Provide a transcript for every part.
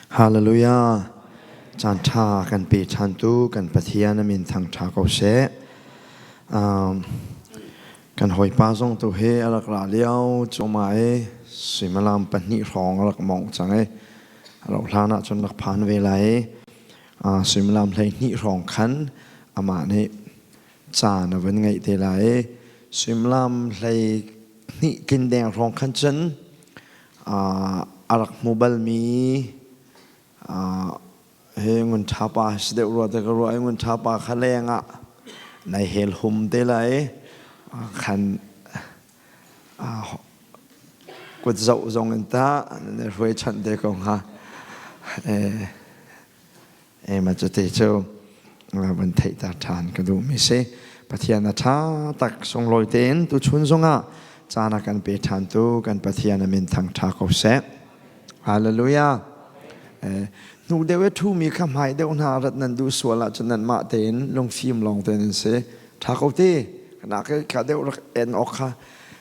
Hallelujah. Caan ṭha kan pe ṭhantu kan Pathian a min thangṭha ko seh. Um, kan hawipa zong tu hi a rak ra lio cuma i suimilam pahnih hrawng a rak mongh cang i a rauh hlan ah cun rak phan ve lai i suimilam 12 hrawng khan amah nih caan a vun ngeih te lai i suimilam 12 tlin deng hrawng khan cun a rak hmu balmi hi Ngun Ṭha pa si deuh rua te ka ruah i Ngun Ṭha pa kha leng ah nai hel hum te lai khan kut zoh zong in ta na hruai chanh te ko hnga. E ma cu te cu van theihter ṭhan ka duhmi si. Pathian a ṭha tak sunglawi tein tuchun zongah caan a kan pe ṭhan tu kan Pathian a min thangṭha ko seh. Hallelujah. Hnu deuh i ṭhumi kha hmai deuh hna rat nan duh sual ahcun nanmah tein lungfim lawng tein an si. Ṭha ko ti. Kana kha deuh rak en awk kha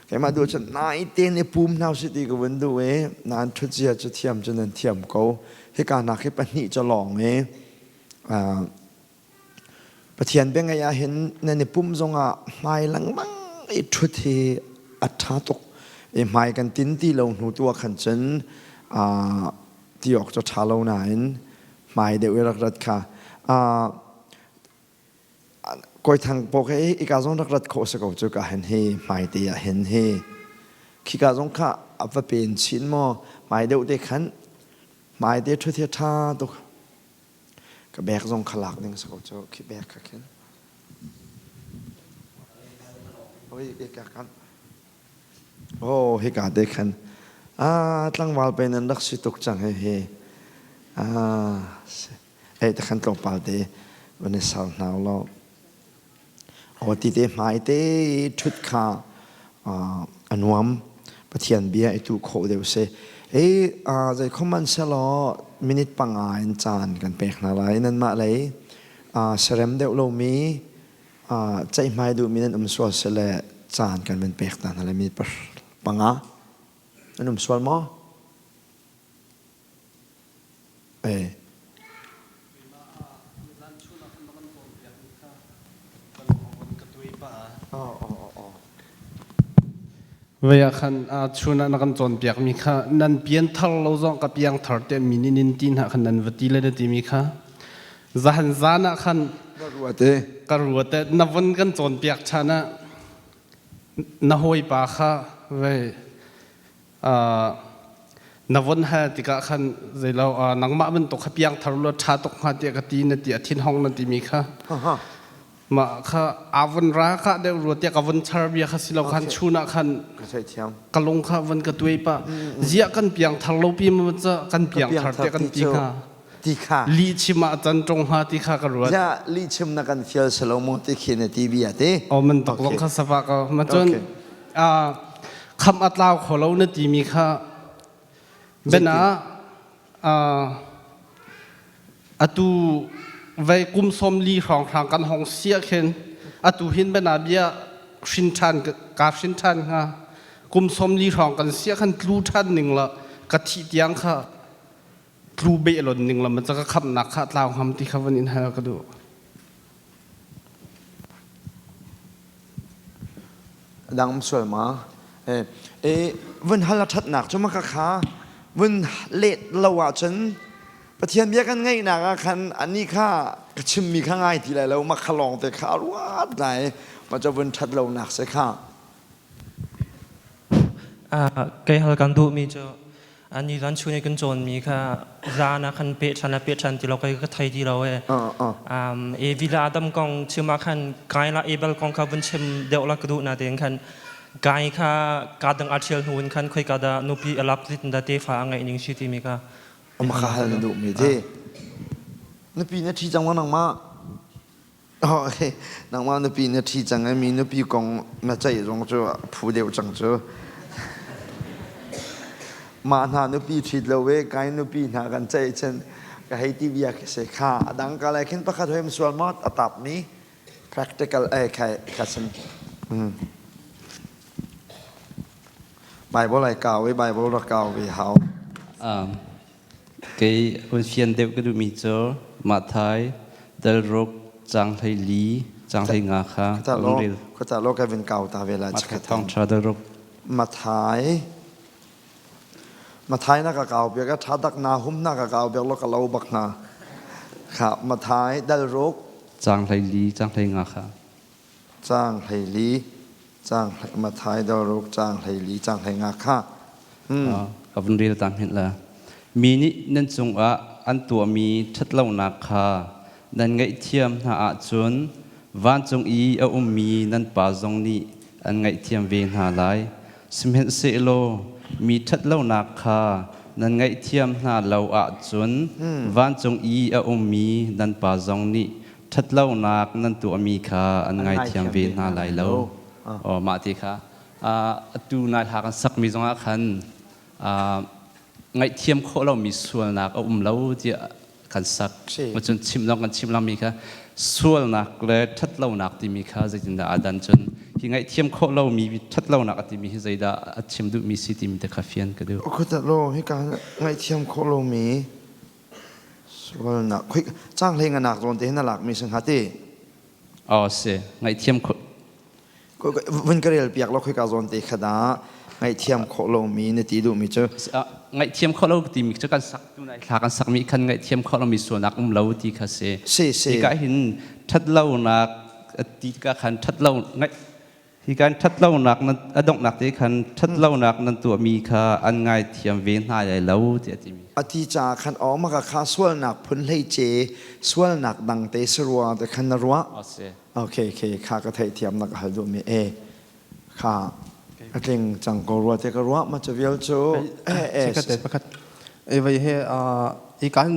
keimah duh cun nai tein i pum hna usih ti ka vun duh i nan ṭhut zia cu thiam cu nan thiam ko. Hika nak hi pahnih cu lawng i Pathian bia ngaih ah hin nan i pum zongah hmai lengmang i ṭhut hi a ṭha tuk. I hmai kan tin ti lo hnu tu ah khan cun ti awk cu ṭha lo nain hmai deuh i rak rat kha Kawi Thang paw kha ika zong rak rat khawh si ko cu ka hin hi hmaite ah hin hi khika zong kha a va pen chin maw hmai deuh te khan hmaite ṭhut hi ṭha tuk ka bek zong kha lak ding si ko cu khi bek kha khin oi ika kan Oh hika te khan ah tlangval pe nan rak si tuk cang he hi ah Ei te khan tlawmpal te van i ser hna law aw ti te hmai te ṭhut kha a nuam. Pathian bia i tuh khawh deuh si. Ei zei khom an selaw minute panga in caan kan pek hna lai. Nanmah lei serem deuh lomi ceihmai duhmi nan um sual sile caan kan van pek ta hna lai minute panga nan um sual maw? Vei ah khan chun ah na kan cawnpiakmi kha nan pianthar lo zong ka piangthar tiah mi nih nin ti hna khan nan va ti le na timi kha zahan zan ah khan ka ruat na von kan cawnpiak ṭhan ah na hawipa kha vei Na von hal tikah khan zeilo nangmah bantuk kha piangthar law ṭha tuk hnga tiah ka ti na ti a thinhong na timi kha mah kha aa von ra ka deuh rua tiah ka von char bia kha si lo khan chun ah khan ka lung kha von ka tuai pah ziah kan piangthar lo pi ma ca kan piangthar tiah kan ti kha ti kha lih chim ah can ṭong hnga ti kha ka ruat ya lih chim na kan fial selo mu ti khi na ti bia te o man tok zong kha safa ko ma cun kham a tlau kho lo na timi kha bena atu vei kum som li hrawng hrang kan hong sia khin atu hin bena bia hrin ṭhan ka hrin ṭhan hnga kum som li hrawng kan sia khan tlu ṭhan ning la ka thi tiang kha tlu beh lon ning lam ca ka khamnak kha tlau ngam ti kha van in hal ka duh. Dang sual ma e vun hal a thatnak cu ma ka kha vun let lo ahcun Pathian bia kan ngaihnak ah khan ani kha ka chimmi kha ngai ti lai lo ma kha lawng te kha ruat lai ma ca vun that lo nak se kha. Kei hal kan duhmi cu Ani zan chung i kan cawnmi kha zan ah khan peh ṭhan le peh ṭhan ti lo kai ka thei ti lo e. Evi le Adam kong chim ah khan Kain le Abel kong kha vun chim deuh la ka duh na tein khan Kain kha ka dang a ṭhial hnu in khan khoika dah nupi a lak zeitin dah tefa a ngeih ning si timi kha. Ama kha hal na duhmi ti. Nupi na ṭhi cang maw nangmah? Oh, nangmah nupi na ṭhi cang i mi nupi kong na ceih zong cu phu deuh cang cu. Mah hna nupi ṭhit lo e, kai nupi hna kan ceih cun ka hei ti bia khi si kha. A dang ka lai khin pakhat hoim sual maw a tap mi practical e khai kha sin. Bible ai kau i Bible rak kau ve hau. Kei hun fian deuh ka duhmi cu Matthai dal ruk caang 14 caang 15 kha hun rel. Khuata law ka vin kau ta ve la Matthai thawngṭha dal ruk. Matthai Matthai na ka kau piak a ṭha dak na hum na ka kau piak lo ka lo bak hna. Kha Matthai dal ruk caang 14 caang 15 kha. Caang 14 caang Matthai dal ruk caang 14 caang 15 kha. Ka vun rel ta hmenh la. Mi nih nan cungah an tuahmi ṭhatlonak kha nan ngaihthiam hna ahcun vancung i a ummi nan Pa zong nih an ngaihthiam ve hna lai. Sihmanhsehlaw mi ṭhatlonak kha nan ngaihthiam hna lo ahcun vancung i a ummi nan Pa zong nih ṭhatlonak nan tuahmi kha an ngaithiam ve hna lai lo. Oh, mah ti kha atu nai hla kan sakmi zongah khan ngaihthiam khawh lomi sualnak a um lo tiah kan sak. Cun chim zong kan chim lami kha sualnak le ṭhatlonak timi kha zeitindah aa dan cun hi ngaihthiam khawh lomi ṭhatlonak a timi hi zeidah a chim duhmi si timi te kha fian ka duh. Khuata lo hika ngaihthiam khawh lomi sualnak khoi cang hlei nganak zawn te hin na lakmi si hnga ti. Aw si ngaihthiam khawh Vun ka rel piak lo khoika zawn te kha dah ngaihthiam khawh lomi na ti duhmi cu. Ngaihthiam khawh lo timi cu kan sak tu nai thla kan sakmi khan ngaihthiam khawh lomi sualnak um lo ti kha si. Si si. Hika hin ṭhatlonak ti ka khan ṭhatlo ngaih hi kan ṭhatlonak nan a donghnak te khan ṭhatlonak nan tuahmi kha an ngaithiam ve hna lai lo ti a timi. A ti caah khan aw maka kha sualnak phun hlei ce sualnak dang te sarua te khan na ruah. Si. Okay, okay, kha ka theihthiam na ka hal duhmi e kha a tling cang ko rua te ka ruah ma cu vial cu eh eh Sikhat te pakhat e vai he i kan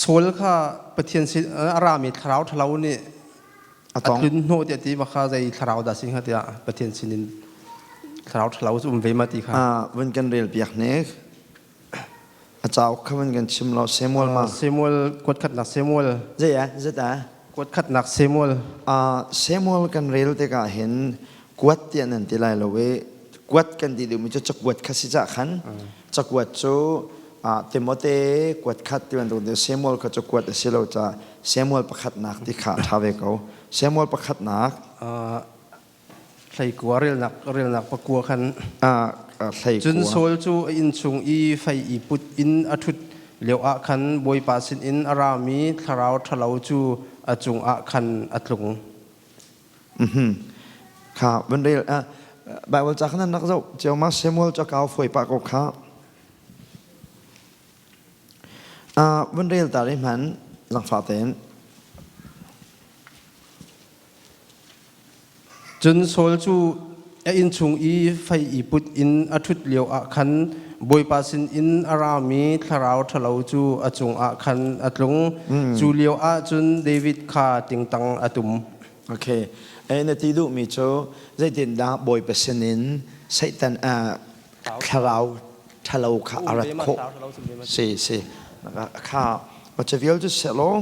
soul kha Pathian sin a rami thlarau thalo nih a tong tlun hnawh tiah ti ma kha zei thlarau dah si hnga tiah Pathian sin in thlarau thalo cu um ve ma ti kha vun kan rel piak nek A cauk kha van kan chim law Samuel ma. Samuel kuat khatnak Samuel. Zei ah zet ah? Kuat khatnak Samuel. Samuel kan rel tikah hin kuat tiah nan ti lai lo i kuat kan ti duhmi cu cakuat kha si cah khan cakuat cu Timote kuat khat ti bantuk Samuel kha cakuat a si lo caah Samuel pakhatnak ti kha a ṭha ve ko. Samuel pakhatnak Hleikua relnak relnak pakua khan hleikua. Cun Saul cu a inn chung i fei i put in a ṭhut lioah khan Bawipa sinin a rami thlarau ṭhalo cu a cungah khan a tlung. Kha van rel Bible ca khan nan rak zoh cio ma Samuel ca kau foi pah ko kha. Van rel ta rih hman langfa tein. Cun Saul cu a inn chung i fei i put in a ṭhut lioah khan Bawipa sinin a rami thlarau ṭhalo cu a cungah khan a tlung. Cu lioah cun David kha tingtang a tum. Okay. E na ti duhmi cu zeitindah Bawipa sinin Satan thlarau ṭhalo kha a rat khawh? Si si. Kha ca vial cu selaw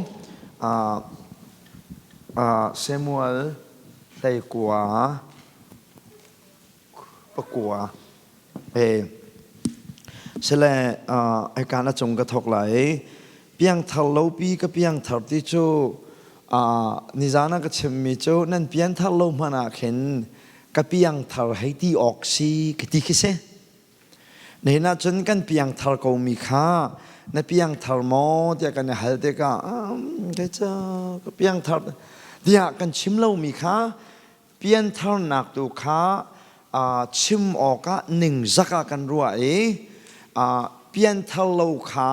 Samuel 19 pakua e sile hika na cung ka thok lai piangthar lopi ka piangthar ti cu nizan ah ka chimmi cu nan pianthar lo hmanh ah khin ka piangthar hei ti awk si ka ti khi si. Nihin ahcun kan piangthar komi kha na piangthar maw tiah kan i hal tikah kei cu ka piangthar tiah kan chim lomi kha piantharnak tu kha chim awkah ningzak ah kan ruah i pianthar lo kha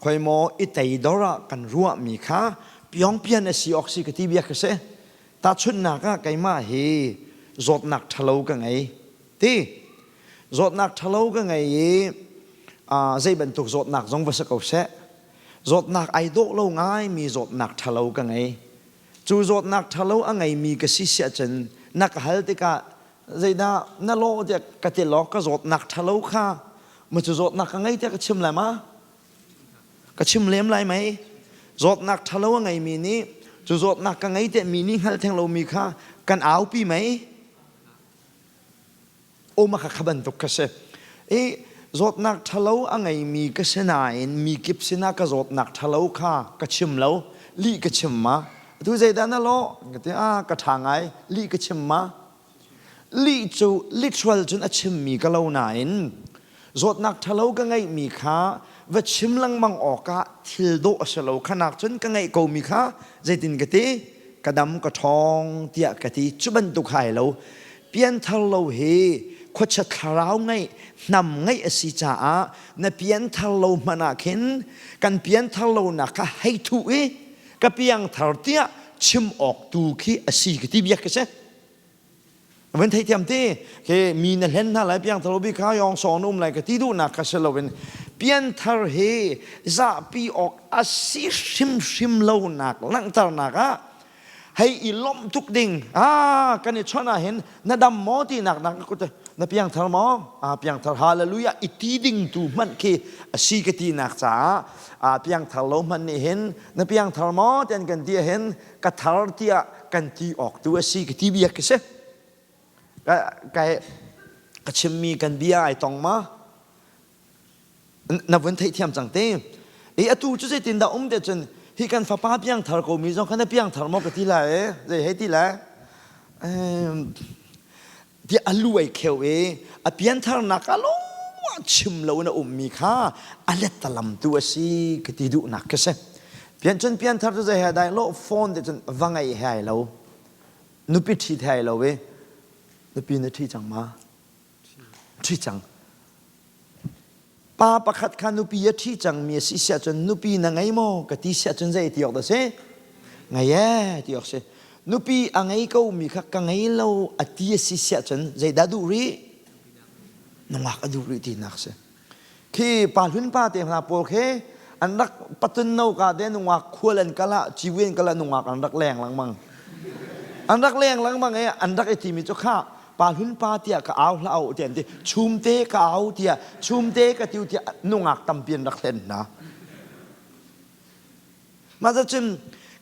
khoi maw i teidor ah kan ruahmi kha piongpian a si awk si ka ti bia ka si. Tahchunhnak ah keimah hi zawtnak ṭhalo ka ngei. Ti zawtnak ṭhalo ka ngei i zei bantuk zawtnak zong va si ko seh zawtnak ai dawh lo ngaimi zawtnak ṭhalo ka ngei. Cu zawtnak ṭhalo a ngeimi ka si siah cun na ka hal tikah zeidah na lawh tiah ka ti law ka zawtnak ṭhalo kha ma cu zawtnak ka ngei tiah ka chim lai ma? Ka chim lem lai mei? Zawtnak ṭhalo a ngeimi nih cu zawtnak ka ngei tiah mi nih hngal theng lomi kha kan aupi mei? Um kha kha bantuk kha si. I Zawtnak ṭhalo a ngeimi ka si nain mi kip sinah ka zawtnak ṭhalo kha ka chim lo, lih ka chim ma? Atu zeidah na lawh? Ka ti, ah, ka ṭha ngai, lih ka chim ma? Lih cu literal cun a chimmi ka lo nain zawtnak ṭhalo ka ngeihmi kha va chim lengmang awkah thil dawh a si lo. Khanak cun ka ngeih komi kha zeitin ka ti? Ka dam, ka ṭhawng tiah ka ti. Cu bantuk hai lo. Pianthar lo hi khuachia thlarau ngeih, hnam ngeih a si caah na pianthar lo hmanh ah khin kan pianthar lonak kha hei thuh i ka piangthar tiah chim awk tu khi a si ka ti biak ka si. Van theithiam ti ke mi na hlen hna lai piangthar lo bi kha yong song na um lai ka ti duhnak kha si loin pianthar hi zahpi awk a si hrimhrim lonak langhternak ah hei i lawmh tuk ding ah kan i chawnh ah hin na dam maw ti nak nak na piangthar maw ah piangthar hallelujah i ti ding tu hmanh khi a si ka ti nak caah ah piangthar lo hmanh nih hin na piangthar maw tian kan ti hin ka thar tiah kan ti awk tu a si ka ti bia ka si ka ka chimmi kan bia ai tong ma na vun theihthiam cang te i atu cu zeitin dah um te cun hi kan fapa piangthar ko mi zong kha na piangthar maw ka ti lai e zei hei ti lai ti a lu ai kheu i a piantharnak a lo chim lo in a ummi kha a lettalam tu a si ka ti duhnak ka si pian cun pianthar cu zei he dai lo phone te cun va ngei he ai lo nupi ṭhi the ai lo i nupi na ṭhi cang ma ṭhi cang Pa pakhat kha nupi a ṭhi cangmi a si siah cun nupi na ngei maw ka ti siah cun zei ti awk dah si? Ngei ee ti awk si. Nupi a ngei komi kha ka ngei lo a ti a si siah cun zeidah duh rih? Nungak a duh rih tinak si. Khi pa hlun pa te hna pawl khi an rak patun no ka te nungak khual an kal ah ciwi an kal ah nungak an rak leng lengmang. An rak leng lengmang i an rak i timi cu kha pa hlun pa tiah ka au hlah au tiah an ti chumte ka au tiah chumte ka tiu tiah nungak tampi an rak hlen hna mah cun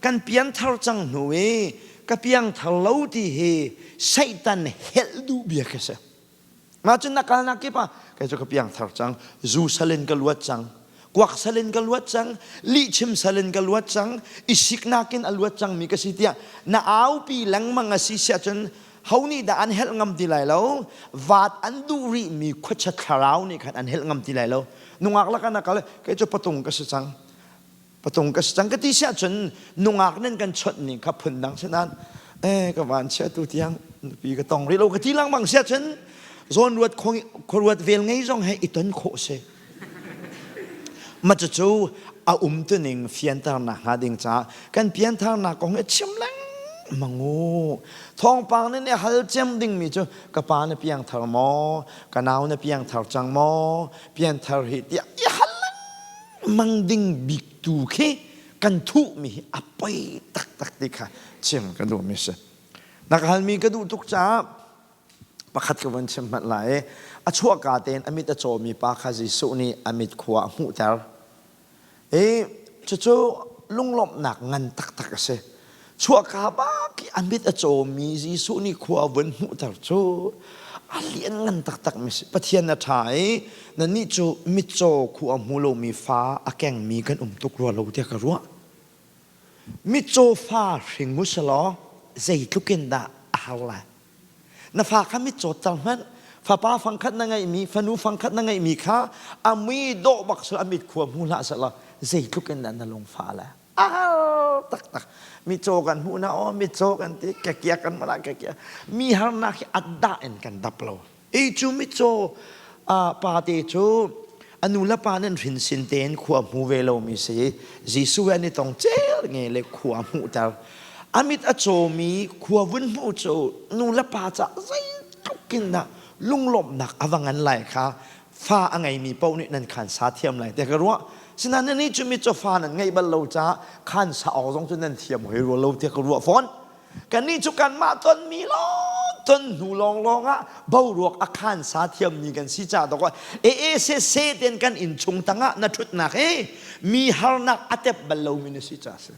kan pianthar cang hnu i ka piangthar lo ti hi Satan helh duh bia khi si mah cun na kalnak kip ah kei cu ka piangthar cang zu salin ka luat cang kuak salin ka luat cang lihchim salin ka luat cang i siknak in a luat cangmi ka si tiah na aupi lengmang a si siah cun ho nih dah an helh ngam ti lai lo vat an duh rihmi khuachia thlarau nih khan an helh ngam ti lai lo nungak lakah na kal kei cu patung ka si cang patung ka si cang ka ti siah cun nungak nan kan chawnh ning kha phundang si nain eh ka van chia tu tiang nupi ka tong rih lo ka ti lengmang siah cun zawn ruat khuaruat vel ngei zong he i ton khawh si Mah cucu a umtuning fianternak hnga ding caah kan piantharnak kong hi chim lengmang u. Thawngpang nih nih hal cem dingmi cu ka pa na piangthar maw? Ka nau na piangthar cang maw? Pianthar hi tiah i hal lengmang ding bik tu khi kan thuhmi hi a poi taktak ti kha chim ka duhmi si. Na ka halmi ka duh tuk caah Pakhat ka vun chim hmanh lai. A chuahka tein a mit a cawmi pa kha Jesuh nih a mit khua a hmuhter. I cucu lunglawmhnak ngan taktak a si. Chuahka bak i a mit a cawmi Jesuh nih khua vun hmuhter cu a lian ngan taktak mi si. Pathian a ṭha i nannih cu mitcaw khua hmu lomi fa a kengmi kan um tuk rua lo tiah ka ruah. Mitcaw fa hring u selaw zeitluk in dah a har lai. Na fa kha mitcaw cer hmanh. Fapa fangkhat na ngeihmi, fanu fangkhat na ngeihmi kha a mui dawh bak seh a mit khua hmu hlah seh law zeitluk in dah na lungfah lai. A har taktak. Mitcaw kan hmuh na aw mitcaw kan ti kekiak kan mala kekiak. Mi harnak hi addah in kan dap lo. I cu mitcaw pa te cu a nu le pa nan hrin sin tein khua hmu ve lomi si Jesuh he an i tong cel nge le khua hmuhter a mit a cawmi khua vun hmuh cu nu le pa ca zeitluk in dah lunglawmhnak a va ngan lai kha fa a ngeimi paoh nih nan khan sa thiam lai te ka ruah sinain nan nih cu mitcaw fa nan ngeih bal lo caah khan sa awk zong cu nan thiam hoi rua lo tiah ka ruah fawn Kannih cu kanmah tonmi lawng ton hnu lawnglawng ah boruak a khan sa thiammi kan si caah dawk e e se se ten kan inn chung tangah na ṭhutnak hi mi harnak a tep bal lomi na si caah si.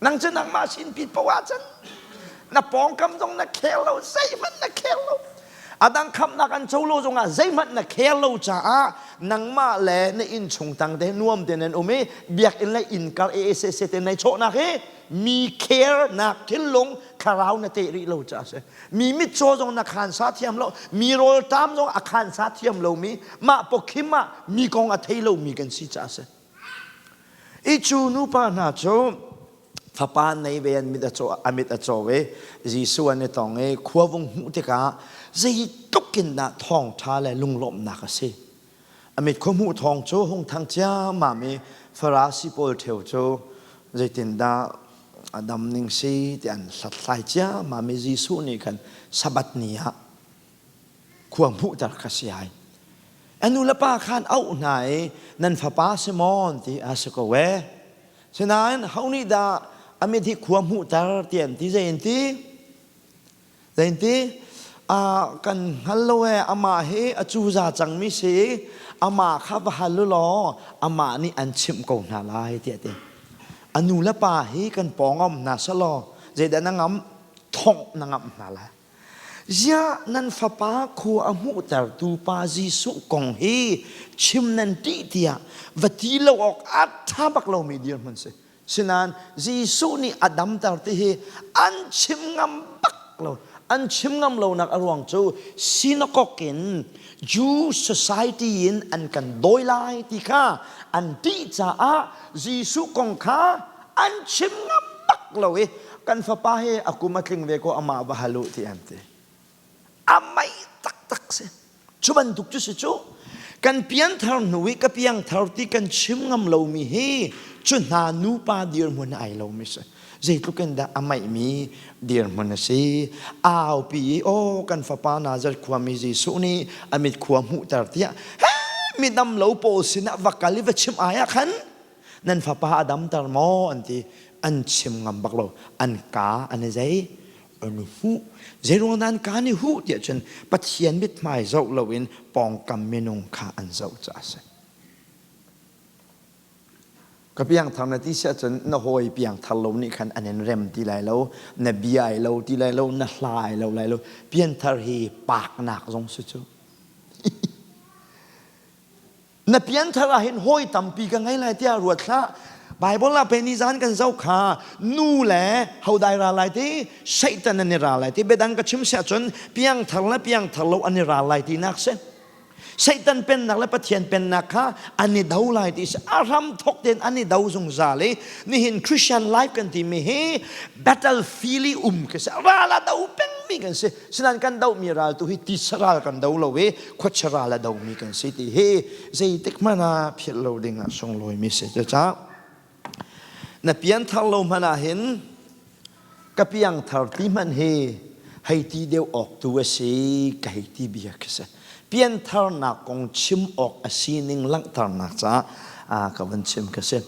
Nang cu nangmah sin pit poah cun na pawngkam zong na khel lo zeihmanh na khel lo. A dang khamhnak an co lo zongah zeihmanh na care lo caah nangmah le na innchung tang te nuam te nan um i biakinn le innkar AACC te nei chawhnak hi mi care nak thinlung thlarau na teh rih lo caah a si. Mi mitcaw zong na khansa thiam lo, mi rawlṭam zong a khansa thiam lomi, mah pawkhim ah mi kong a thei lomi kan si caah a si. I cu nupa hna cu fapa nei ve an mit a caw a mit a caw i Jesuh an i tong i khua vung hmuh tikah zeitluk in dah thawngṭha le lunglawmhnak a si. A mit khua hmuh thawng cu hung thang ciammam i Farasi pawl ṭheo cu zeitindah a dam ning si ti an hlathlai ciammam i Jesuh nih khan Sabbath ni ah khua hmuhter kha si ai. A nu le pa khan auh hna i nan fapa si maw ti a si ko e. Sinain ho nih dah a mit hi khua hmuhter ti an ti zei an ti? Zei an ti? Kan hngal lo e amah hi a cuza cangmi si amah kha va hal u law amah nih an chimh ko hna lai tiah ti. A nu le pa hi kan pawngam hna selaw zeidah na ngam thongh na ngamh hna lai. Ziah nan fapa khua a hmuhtertu pa Jesuh kong hi chim nan ṭih tiah va ti lo awk a ṭha bak lomi dirhmun si. Sinain Jesuh nih a damter ti hi an chim ngam bak lo. An chim ngam lonak a ruang cu synagogue in Jew society in an kan dawi lai ti kha an ṭih caah Jesuh kong kha an chim ngam bak lo i kan fapa hi a kum a tling ve ko amah va hal u ti an ti. A mei taktak si. Cu bantuk cu si cu kan pianthar hnu i ka piangthar ti kan chim ngam lomi hi cu hna nupa dirhmun ai lomi si. Zeitluk in dah a meihmi dirhmun a si. Aupi i aw kan fapa Nazareth khuami Jesuh nih a mit khua hmuhter tiah he mi dam lo pawl sinah va kal i va chim ai ah khan nan fapa a damter maw an ti. An chim ngam bak lo. An ka an i zei an huh. Zeiruang dah an ka an i huh tiah cun Pathian mithmai zoh loin pawngkam minung kha an zoh caah a si. Ka piangthar na ti si ahcun na hawi piangthar lo nih khan an in rem ti lai lo, na bia ai lo ti lai lo, na hla ai lo lai lo. Pianthar hi paknak zong si cu. Na pianthar ah hin hawi tampi ka ngei lai tiah ruat hlah. Bible ah pei nizan kan zoh kha nu le hodai ral lai ti Satan an i ral lai ti biadang ka chim siah cun piangthar le piangthar lo an i ral lai tinak si. Satan pennak le Pathian pennak kha an i do lai ti si. A hram thok tein an i do zungzal i nihin Christian life kan timi hi battlefield i um khi si. Ral a do pengmi kan si. Sinain kan dohmi ral tu hi tisa ral kan do lo i khuachia ral a domi kan si ti hi zeitik hmanh ah philh lo ding ah sunglawimi si. Cucaah na pianthar lo hmanh ah hin ka piangthar ti hmanh hi hei ti deuh awk tu a si ka hei ti bia khi si. Piantharnak kong chim awk a sining langhternak caah ka van chim ka si.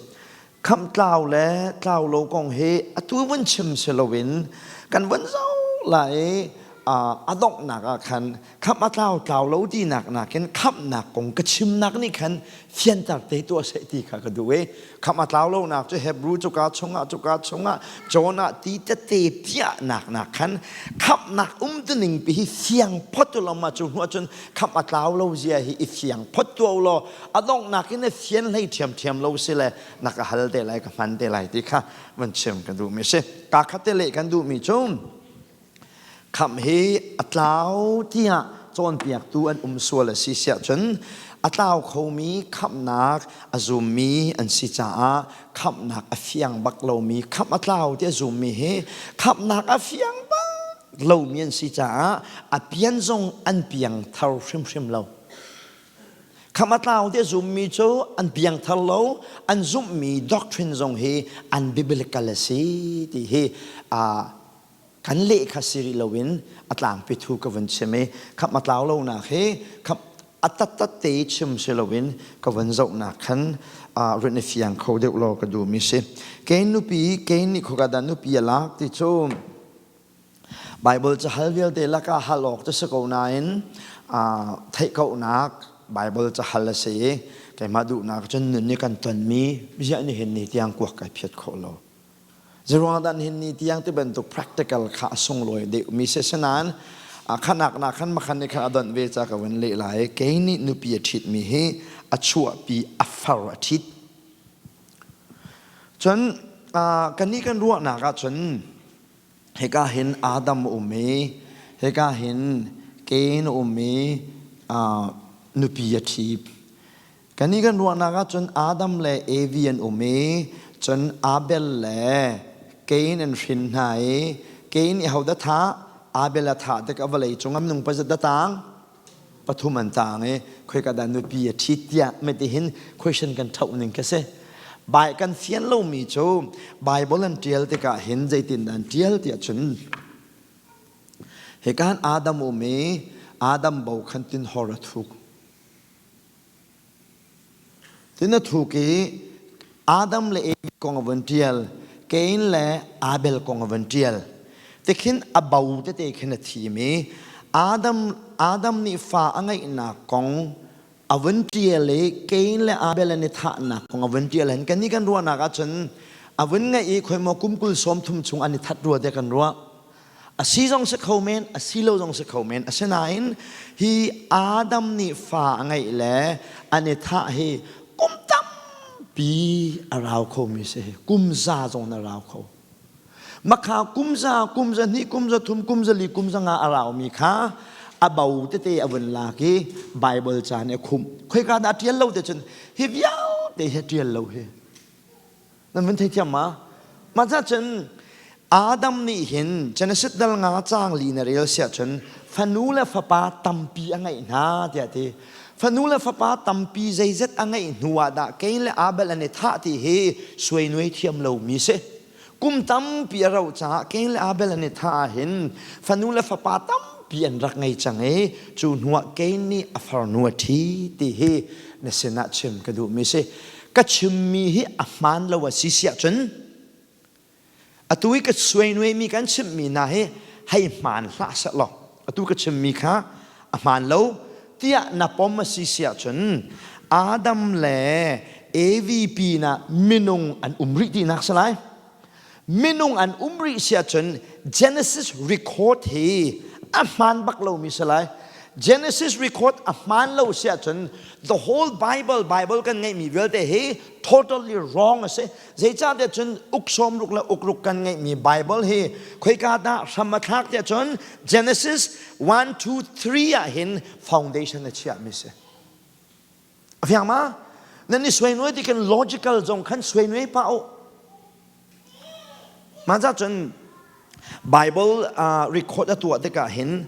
Khamh tlau le tlau lo kong hi atu vun chim si loin kan vun zoh lai i a donghnak ah khan khamh a tlau tlau lo tinak nakin khamhnak kong ka chimnak nih khan fianter te tuah seh ti kha ka duh i khamh a tlau lonak cu Hebrew cuka chungah cuka chungah John ah ti tete piahnak nak khan khamhnak umtuning pi hi fiang phot u law ma cu hnu ahcun khamh a tlau lo zia hi i fiang phot tuah u law a donghnak in a fian hlei ṭhiamṭhiam lo si le na ka hal te lai ka hman te lai ti kha van chim ka duhmi si. Ka khat te leh kan duhmi cu khamh hi a tlau tiah cawnpiaktu an um sual a si siah cun a tlau khomi khamhnak a zummi an si caah khamhnak a fiang bak lomi khamh a tlau ti a zummi hi khamhnak a fiang bak lomi an si caah a pian zong an piang thar hrimhrim lo. Khamh a tlau ti a zummi cu an piangthar lo, an zumhmi doctrine zong hi an biblical a si ti hi kan leh kha si rih loin a tlangpi thu ka vun chim i khamh a tlau lonak hi khamh a tattat te chim si loin ka vun zohnak khan run i fiang kho deuh law ka duhmi si. Cain nupi, Cain nih khoka dah nupi a lak ti cu Baibal cahal vialte lakah hal awk cu si ko nain theih kohnak Baibal cahal a si i keimah duhnak cun nun nih kan tonmi ziah nihin ni tiang kuak kai phiat khawh lo. Zeiruang dah nihin ni tiang ti bantuk practical kha a sunglawi deuhmi si. Asinain Khanak na khan makhan nih khan a donh ve ca ka vun leh lai. Kei nih nupi a ṭhitmi hi a chuahpi a far a ṭhit. Cun kannih kan ruahnak ahcun hika hin Adam a um i hika hin Cain a um i nupi a ṭhi. Kannih kan ruahnak ahcun Adam le Evi an um i cun Abel le Cain an hrin hna i Cain i hodah thah? Abel a thah tikah vawlei cung ah minung pazat dah taang? Pathum an taang i khoika dah nupi a ṭhit tiah mitihin question kan ṭhoh ning khi si. Bai kan fian lomi cu Bible an ṭial tikah hin zeitindah an ṭial tiah cun hika han Adam um i Adam bo khan tin hor a thuk. Tin a thuk i Adam le Evi kong a vun ṭial, Cain le Abel kong a vun ṭial. Tikhin a bo tete khin a thim i Adam, Adam nih fa a ngeihnak kong a vun ṭial i Cain le Abel an i thahnak kong a vun ṭial hin kannih kan ruahnak ahcun a vun ngeih i khoimaw kum 20 sawm thum chung an i that rua tiah kan ruah. A si zong si kho men, a si lo zong si kho men. Asinain hi Adam nih fa a ngeih le an i thah hi kum tampi a rau khomi si. Kum za zong na rau kho. Makha kum za, kum za hnih, kum za thum, kum za li, kum za nga a raumi kha a bo tete a vun lak i Bible ca nih a khumh. Khoika dah a ṭial lo te cun hi vialte hi a ṭial lo hi. Nan vun theithiam ma? Mah cun Adam nih hin Genesis dal nga caang li na rel siah cun fanu le fapa tampi a ngeih hna tiah ti. Fanu le fapa tampi zeizet a ngeih hnu ah dah Cain le Abel an i thah ti hi suainuai thiam lomi si. Kum tampi a rauh caah Cain le Abel an i thah ahhin fanu le fapa tampi an rak ngei cang i cu hnuah Cain nih a farnu a ṭhi ti hi na sinah chim ka duhmi si. Ka chimmi hi a hmaan lo a si siah cun atu i ka suainuaimi kan chimhmi hna hi hei hmaan hlah seh law atu ka chimmi kha a hmaan lo tiah na pom a si siah cun Adam le Evi pinah minung an um rih tinak si lai. Minung an um rih si ahcun Genesis record hi a hmaan bak lomi si lai. Genesis record a hmaan lo si ahcun the whole Bible, Bible kan ngeihmi vialte hi totally wrong a si. Zeicahtiah cun uk sawmruk le ukruk kan ngeihmi Bible hi khoika dah hram a thlak tiah cun Genesis 1, 2, 3 ah hin foundation a chiahmi si. A fiang ma? Nan i suainuai ti kan logical zong khan suainuai pah u. Mah cun Bible record a tuah tikah hin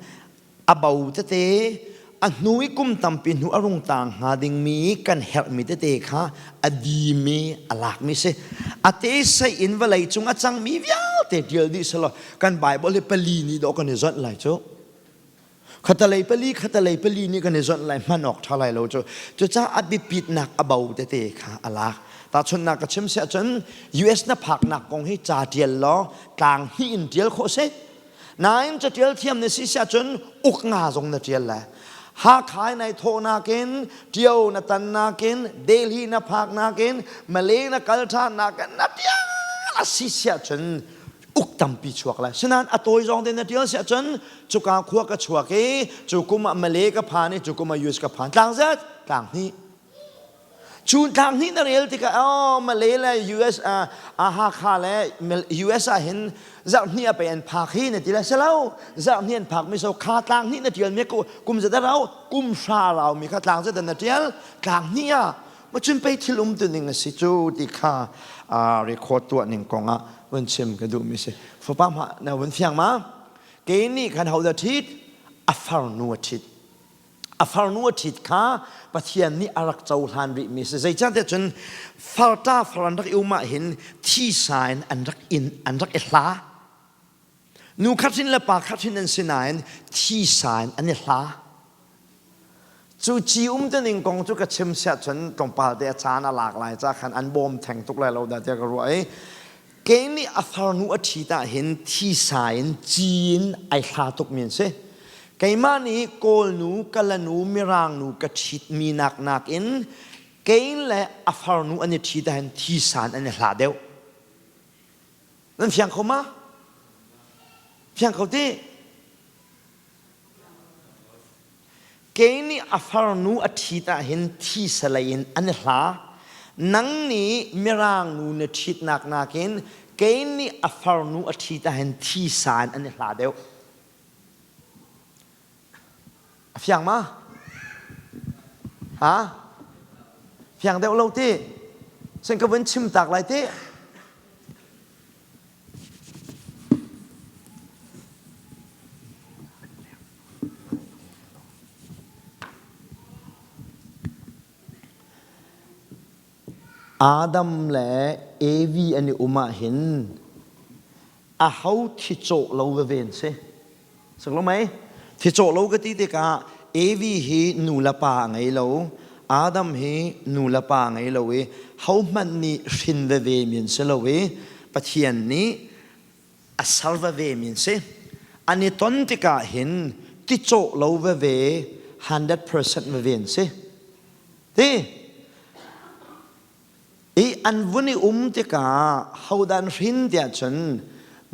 a bo tete a hnu i kum tampi hnu a rung tang hnga dingmi kan herhmi tete kha a dimi a lakmi si. A te sei in vawlei cung a cangmi vialte ṭial dih selaw kan Bible hi pali nih dawh kan i zonh lai cu. Khatalei pali khatalei pali nih kan i zonh lai hman awk ṭha lai lo cu. Cucaah a biapitnak a bo tete kha a lak. Tahchunhnak ka chim siah cun US na phaknak kong hi ca ṭial law tlang hnih in ṭial khawh si. Nain caṭial thiam na si siah cun uk nga zong na ṭial lai. Hakha in ai thawhnak in, Ṭio na tannak in, Delhi na phaknak in, Malay na kal ṭhannak in na ṭial a si siah cun uk tampi chuak lai. Sinain a tawi zong te na ṭial siah cun cuka khua ka chuak i cu kum ah Malay ka phan i cu kum ah US ka phan. Tlang zat? Tlang hnih. Cu tlang hnih na rel tikah oh Malay le US ah Hakha le US ah hin zarh hnih ah pei an phak hi na ti lai. Si lo. Zarh hnih an phak mi so kha tlang hnih na ṭial mi kum zat a rau kum hra rau mi kha tlang zat na ṭial tlang hnih ah Ma cun pei thil um tu ning a si cu ti kha record tuah ning kong ah vun chim ka duh mi si. Fapa ma na vun fiang ma? Kei nih khan ho dah ṭhit? A farnu a ṭhit. A farnu a ṭhit kha Pathian nih a rak cohlan rih mi si. Zeicahtiah cun farta far an rak i um ah hin thisa in an rak in an rak i hla. Nu khat hrin le pa khat hrin an si nain thisa in an i hla. Cu ci um ning kong cu ka chim siah cun tlawmpal te a caan a lak lai ca khan an bawm theng tuk lai lo dah tiah ka ruah i kei nih a farnu a ṭhit ah hin thisa in ci in ai hla tuk mi an si. Keimah nih Kawlnu, Kalanu, Mirangnu ka ṭhitmi nak nakin kei le a farnu an i ṭhit ah hin thisa in an i hla deuh. Nan fiang kho ma? Fiang kho ti? Kei nih a farnu a ṭhit ah hin thi salei in an i hla. Nang nih Mirang nu na ṭhitnak nakin kei nih a farnu a ṭhit ah hin thi sa in an i hla deuh. A fiang ma? Ha? Fiang deuh lo ti? Sen ka vun chim tak lai ti? Adam le Evi an i um ahhin aho thi cawh lo veve an si. Sak lo mei? Thi cawh lo ka ti tikah Evi hi nu le pa a ngei lo, Adam hi nu le pa a ngei lo i hohmanh nih hrin veve mi an si lo i Pathian nih a ser veve mi an si. An i ton tikah hin ticawh lo veve 100% veve an si. Ti i an vun i um tikah hodan hrin tiah cun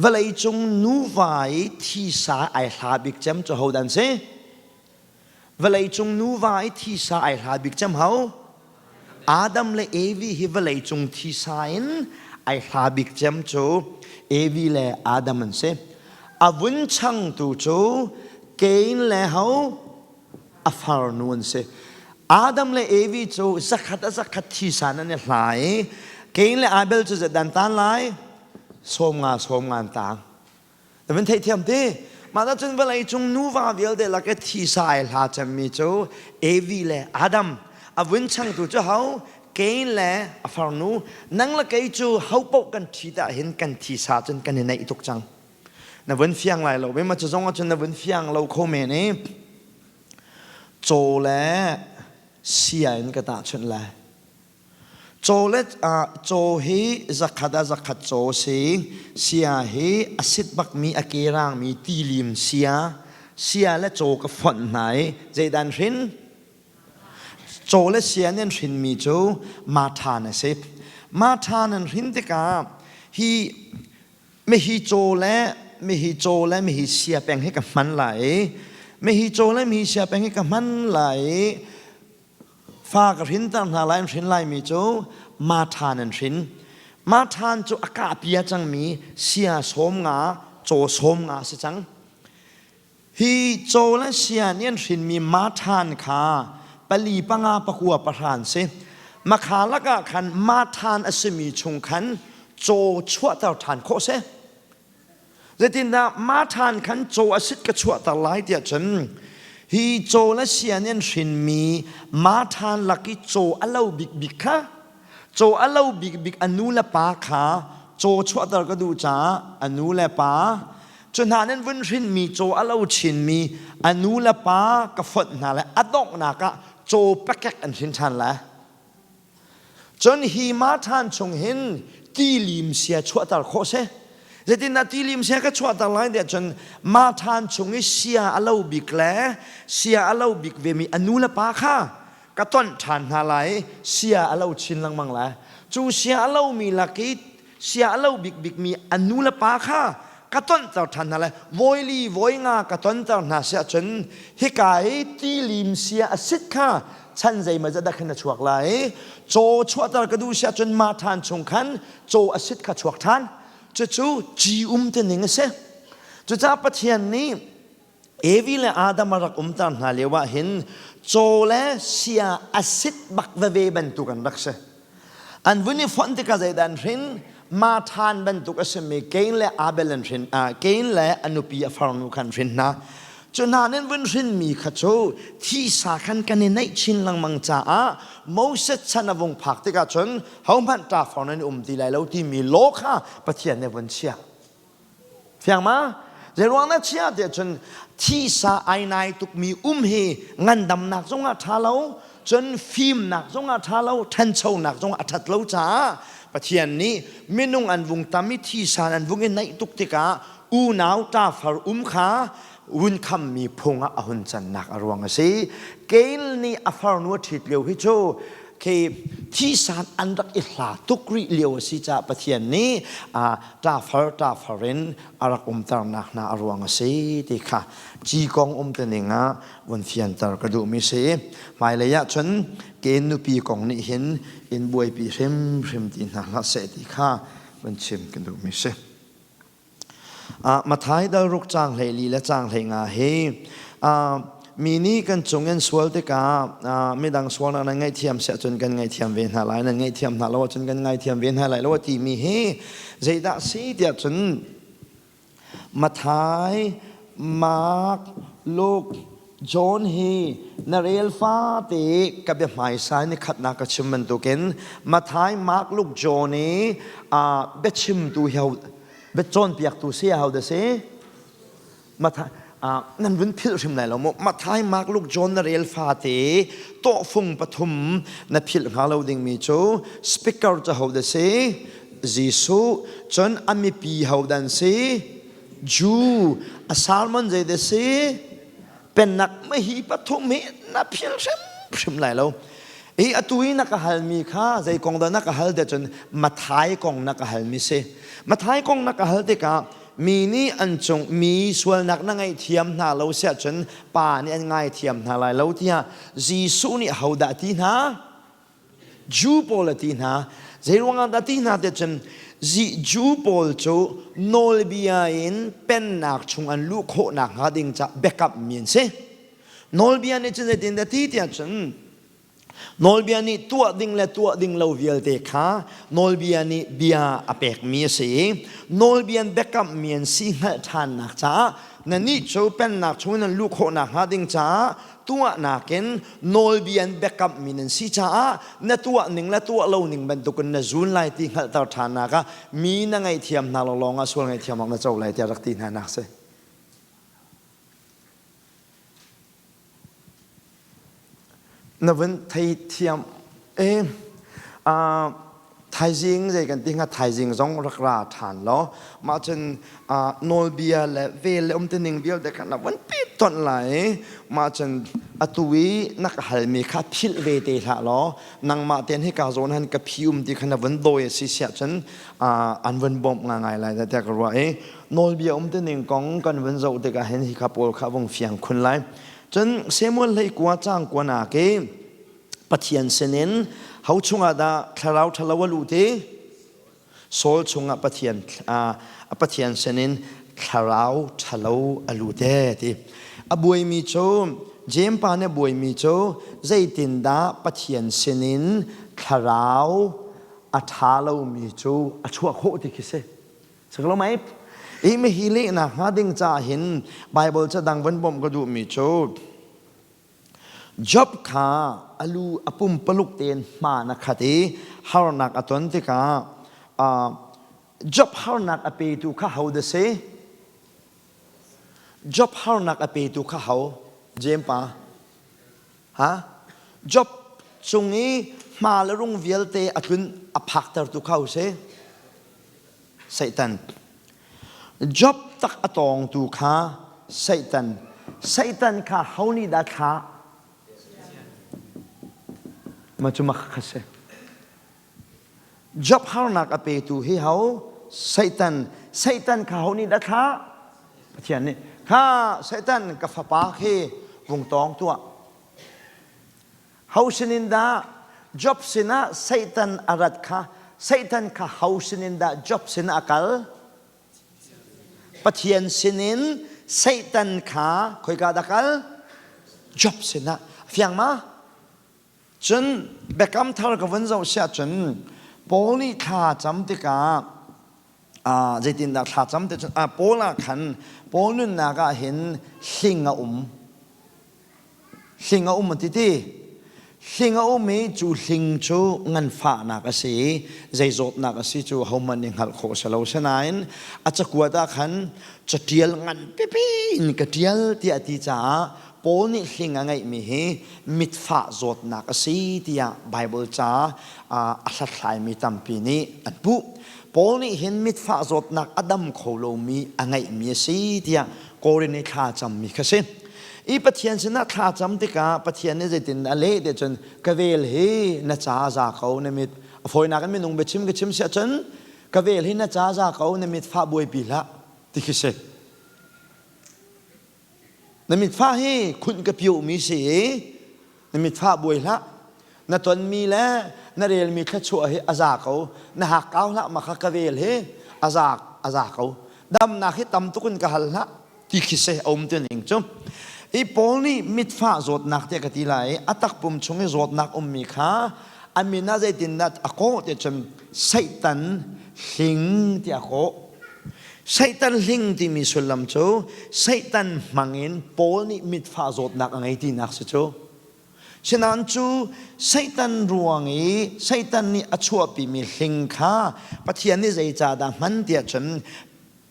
vawleicung nuva i thisa ai hla bik cem cu hodan si? Vawleicung nuva i thisa ai hla bik cem ho? Adam le Evi hi vawleicung thisa in ai hla bik cem cu Evi le Adam an si. A vun changtu cu Cain le ho? A farnu an si. Adam le Evi cu zakhat a zakhat thisa nan i hla i Cain le Abel cu zeidah an tan lai? 50 50 an tang. Na van theihthiam ti? Mah cun vawlei cung nuva vialte lak i thisa ai hla cemmi cu Evi le Adam. A vun changtu cu ho? Cain le a farnu. Nang le kei cu ho paoh kan ṭhi dah hin kan thisa cun kan i naih tuk cang. Na vun fiang lai lo. Mah cu zong ahcun na vun fiang lo kho men i caw le sia in ka tahchunh lai. Caw le caw hi zakhat ah zakhat caw si. Sia hi a sit bakmi a ke rangmi tilim sia. Sia le caw ka fonh hna i zeidah an hrin? Caw le sia nih an hrinmi cu mathan a si. Mathan an hrin tikah hi mihi caw le mihi caw le mihi sia peng hi ka hman lai i mihi caw le mihi sia peng hi ka hman lai i Fa ka hrinter hna lai an hrin laimi cu mathan an hrin. Mathan cu a kahpia cangmi sia 50, caw 50 si cang. Hi caw le sia nih an hrinmi mathan kha pali panga pakua pahra an si. Makha lakah khan mathan a simi chung khan caw chuahter ṭhan khawh si. Zeitindah mah ṭhan khan caw a sit ka chuahter lai tiah cun hi caw le sia nih an hrinmi mah ṭhan lak i caw a lo bikbik kha caw a lo bikbik a nu le pa kha caw chuahter ka duh caah a nu le pa cu hna nan vun hrinmi caw a lo chinmi a nu le pa ka fonh hna le a donghnak ah caw pakek an hrin ṭhan lai. Cun hi ma ṭhan chung hin tilim sia chuahter khawh si. Zeitindah tilim sia ka chuahter lai tiah cun ma ṭhan chung i sia a lo bik le sia a lo bik vemi a nu le pa kha ka tonh ṭhan hna lai i sia a lo chin lengmang lai. Cu sia a lomi lak i sia a lo bikbikmi a nu le pa kha ka tonter ṭhan hna lai. Voili voinga ka tonter hna si ahcun hika i tilim sia a sit kha chan zeimawzat dah khan a chuak lai. Caw chuahter ka duh si ahcun mah ṭhan chung khan caw a sit kha chuak ṭhan. Cucu ci um ti ning a si. Cucaah Pathian nih Evi le Adam a rak umter hna lio ah hin caw le sia a sit bak veve bantuk an rak si. An vun i fonh tikah zeidah an hrin? Ma ṭhan bantuk a simi Cain le Abel an hrin. Cain le a nupi a farnu kha an hrin hna. Cu hna nan vun hrinmi kha cu thisa khan kan i naih chin lengmang caah Moses chan a vung phak tikah cun hohmanh ṭafar nan i um ti lai lo timi law kha Pathian nih a vun chiah. Fiang ma? Zeiruang na chia tiah cun thisa ai nai tukmi um hi ngandamnak zongah ṭha lo, cun fimnak zongah ṭha lo, ṭhanchonak zongah a ṭhat lo caah Pathian nih minung an vung tam i thisa an vung i naih tuk tikah unau ṭafar um kha vun khammi phung ah a hun cannak a ruang a si. Cain nih a farnu a ṭhit lio hi cu. Khi thisan an rak i hla tuk rih lio a si caah Pathian nih ṭafar ṭafar in a rak umternak hna a ruang a si ti kha ci kong um tining ah vun fianter ka duhmi si. Hmailei ah cun ke nupi kong nih hin in buaipi hrimhrim ti hna hlah seh ti kha vun chim ka duhmi si. Matthai dal ruk caang 14 le caang 15 hi mi nih kan cung in sual tikah midang sualnak nan ngaihthiam siah cun kan ngaihthiam ve hna lai, nan ngaihthiam hna lo ahcun kan ngaithiam ve hna lai lo a timi hi zeidah si tiah cun Matthai, Mark, Luke, John hi na rel fate ka bia hmaisa ni khatnak ka chim bantukin Matthai, Mark, Luke, John i biachimtu hi biacawnpiaktu si a ho dah si? Matthai nan vun philh hrim lai lo mu. Matthai, Mark, Luke, John na rel fate tawhfung pathum na philh hnga lo dingmi cu speaker cu ho dah si? Jesuh, cun a mipi ho dan si? Jew a sermon zei dah si pennak hi pathum hi na phil hrimhrim lai lo. I atu i na ka halmi kha zei kong dah na ka hal tiah cun Mathai kong na ka halmi si. Mathai kong na ka hal tikah mi nih an cung mi sualnak na ngaihthiam hna lo siah cun pa nih an ngaithiam hna lai lo tiah Jesuh nih hodah ti hna? Jew pawl a ti hna. Zeiruangah dah ti hna tiah cun Jew pawl cu nawlbia in pennak chung an luh khawh nakhnga ding ca biakammi an si. Nawlbia nih cun zeitin dah ti tiah cun nawlbia nih tuah ding le tuah ding lo vialte kha nawlbia nih bia a pekmi a si i nawlbia in biakammi an si hngalh ṭhannak caah nannih cu pennak chung in an luh khawh nakhnga ding caah tuahnak in nawlbia in biakammi nan si caah na tuah ning le tuah lo ning bantukin na zun lai ti hngalhter ṭhannak ah mi na ngaihthiam hna lo lawngah sual ngaihthiam awk na co lai tiah rak ti hna nak si. Na vun theithiam e thaizing zei kan ti hnga thaizing zong rak ra ṭhan law mah cun nawlbia le vel le umtuning vialte kha na vun pet tonh lai i mah cun atu i na ka halmi kha philh ve te hlah law nangmah ten hika zawn han ka phi um ti kha na vun dawi a si siah cun an vun bawmh ngai lai tiah ka ruah i nawlbia umtuning kong kan vun zoh tikah hin hika pawl kha vung fiang khun lai. Cun Samuel 11 caang kuanak i Pathian sinin ho chungah dah thlarau ṭhalo a luh ti? Saul chungah Pathian Pathian sinin thlarau ṭhalo a lut e ti. A buaimi cu Jeim pa nih a buaimi cu zeitindah Pathian sinin thlarau a ṭha lomi cu a chuah khawh ti khi si. Saklo mai i mihi lehnak hnga ding caah hin Bible ca dang van bawmh ka duhmi cu Job kha a lu a pumpaluk tein hmaan a khat i harnak a ton tikah Job harnak a petu kha ho dah si? Job harnak a petu kha ho? James pa. Ha? Job cung i hma le rung vialte a tlun a phaktertu kha ho si? Satan. Job tak a tawngtu kha Satan. Satan kha ho nih dah thlah? Ma cu mak kha si. Job harnak a petu hi ho? Satan. Satan kha ho nih dah thlah? Pathian nih. Kha Satan ka fapa khi vung tawng tuah. Ho sinin dah Job sinah Satan a rat kha Satan kha ho sinin dah Job sinah a kal? Pathian sinin Satan kha khoika dah kal? Job sinah. Fiang ma? Cun Biakam thar ka vun zoh siah cun Paul nih thla cam tikah zeitindah thla cam ti cun Paul ah khan Paul nunnak ah hin hling a um. Hling a um a ti ti. Hling a um i cu hling cu nganfahnak a si i zei zawtnak a si cu ahohmanh nih hngalh khawh a si lo. Sinain a cakuat ah khan caṭial ngan pipi in ka ṭial tiah a ti caah Paul nih hling a ngeihmi hi mitfah zawtnak a si tiah Baibal ca a hlathlaimi tampi nih an puh. Paul nih hin mitfah zawtnak a dam kho lomi a ngeihmi a si tiah Korin i thla cammi kha si. I Pathian sinah thla cam tikah Pathian nih zeitin a leh ti cun ka vel hi na ca za ko na mit a fawinak in minung biachim ka chim siah cun ka vel hi na ca za ko na mit fah buaipi hlah ti khi si. Na mitfah hi khunh ka piomi si i na mitfah buai hlah. Na tonmi le na relmi thluachuah hi a za ko. Na hakkau hlah ma kha ka vel hi a za a za ko. Damnak hi tam tuk in ka hal hlah ti khi si a um tu ning cu. I Paul nih mitfah zawtnak tiah ka ti lai i a takpum chung i zawtnak ummi kha a min ah zeitindah a kawh ti cun Satan hling tiah a kawh. Satan hling timi sullam cu Satan hmangin Paul nih mitfah zawtnak a ngei tinak si cu. Sinain cu Satan ruang i Satan nih a chuahpimi hling kha Pathian nih zeicahdah hman tiah cun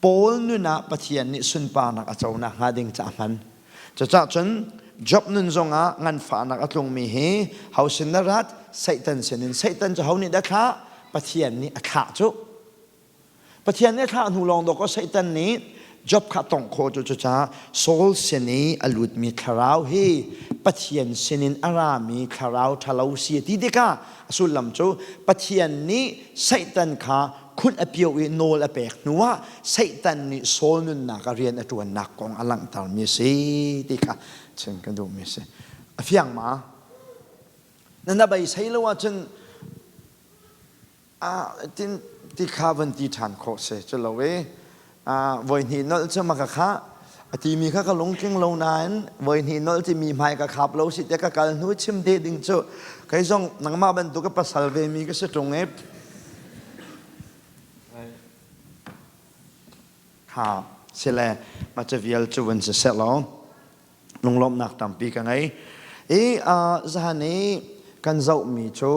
Paul nun ah Pathian nih sunparnak a co nakhnga ding ca hman. Cucaah cun Job nun zongah nganfahnak a tlungmi hi ho sin na rat? Satan sinin. Satan cu ho nih dah thlah? Pathian nih a thlah cu. Pathian nih thlah hnu lawng dawkaw Satan nih Job kha tongh khawh cu cucaah Saul sin i a lutmi thlarau hi Pathian sinin a rami thlarau ṭhalo si ti tikah a sullam cu Pathian nih Satan kha khunh a pio i nawl a pek hnuah Satan nih Saul nunnak ah rian a ṭuannak kong a langhtermi a si ti kha chim ka duhmi a si. A fiang ma? Na na beisei lo ahcun tin ti kha van ti ṭhan khawh si cu lo i voi hnih nolh cu ma ka khah a timi kha ka lungtling lo nain voi hnih nolh timi hmai ka khap lo si te ka kal hnu chim te ding cu kei zong nangmah bantuk ka pasal ve mi ka si ṭung i kha sile ma ca vial cu van si seh law lunglawmhnak tampi ka ngei. I zahan i kan zohmi cu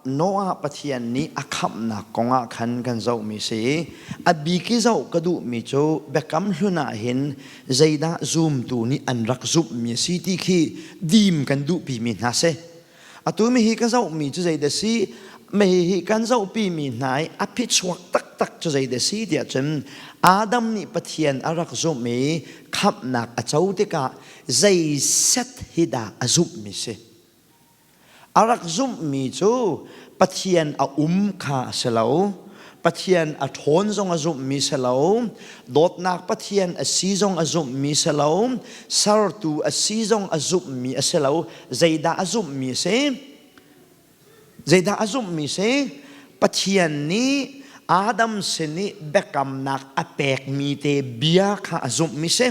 Noah Pathian nih a khamhnak kongah khan kan zohmi si i a bik i zoh ka duhmi cu Biakam Hlun ah hin zeidah zumtu nih an rak zumhmi a si ti khi dim kan duhpimi hna si. Atu mi hi ka zohmi cu zeidah si? Mi hi kan zohpimi hna i a phichuak taktak cu zeidah si tiah cun Adam nih Pathian a rak zumh i khamhnak a co tikah zei set hi dah a zumhmi si? A rak zumhmi cu Pathian a um kha a si lo. Pathian a ṭhawn zong a zumhmi si lo, dawtnak Pathian a si zong a zumhmi si lo, sertu a si zong a zumhmi a si lo. Zeidah a zumhmi a si? Zeidah a zumhmi si? Pathian nih Adam sin i biakamnak a pekmi te bia kha a zumhmi si.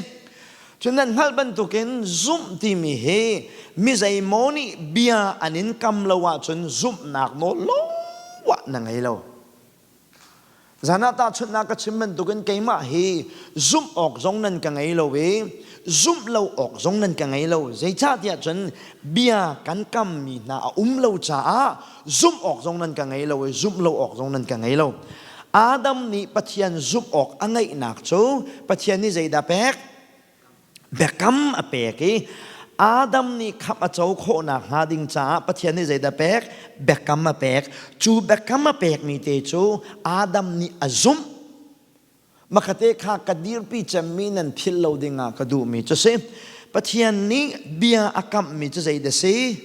Cun nan hngalh bantukin zumh timi hi mi zeimaw nih bia an in kam lo ahcun zumhnak nawl lawh na ngei lo. Zan ah tahchunhnak ka chim bantukin keimah hi zumh awk zong nan ka ngei lo i zumh lo awk zong nan ka ngei lo. Zeicahtiah cun bia kan kammi hna a um lo caah zumh awk zong nan ka ngei lo i zumh lo awk zong nan ka ngei lo. Adam nih Pathian zumh awk a ngeihnak cu Pathian nih zeidah pek? Biakam a pek i Adam nih khamh a co khawhnak hnga ding caah Pathian nih zeidah pek? Biakam a pek. Cu biakam a pekmi te cu Adam nih a zumh. Makate kha ka dirpi cemmi nan philh lo dingah ka duhmi cu si. Pathian nih bia a kamhmi cu zeidah si?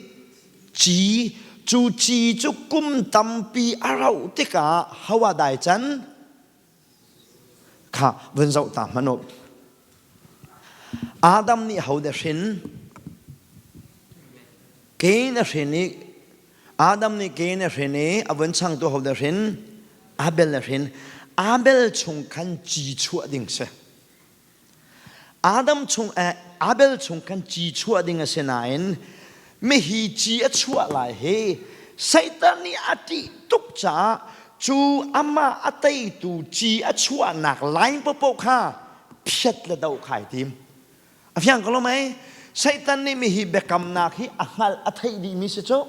Ci cu ci cu kum tampi a rauh tikah ho ah dai can kha vun zoh ta hmanh u. Adam nih ho dah hrin? Cain a hrin i Adam nih Cain a hrin i a vun changtu ho dah hrin? Abel a hrin. Abel chung khan ci chuah ding si. Adam chung eh, Abel chung khan ci chuah ding a si nain mihi ci a chuah lai hi Satan nih a ṭih tuk caah cu amah a teitu ci a chuahnak line paohpaoh kha phiat le doh kha ai tim. A fiang ko lo mei? Satan nih mihi biakamnak hi a hngalh a theih dihmi si cu.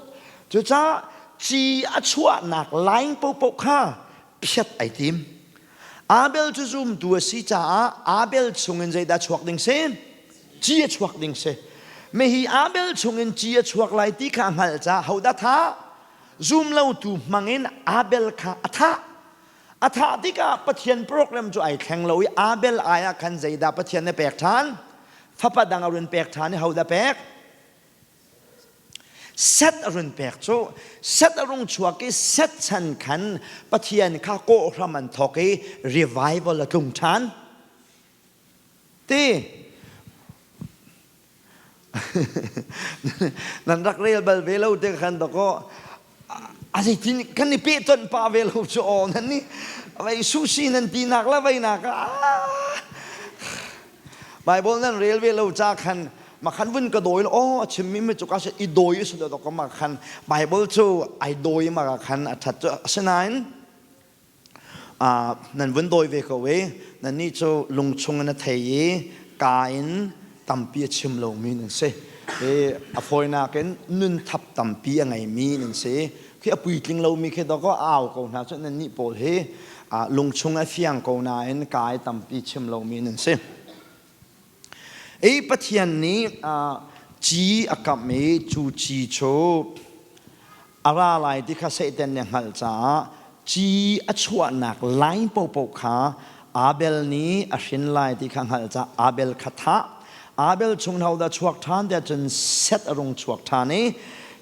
Cucaah ci a chuahnak line paohpaoh kha phiat ai tim. Abel cu zumtu a si caah Abel chungin zeidah chuak ding si? Ci a chuak ding si. Mihi Abel chungin ci a chuak lai ti kha a hngalh caah hodah thah? Zum lotu hmangin Abel kha a thah. A thah tikah Pathian program cu ai thleng lo i Abel ai ah khan zeidah Pathian nih pek ṭhan? Fapa dang a run pek ṭhan i hodah pek? Set a run pek cu set a rung chuak i set chan khan Pathian kha kawhhram an thawk i revival a tlung ṭhan. Ti nan rak rel bal ve lo te khan dakaw a zeitin kan i pehtonh pah ve lo cu aw nan nih vei sushi nan ti nak la vei nak ah Bible nan rel ve lo ca khan ma khan vun ka dawi aw a chimmi mi cu ka se i dawi su do ko ma khan Bible cu ai dawi ma khan a that cu asinain nan vun dawi ve ko i nannih cu lungchung in a thei i kaa in tampi a chim lomi nan si. I a fawinak in nun thap tampi a ngeimi nan si. Khi a puitling lomi khi dawkaw a au ko hna cu nannih pawl hi lungchung a fiang ko nain kaa i tampi chim lomi nan si. I Pathian nih ci a kamh i cu ci cu a ra lai ti kha Satan nih a hngalh caah ci a chuahnak line paohpaoh kha Abel nih a hrin lai ti kha a hngalh caah Abel kha thah. Abel chung hodah chuak ṭhan tiah cun Seth a rung chuak ṭhan i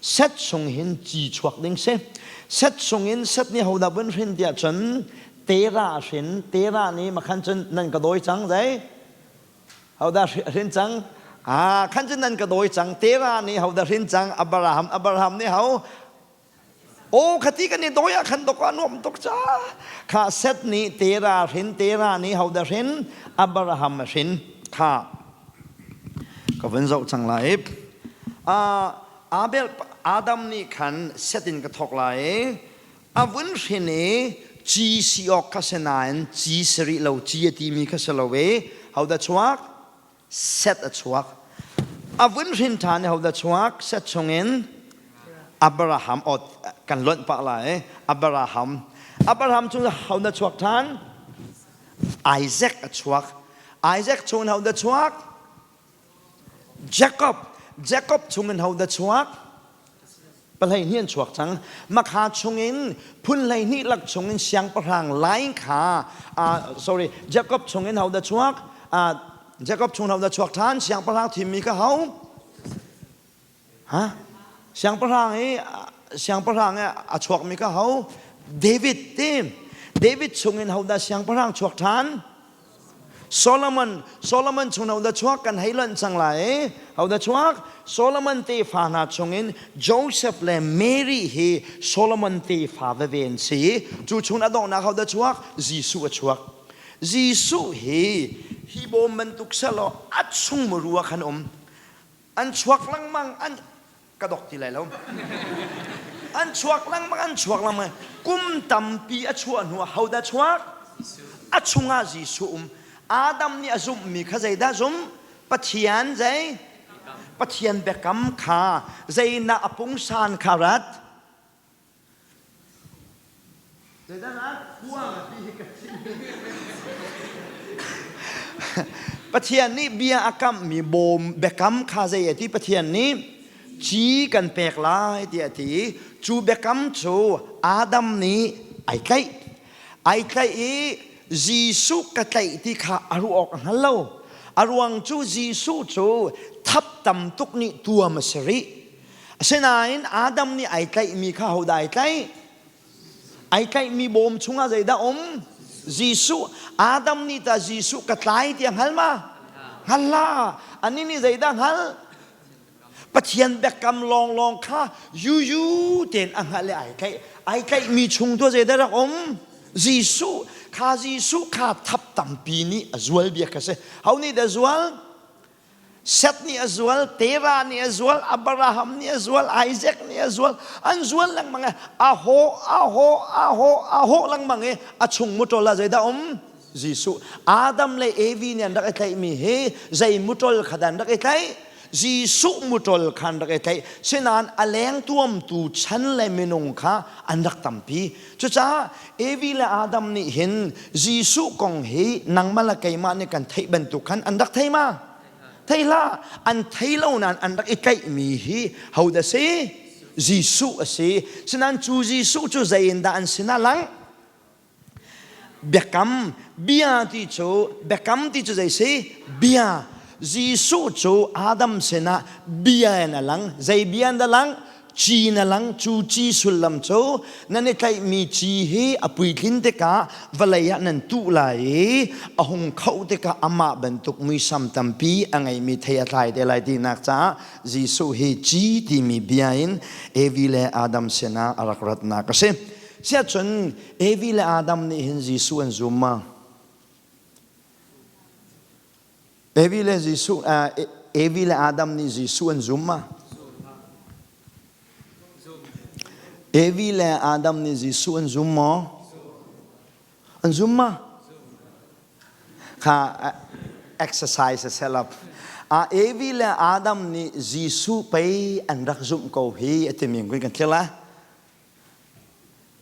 Seth chung hin ci chuak ding si. Seth chung in Seth nih hodah vun hrin tiah cun Terah a hrin. Terah nih makhan cun nan ka dawi cang zei? Hodah hrin cang? Ah, khan cun nan ka dawi cang. Terah nih hodah hrin cang? Abraham. Abraham nih ho? Oh, khati kan i dawi ah khan dok ah nuam tuk ca. Kha Seth nih Terah hrin, Terah nih hodah hrin? Abraham a hrin. Kha ka vun zoh cang lai. Ah, Abel Adam nih khan Seth in ka thawk lai. A vun hrin i ci si awk kha si nain ci si rih lo ci a timi kha si lo i hodah chuak? Seth a chuak. A vun hrin ṭhan i hodah chuak? Seth chungin Abraham aw kan lonh pah lai Abraham. Abraham chung hodah chuak ṭhan? Isaac a chuak. Isaac chungin hodah chuak? Jacob. Jacob chungin hodah chuak? Pahleihnih an chuak cang. Makha chungin phun 12 lak chungin siangpahrang line kha sorry Jacob chungin hodah chuak? Jacob chung hodah chuak ṭhan? Siangpahrang thimmi kha ho? Ha? Siangpahrang i siangpahrang i a chuakmi kha ho? David ti. David chungin hodah siangpahrang chuak ṭhan? Solomon Solomon chung hodah chuak kan hei lonh cang lai hodah chuak Solomon tefa hna chungin Joseph le Mary hi Solomon tefa veve an si cu chung a donghnak hodah chuak Jesuh a chuak Jesuh hi hi bawm bantuk selaw a chung muru ah khan um an chuak lengmang an ka dok ti lai lo an chuak lengmang an chuak lengmang kum tampi a chuah hnu ah hodah chuak a chungah Jesuh um Adam nih a zumhmi kha zeidah zum Pathian zei Pathian biakam kha zeinak a pungsan kha rat Pathian nih bia a kamhmi bawm biakam kha zei a ti? Pathian nih ci kan pek lai tiah a ti. Cu biakam cu Adam nih ai tlaih. Ai tlaih i Jesuh ka tlaih ti kha a ruah awk a hngal lo. A ruang cu Jesuh cu thap tam tuk nih tuam a si rih. Asinain Adam nih ai tlaihmi kha hodah ai tlaih? Ai tlaihmi bawm chungah zeidah um? Jesuh. Adam nih tah Jesuh ka tlai ti a hngal ma? Hngal hlah. Anih nih zeidah hngal? Pathian biakam lawnglawng kha yuyu tein a hngalh i ai tlaih. Ai tlaihmi chung tu zeidah rak um? Jesuh. Kha Jesuh kha thap tampi nih a zual bia kha si. Ho nih dah zual? Seth nih a zual, Terah nih a zual, Abraham nih a zual, Isaac nih a zual. An zual lengmang i a haw, a haw, a haw, a haw lengmang i a chung mutol ah zeidah um? Jesuh. Adam le Evi nih an rak i tlaihmi hi zei mutol kha dah an rak i tlaih? Jesuh mutol kha an rak i tlaih. Sinain a leng tuamtu chan le minung kha an rak tampi. Cucaah Evi le Adam nih hin Jesuh kong hi nangmah le keimah nih kan theih bantuk khan an rak thei ma? Thei hlah. An thei lo nain an rak i tlaihmi hi hodah si? Jesuh a si. Sinain cu Jesuh cu zei in dah an sinah lang? Biakam. Bia ti cu biakam ti cu zei si? Bia. Jesuh cu Adam sinah bia in a lang. Zei bia in a lang? Ci na lang. Cu ci sullam cu nan i tlaihmi ci hi a puitlin tikah vawlei ah nan tuh lai i a hung khoh tikah amah bantuk muisam tampi a ngeimi thei a tlai te lai tinak caah Jesuh hi ci timi bia in Evi le Adam sinah a rak ratnak a si. Siahcun Evi le Adam nih hin Jesuh an zum ma? Evi le Jesuh Evi le Adam nih Jesuh an zum ma? Evi le Adam nih Jesuh an zum maw? An zum ma? Kha exercise a set up. A Evi le Adam nih Jesuh pei an rak zumh ko hi a timi kan thil lai.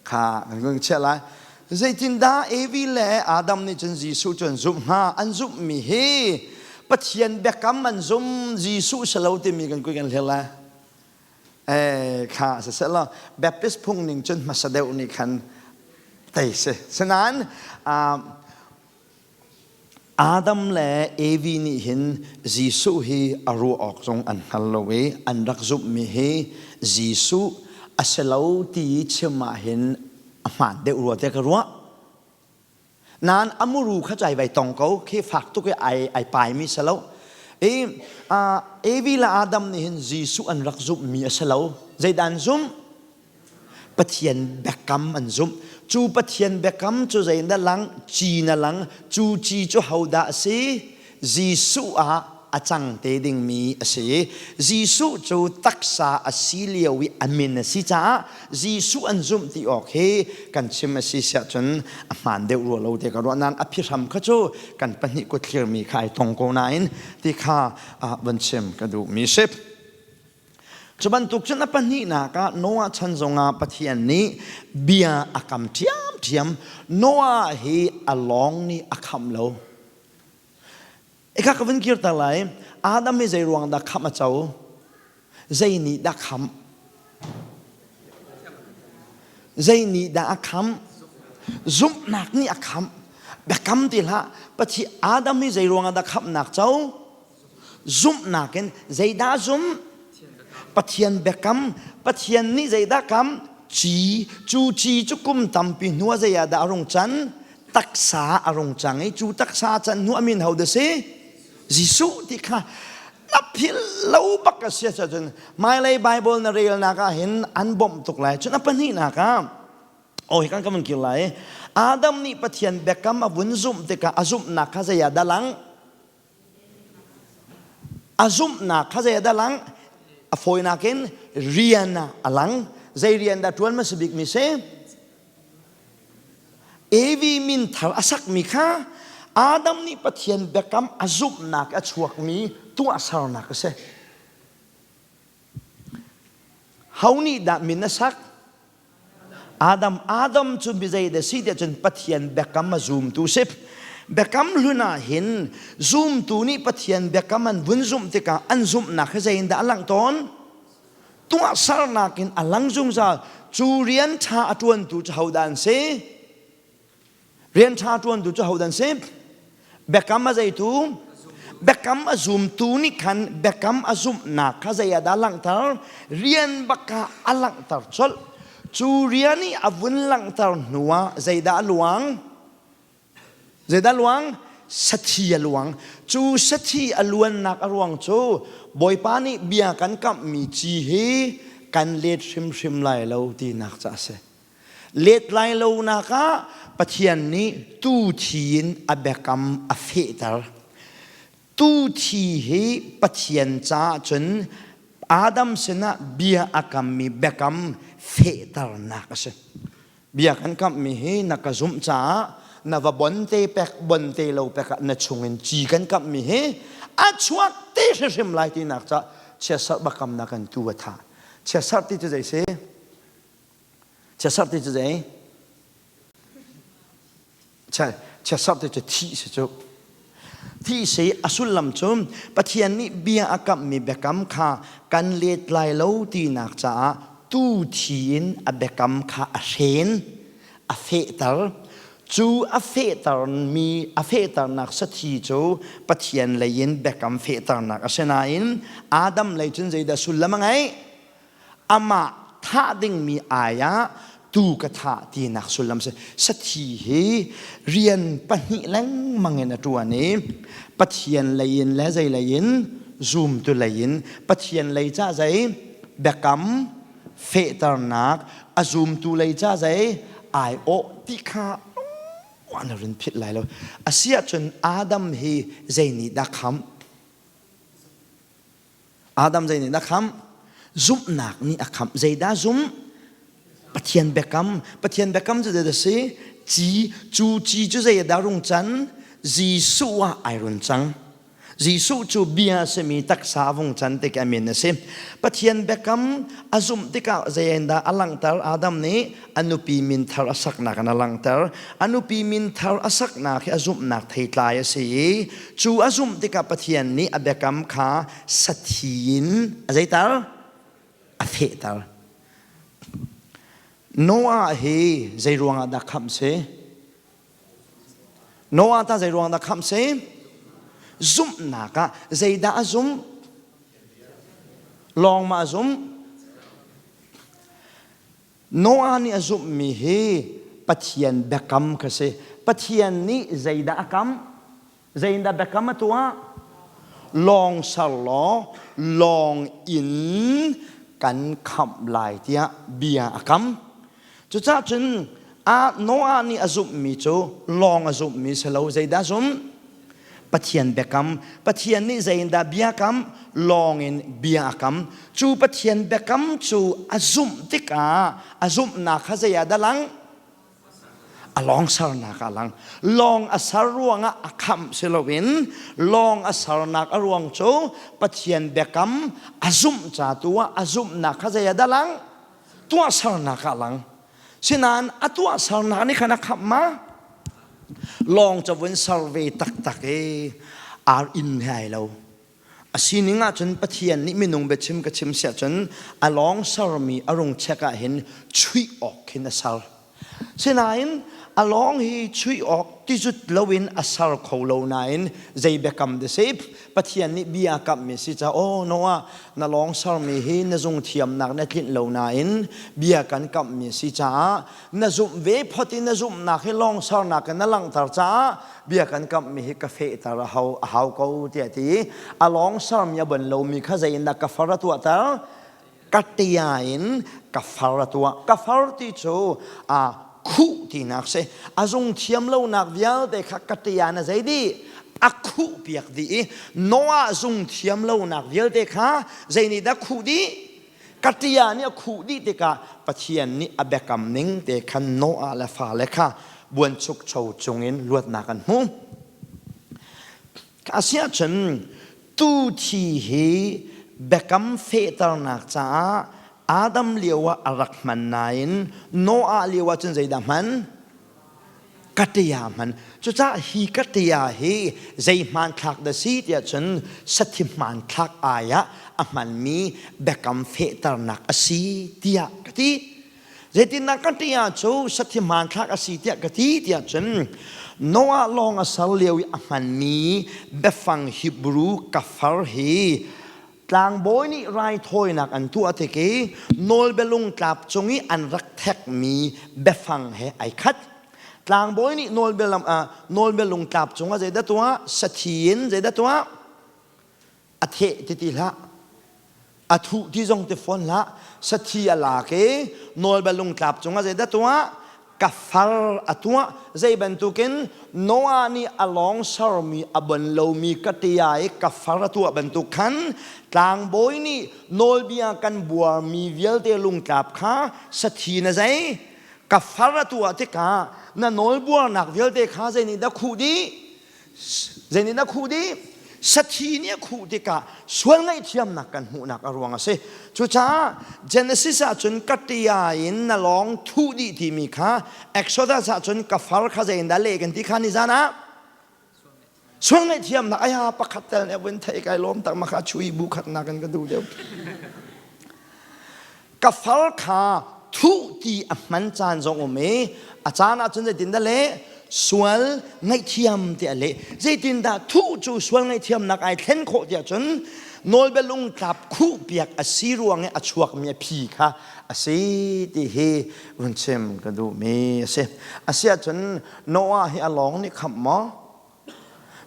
Kha kan chiah lai. Zeitindah Evi le Adam nih cun Jesuh cu an zumh hnga? An zumhmi hi Pathian biakam an zum Jesuh si lo timi kan kui kan hlir lai. Eh, kha siseh law Baptist phung ning cun hmasa deuh nih khan tei si. Sinain Adam le Evi nih hin Jesuh hi a ruah awk zong an hngal lo i an rak zumhmi hi Jesuh a si lo ti chim ah hin a hmaan deuh rua tiah ka ruah. Nain a muru kha cu ai vai tong ko khi fak tuk i ai ai paimi si lo. I Evi le Adam nih hin Jesuh an rak zumhmi a si lo. Zeidah an zumh? Pathian biakam an zumh. Cu Pathian biakam cu zeidah lang? Ci na lang. Cu ci cu hodah a si? Jesuh ah a cang te dingmi a si. Jesuh cu taksa a si lio i a min a si caah Jesuh an zumh ti awk hi kan chim a si siah cun a hmaan deuh rua lo te ka ruah nain a phihram kha cu kan pahnih kut thlirmi kha ai tong ko nain ti kha van chim ka duhmi si. Cu bantuk cun a pahnihnak ah Noah chan zongah Pathian nih bia a kam ṭhiamṭhiam. Noah hi a lawng nih a khamh lo. Eka ka vun kirter lai. Adam hi zei ruang dah khamh a co? Zei nih dah khamh? Zei nih dah a khamh? Zumhnak nih a khamh. Biakam ti hlah. Pathian Adam hi zei ruangah dah khamhnak co? Zumhnak in zeidah zumh? Pathian biakam. Pathian nih zeidah kam? Ci. Cu ci cu kum tampi hnu ah zei ah dah a rung can? Taksa a rung cang i cu taksa can hnu a min ho dah si? Jesuh ti kha na philh lo bak a si ahcun hmailei Bible na relnak ah hin an bawmh tuk lai. Cun a pahnihnak ah Oh, hi kan ka vun kir lai. Adam nih Pathian biakam a vun zumh tikah a zumhnak kha zei ah dah lang? A zumhnak kha zei ah dah lang? A fawinak in rian ah a lang. Zei rian dah ṭuan hmasa bikmi si? Evi min thar a sakmi kha Adam nih Pathian biakam a zumhnak a chuakmi tuahsernak a si. Ho nih dah min a sak? Adam Adam cu mi zei dah si tiah cun Pathian biakam a zumtu si. Biakam hlun ah hin zumtu nih Pathian biakam an vun zumh tikah an zumhnak hi zei in dah a langh tawn? Tuahsernak in a lang zungzal. Cu rian ṭha a ṭuantu cu hodah an si? Rian ṭha ṭuantu cu hodah an si? Biakam a zeitu? Biakam a zumtu nih khan biakam a zumhnak kha zei ah dah a langhter? Rian bak ah a langhter colh. Cu rian i a vun langhter hnuah zeidah a luang? Zeidah a luang? Sathi a luang. Cu sathi a luannak a ruang cu Bawipa nih bia kan kamhmi ci hi kan let hrimhrim lai lo tinak ca a si. Let lai lonak ah Pathian nih tuu thi in a biakam a fehter. Tuu thi hi Pathian caah cun Adam sinah bia a kammi biakam fehternak a si. Bia kan kamhmi hi na ka zumh caah na va bon te pek bon te lo pek ah na chungin ci kan kamhmi hi a chuak te hrimhrim lai tinak caah chiatserh biakamnak in tuu a thah. Chiatserh ti cu zei si? Chiatserh ti cu zei? Chiatserh ti cu thih si cu. Thih si a sullam cu Pathian nih bia a kamhmi biakam kha kan let lai lo tinak caah tu thi in a biakam kha a hren, a fehter. Cu a fehtermi a fehternak sathi cu Pathian lei in biakam fehternak a si nain Adam lei cun zeidah sullam a ngeih? Amah thah dingmi ai ah tuu ka thah tinak sullam si. Sathi hi rian pahnih lengmang in a ṭuan i Pathian lei in le zei lei in zumtu lei in Pathian lei ca zei biakam fehternak a zumtu lei ca zei aiawh ti kha an rin philh lai lo. Asiahcun Adam hi zei nih dah khamh? Adam zei nih dah khamh? Zumhnak nih a khamh. Zeidah zumh? Pathian biakam. Pathian biakam cu zeidah si? Ci, cu ci cu zei dah rung can? Jesuh ah ai run cang. Jesuh cu bia a simi taksa a vung can tik a min a si. Pathian biakam a zumh tikah zeiindah a langhter? Adam nih a nupi min thar a saknak in a langhter. A nupi min thar a saknak hi a zumhnak theitlai a si i cu a zumh tikah Pathian nih a biakam kha sathi in a zeitar? A fehter. Noah hi zei ruangah dah khamh si? Noah ta zei ruang dah khamh si? Zumhnak ah zeidah a zumh? Lawng ma a zumh? Noah nih a zumhmi hi Pathian biakam kha si. Pathian nih zeidah a kam? Zeidah biakam a tuah? Lawng ser law lawng in kan khamh lai tiah bia a kam. Cucaah cun Noah nih a zumhmi cu lawng a zumhmi si lo. Zeidah zumh? Pathian biakam. Pathian nih zeiindah bia kam? Lawng in bia a kam. Cu Pathian biakam cu a zumh tikah a zumhnak kha zei ah dah lang? A lawng sarnak ah lang. Lawng a sar ruangah a khamh si loin lawng a sarnak a ruang cu Pathian biakam a zumh ca tu ah a zumhnak kha zei ah dah lang? Tuahsernak ah lang. Sinain a tuahsernak nih khan a khamh ma? Lawng ca vun ser ve taktak i ar inn he ai lo. A sining ahcun Pathian nih minung biachim ka chim siah cun a lawng sermi a rung check ah hin chuih awk khin a ser. Sinain a lawng hi chuih awk tizut loin a ser kho lo nain zei biakam dah si Pathian nih bia kamhmi si ca aw Noah na lawng sermi hi na zung thiamnak na tlinh lo nain bia kan kamhmi si caah na zumh ve phot in na zumhnak hi lawng sernak in na langhter caah bia kan kamhmi hi ka fehter a hau a hau ko tiah ti a lawng sermi a bon lomi kha zei in dah ka far a tuahter ka tia in ka far a tuah ka far ti cu a khuh tinak si a zung thiam lonak vialte kha ka tia na zei dih a khuh piak dih i Noah zung thiam lonak vialte kha zei nih dah khuh dih Kaṭia nih a khuh dih tikah Pathian nih a biakam ning te khan Noah le fale kha buanchukcho cungin luatnak an hmu. Asiahcun tu thi hi biakam fehternak caah Adam lio ah a rak hman nain Noah lio ah cun zeidah hman? Kaṭia hman. Cucaah hi kaṭia hi zei hmanthlak dah si tiah cun sathi hmanthlak ai ah a hmanmi biakam fehternak a si tiah ka ti. Zeitindah kaṭia cu sathi hmanthlak a si tiah ka ti tiah cun Noah lawng a ser lio i a hmanmi biafang Hebrew kafar hi Tlangbawi nih raithawinak an tuah tik i nawlbia lungtlap cung i an rak thekmi biafang he ai khat. Tlangbawi nih nawlbia, lam, uh, nawlbia lungtlap cungah zeidah tuah? Sathi in zeidah tuah? A theh ti ti hlah. A thuh ti zong ti fawn hlah. Sathi a lak i nawlbia lungtlap cungah zeidah tuah? Ka far a tuah zei bantukin Noah nih a lawng sermi a bon lomi ka tia i ka far a tuah bantuk khan tlangbawi nih nawlbia kan buarmi vialte lungtlap kha sathi na zei ka far a tuah tikah na nawlbuarnak vialte kha zei nih dah khuh dih Zei nih dah khuh dih? Sathi nih a khuh tikah sual ngaihthiamnak kan hmuhnak a ruang a si. Cucaah Genesis ahcun ka tia in na lawng thuh dih timi kha Exodus ahcun ka far kha zei in dah leh kan ti kha nizan ah sual ngaihthiamnak aya pakhat tel nih vun thei kai lawm tak ma kha chui bu khat nak in ka duh deuh. Ka far kha thuh ti a hman caan zong um i a caan ahcun zeitin dah leh? Sual ngaihthiam tiah a leh. Zeitindah thuh cu sual ngaihthiamnak ai thlen khawh tiah cun nawlbia lungtlap khuh piak a si ruang i a chuakmi a phi kha a si ti hi vun chim ka duhmi a si. Asiahcun Noah hi a lawng nih khamh maw?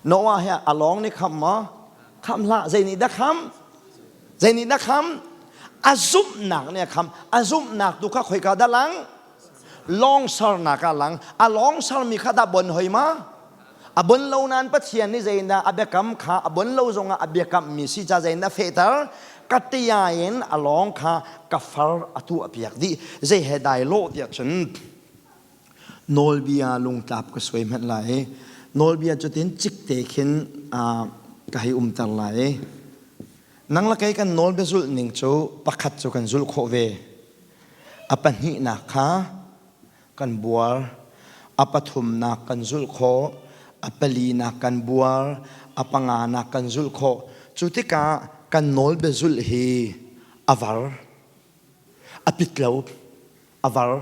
Noah hi a lawng nih khamh maw? Khamh hlah. Zei nih dah khamh? Zei nih dah khamh? A zumhnak nih a khamh. A zumhnak tu kha khoika dah lang? Lawng sarnak ah lang. A lawng sarmi kha dah bon hoi ma? A bon lo nain Pathian nih zeidah a biakam kha a bon lo zongah a biakammi si ca zeidah fehter? Ka tia in a lawng kha ka far a tuah piak dih. Zei he dai lawh tiah cun nawlbia lungtlap ka suai hmanh lai. Nawlbia cutin cikte khin ka hei umter lai. Nang le kei kan nawlbia zulh ning cu pakhat cu kan zulh khawh ve. A pahnihnak kha kan buar, a pathumnak kan zulh khawh, a palinak kan buar, a panganak kan zulh khawh. Cu tikah kan nawlbia zulh hi a var, a pit lo, a var.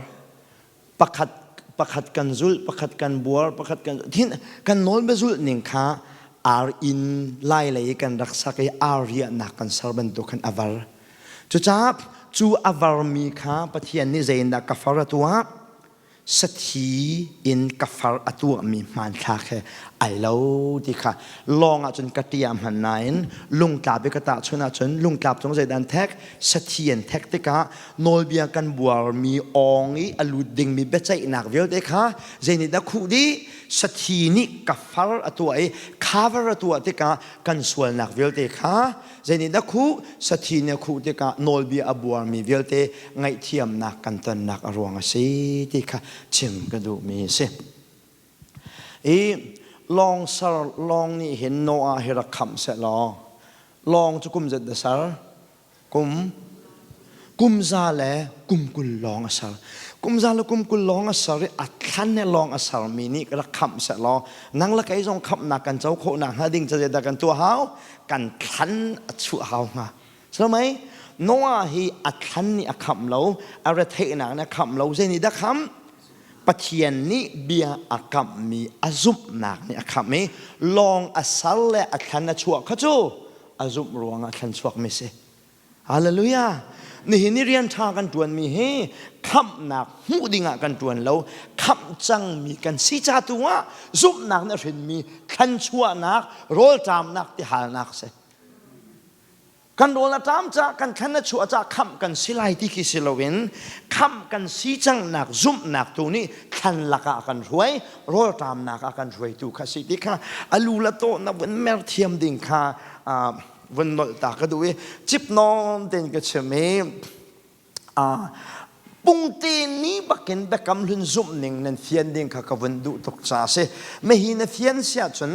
Pakhat pakhat kan zulh, pakhat kan buar, pakhat kan thin kan nawlbia zulh ning kha ar inn lai lei kan rak sak i ar riahnak kan ser bantuk khan a var. Cucaah cu a varmi kha Pathian nih zeitindah ka far a tuah? Sathi in ka far a tuahmi hmanthlak he ai lo ti kha lawng ahcun ka ṭia hman nain lungtlap i ka tahchunh ahcun lungtlap cung zeidah an thek? Sathi an thek tikah nawlbia kan buarmi awng i a lut dingmi biaceihnak vialte kha zeinihdah khuh dih? Sathi nih ka far a tuah i cover a tuah tikah kan sualnak vialte kha Zeinih dah khuh? Sathi nih a khuh tikah nawlbia a buarmi vialte ngaihthiamnak kan tonnak a ruang a si ti kha chim ka duhmi a si. I lawng sar lawng nih hin Noah hi rak khamh seh law lawng cu kum zat dah sar? Kum kum za le kum 20 lawng a ser. Kum za le kum 20 lawng a ser i a thlan he lawng a sermi nih rak khamh seh law nang le kei zong khamhnak kan co khawh nakhnga ding ca zeidah kan tuah hau? Kan thlan a chuah hau hnga. Silo mei? Noah hi a thlan nih a khamh lo, a retheihnak nih a khamh lo, zei nih dah khamh? Pathian nih bia a kamhmi a zumhnak nih a khamh i lawng a sar le a thlan a chuah kha cu a zumh ruangah thlan chuakmi si. Hallelujah! Nihin i rian ṭha kan ṭuanmi hi khamhnak hmuh dingah kan ṭuan lo. Khamh cangmi kan si ca tu ah zumhnak nih a hrinmi thlanchuahnak, rawlṭamnak, tihalnak si. Kan rawl a ṭam caah kan thlan a chuah caah khamh kan si lai ti khi si loin khamh kan si cangnak zumhnak tu nih thlan lakah a kan hruai, rawlṭamnak ah kan hruaitu kha si ti kha a lu le taw na vun mer thiam ding kha vun nolh ta ka duh i cip nawn tein ka chim i pungte ni bakin biakam hlun zumh ning nan fian ding kha ka vun duh tuk ca si mehi na fian siah cun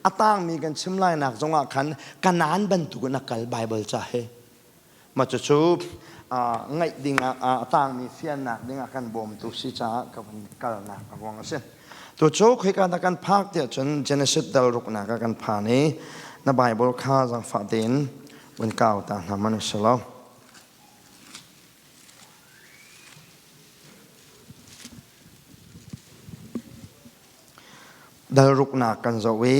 a tangmi kan chim lai nak zongah khan kanaan bantukin a kal Bible ca he mah cucu ngaih ding ah a tangmi fiannak ding ah kan bawmtu si caah ka vun kalnak a ruang a si Tucu khoika dah kan phak tiah cun Genesis dal ruknak ah kan phan i na Bible kha zaangfah tein vun kau ta hna man si lo. Dal ruknak kan zoh i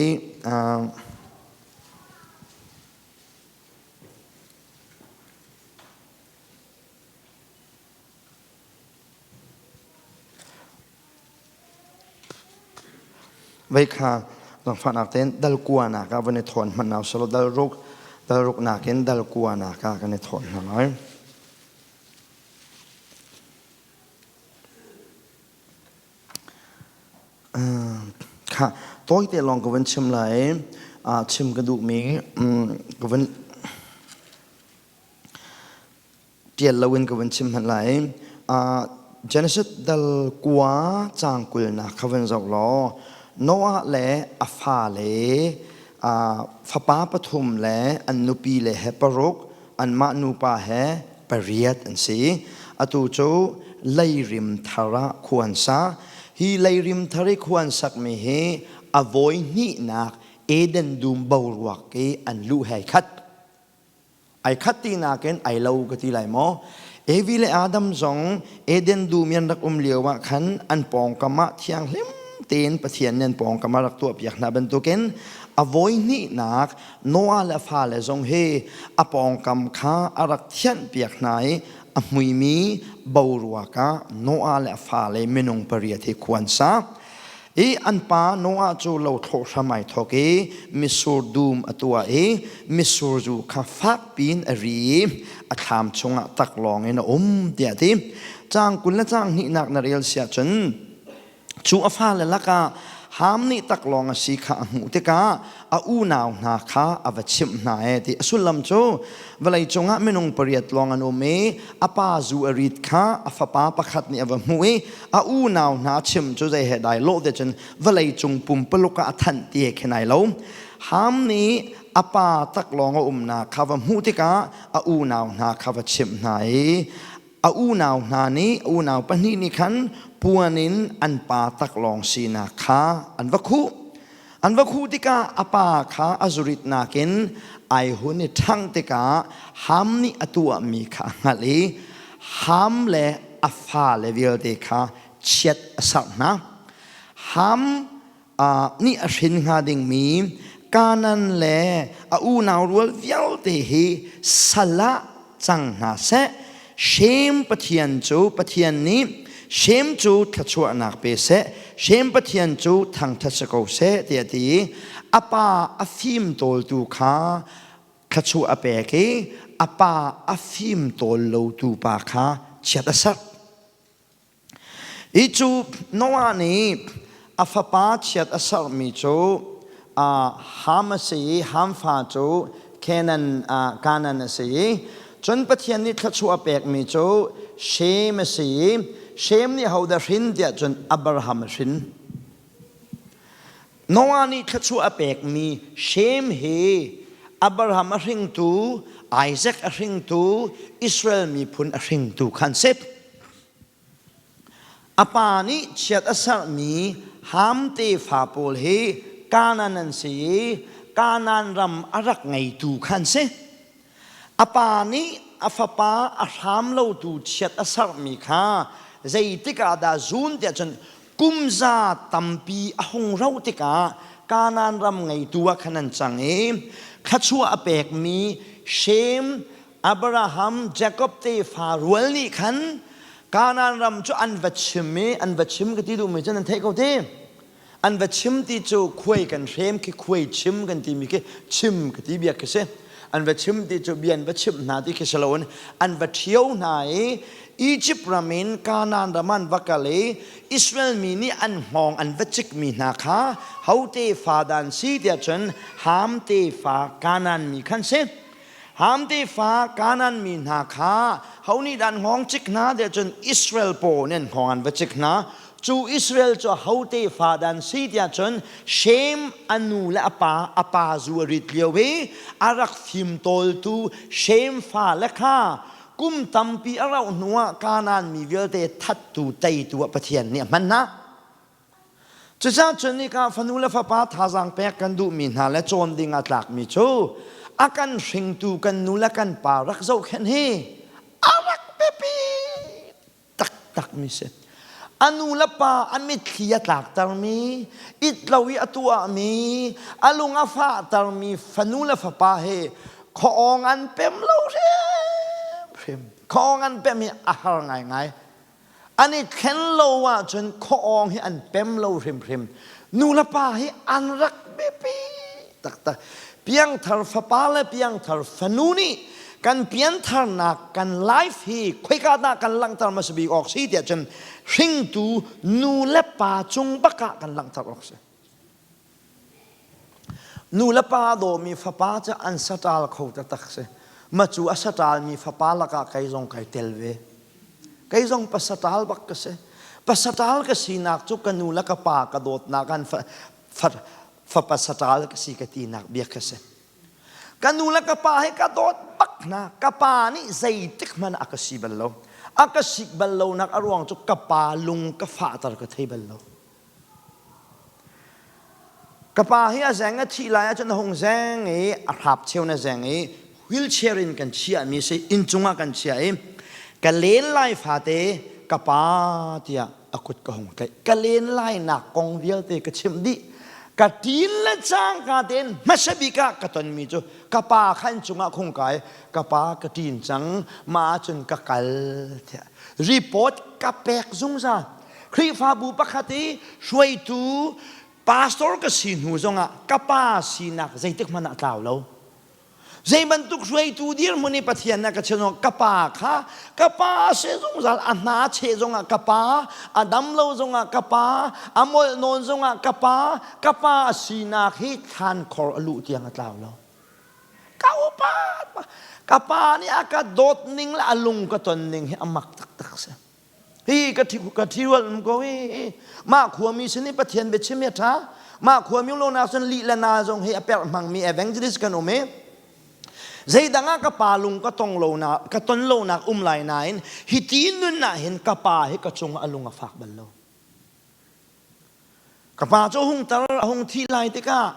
Veikha zaangfahnak tein dal kuanak ah van i thawn hmanh hna usih law dal ruk dal ruknak in dal kuanak ah kan i thawn hna lai. Kha tawite lawng ka van chim lai. Chim ka duhmi ka van ṭial loin ka vun chim hmanh lai. Genesis dal kua caang kulnak kha vun zoh law Noah le a fale fapa pathum le an nupi le he paruk anmah nupa he pariat an si. Atu cu leirim thar ah khua an sa. Hi leirim thar i khua an sakmi hi a vawi hnihnak Eden dum boruak i an luh he khat. Ai khat ti nakin ai lo ka ti lai maw? Evi le Adam zong Eden dum i an rak um lio ah khan an pawngkam ah thianghlim tein Pathian nih an pawngkam a rak tuahpiak hna bantukin a voi hnihnak Noah le a fale zong hi a pawngkam kha a rak thianhpiak hna i a hmuimi boruak ah Noah le a fale minung pariat hi khua an sa. I an pa Noah cu lothlawh hram ai thawk i mitsur dum a tuah i mitsur zu kha fak piin a ri i a thlam chungah taklawng in a um tiah a ti. Caang 20 le caang hnihnak na rel si ahcun cu a fale lakah Ham nih taklawng a si kha a hmuh tikah a unau hna kha a va chimh hna e ti a sullam cu vawlei cungah minung pariat lawng an um i a pa zu a rit kha a fapa pakhat nih a va hmuh i a unau hna chim cu zei he dai lawh te cun vawlei cung pumpaluk ah a thanh ti he khin ai lo. Ham nih a pa taklawng a umnak kha va hmuh tikah a unau hna kha va chimh hna i a unau hna nih a unau pahnih nih khan puan in an pa taklawng sinak kha an va khuh. An va khuh tikah a pa kha a zurit nakin ai hun i ṭhangh tikah Ham nih a tuahmi kha a hngalh i Ham le a fale vialte kha chiat a serh hna. Ham nih a hrin hnga dingmi Kanaan le a unau rual vialte hi sal ah cang hna seh. Shem Pathian cu Pathian nih Shem cu thluachuahnak pe seh, Shem Pathian cu thangṭhat si ko seh tiah a ti i a pa a fim tawltu kha thluachuah a pek i a pa a fim tawl lotu pa kha chiat a serh. Hi cu Noah nih a fapa chiat a sermi cu Ham a si i Ham fa cu Canaan, Canaan a si i cun Pathian nih thluachuah a pekmi cu Shem a si i Shem nih hodah hrin tiah cun Abraham a hrin. Noah nih thluachuah a pekmi Shem hi Abraham a hringtu, Isaac a hringtu, Israel miphun a hringtu khan si. A pa nih chiat a serhmi Ham tefa pawl hi Kanaan an si i Kanaan ram a rak ngeitu kha an si. A pa nih a fapa a hram lotu chiat a serhmi kha zeitik ah dah zun tiah cun kum za tampi a hung rauh tikah Kanaan ram ngeitu ah khan an cang i thluachuah a pekmi Shem Abraham, Jacob tefa rual nih khan Kanaan ram cu an va chim i an va chim ka ti duhmi cu nan theih ko ti. An va chim ti cu khuai kan hrem khi khuai chim kan timi khi chim ka ti bia khi si. An va chim ti cu bia an va chimh hna ti khi si loin an va ṭhio hna i Egypt ram in Kanaan ram an va kal i Israel mi nih an hngawng an va cikmi hna kha ho tefa dan si tiah cun Ham tefa Kanaan mi khan si. Ham tefa Kanaan mi hna kha ho nih dah an hngawng cik hna tiah cun Israel paw nih an hngawng an va cik hna. Cu Israel cu ho tefa dah an si tiah cun Shem a nu le a pa a pa zu a rit lio i a rak fimtawltu Shem fale kha kum tampi a rauh hnuah Kanaan mi vialte thattu teitu ah Pathian nih a hman hna. Cucaah cun nika fanu le fapa thazaang pek kan duhmi hna le cawn ding a tlakmi cu a kan hringtu kan nu le kan pa rak zohkhenh hi a rak biapi taktakmi si. A nu le pa a mitthli a tlaktermi, it lo i a tuahmi, a lung a fahtermi fanu le fapa hi khuaawng an pem lo hrimhrim. Khuaawng an pem hi a har ngaingai. An i thlen lo ahcun khuaawng hi an pem lo hrimhrim. Nu le pa hi an rak biapi taktak. Piangthar fapa le piangthar fanu nih kan piantharnak kan life hi khoika dah kan langhter hmasa bik awk si tiah cun hringtu nu le pa cung bak ah kan langhter awk si. Nu le pa dawmi fapa cu an saṭal kho taktak si. Ma cu a saṭalmi fapa lakah kei zong kai tel ve. Kei zong pasaṭal bak ka si. Pasaṭal ka sinak cu ka nu le ka pa ka dawtnak an fapa saṭal ka si ka tinak bia ka si. Ka nu le ka pa hi ka dawt bak hna. Ka pa nih zeitik hmanh a ka si bal lo. A ka sik bal lonak a ruang cu ka pa lung ka fahter ka thei bal lo. Ka pa hi a zeng a thih lai ahcun a hung zeng i a hrap cheu na zeng i wheelchair in kan chiahmi si inn cungah kan chiah i ka len lai fate ka pa tiah. a kut ka hung tlaih. Ka len lainak kong vialte ka chimh dih. Ka ṭin le cangka tein hmasa bik ah ka tonmi cu ka pa khan cungah khung kai, ka pa ka ṭin cang, mah ahcun ka kal tiah report ka pek zungzal. Khrihfabu pakhat i hruaitu pastor ka si hnu zongah ka pa sinak zeitik hmanh ah tlau lo. Zei bantuk hruaitu dirhmun i Pathian na ka chim ka pa kha ka pa se zungzal a hna cheh zongah ka pa a dam lo zongah ka pa a molh nawn zongah ka pa ka pa sinak hi thlan khor a luh tiang a tlau lo. Ka upa ka pa nih a ka dawt ning le a lung ka ton ning hi a mak taktak si. Hi ka thi ka thi rual um ko hi mah khuami sin i Pathian biachim hi a ṭha. Mah khuami lo nak cun lih le na zong hi a perh hmangmi evangelist kan um i zeidang ah ka pa lung ka tong lo na ka ton lo nak um lai nain hi ti nun ah hin ka pa hi ka cung a lung a fak bal lo. Ka pa cu hung tar a hung thi lai tikah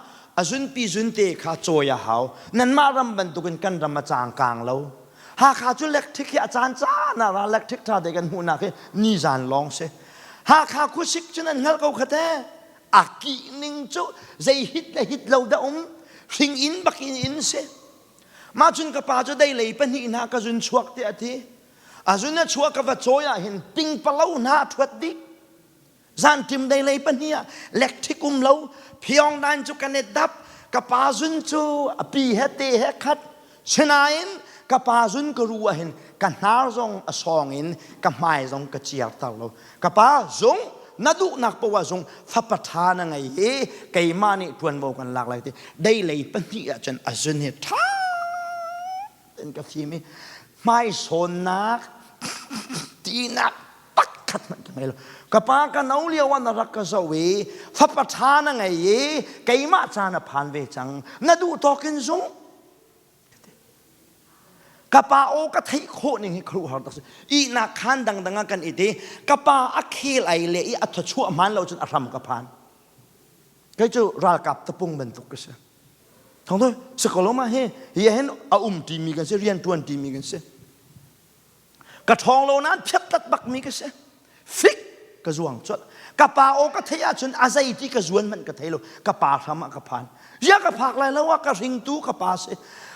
a zunpi zunte kha cawi a hau. Nanmah ram bantukin kan ram a cangkang lo. Hakha cu electric hi a caan caan ah ra electric ṭha te kan hmuhnak hi nizan lawng si. Hakha khuasik cu nan hngalh ko kha te. A kih ning cu zei hit le hit lo dah um. Hring inn bak in inn si. Mah cun ka pa cu dei lei pahnih hna ka zun chuak tiah a ti. A zun a chuah ka va cawi ah hin pingpalo hna a ṭhuat dih. Zanṭim dei lei pahnih ah lekṭhik um lo Pyongyang cu kan i dap ka pa zun cu a pi he te he khat sinain ka pa zun ka ru ah hin ka hnar zong a sawng in ka hmai zong ka ciarter lo ka pa zung na duhnak poah zung fapa ṭha na ngei i keimah nih ṭuanvo kan lak lai ti dei lei pahnih ah cun a zun hi ṭha in ka fim i hmaisawnnak tinak pakhat hmanh ka ngei lo ka pa ka no lio ah na rak ka zoh i fapa ṭha na ngei i keimah ca na phan ve cang na duh tawk in zung ka pa aw ka theih khawh ning hi khuaruahhar tak si ihnak khaan dangdang ah kan it i ka pa a khel ai le i a thawchuah hmaan lo cun a hram ka phan kei cu ralkap tapung bantuk ka si Thong tu sakoloma hi hi hin a um timi kan si rian tuan timi kan si. Ka ṭhawng lo nain phiat bak mi ka si. Fik ka zuang colh. Ka pa aw ka theih ahcun a zei ti ka zuan hmanh ka thei lo. Ka pa hram ah ka phan. Zia ka phak lai lo ah ka hringtu ka pa si.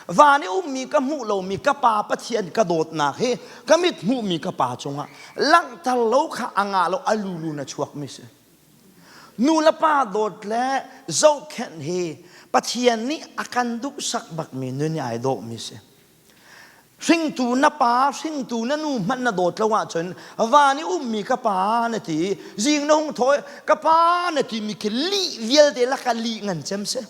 Van i ummi ka hmuh lomi ka pa Pathian ka dawtnak hi ka mit hmuhmi ka pa cungah langhter lo kha a ngah lo a lulu na chuak mi si. Nu le pa dawt le zohkhenh hi Pathian nih a kan duhsak bakmi nun i ai dawhmi si. Hringtu na pa, hringtu na nu hmanh na dawt lo ahcun van i ummi ka pa na ti, zing na hung thaw ka pa na timi khi lih vialte laka lih ngan cem si.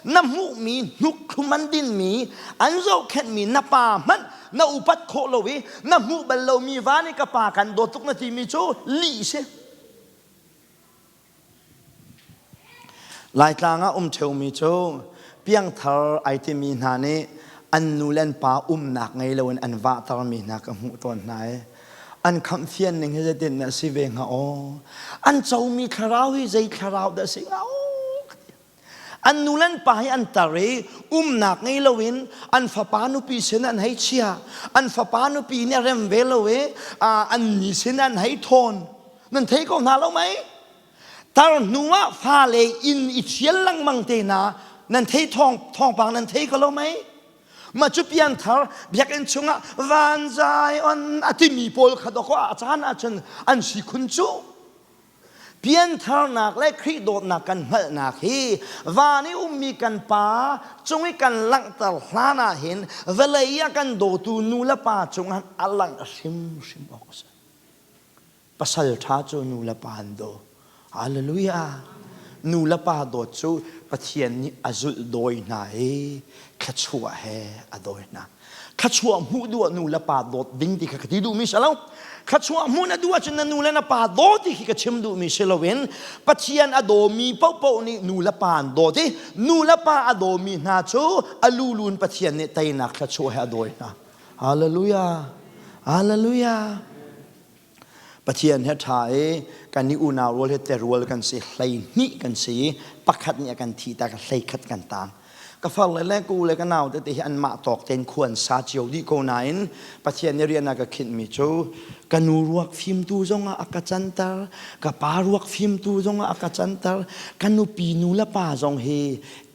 Na hmuhmi hnuk thlum an dinmi, an zohkhenhmi na pa hmanh na upat khawh lo i na hmuh bal lomi van i ka pa kan dawt tuk na timi cu lih si. Laitlang ah um ṭheumi cu piangthar ai timi hna nih an nu le an pa umnak ngei loin an vahtermi hna ka hmuh tawn hna i an khamhfian ning hi zeitin dah a si ve hnga aw? An comi thlarau hi zei thlarau dah a si hnga aw? An nu le an pa hi an tar i umnak ngei loin an fapa nupi sin an hei chia. An fapa nupi nih a rem ve lo i an ni sin an hei thawn. Nan thei ko hna lo mei? Tar hnu ah fale inn i thial lengmang te hna nan thei thawng thawngpang nan thei ko lo mei? Mah cu piangthar biakinn chungah van Zion a timi pawl kha dawkaw a caan ahcun an si khun cu. Piantharnak le Khrih dawtnak kan hngalhnak hi van i ummi kan Pa cung i kan langhter hlan ah hin vawlei ah kan dawtu nu le pa cungah a langh hrimhrim awk a si. Pasal ṭha cu nu le pa an daw. Hallelujah! Nu le pa dawt cu Pathian nih a zulh dawi hna i thluachuah he a dawi hna. Thluachuah hmuh duh ah nu le pa dawt ding ti kha ka ti duhmi si lo. Thluachuah hmuh na duh ahcun na nu le na pa daw ti khi ka chim duhmi si loin Pathian a dawmi paohpaoh nih nu le pa an dawt i nu le pa a dawmi hna cu a lulun Pathian nih teinak thluachuah he a dawi hna. Hallelujah! Hallelujah! Pathian he ṭha i kan i unau rual he terual kan si, 12 kan si i pakhat nih a kan thih tak 11 kan tang. Ka far le le ka u le ka nau tete hi anmah tawk tein khua an sa cio dih ko nain Pathian nih rian a ka khinhmi cu ka nu ruak fimtu zongah a ka canter, ka pa ruak fimtu zongah a ka canter, ka nupi nu le pa zong hi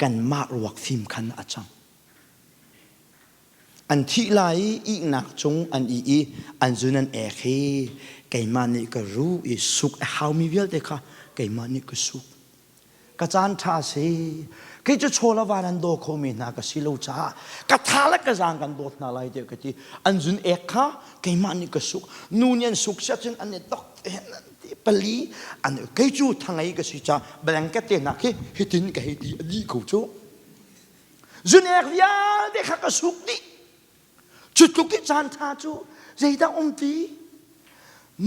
kanmah ruak fim khan a cang. An thih lai i ihnak cung an ih i an zun an ek hi keimah nih ka ruh i suk a haumi vialte kha keimah nih ka suk. Ka caan ṭha si. Kei cu chaw le van an daw khomi hna ka si lo caah ka tha le ka zaang kan dawt hna lai tiah ka ti. An zun ek kha keimah nih ka suk. Nu nih an suk siah cun an i dok an ti pali an kei cu thangei ka si caah blanket te hna khi hitin ka hei ti a dih ko cu. Zun ek vialte kha ka suk dih. Cu tluk i caan ṭha cu zeidah um ti?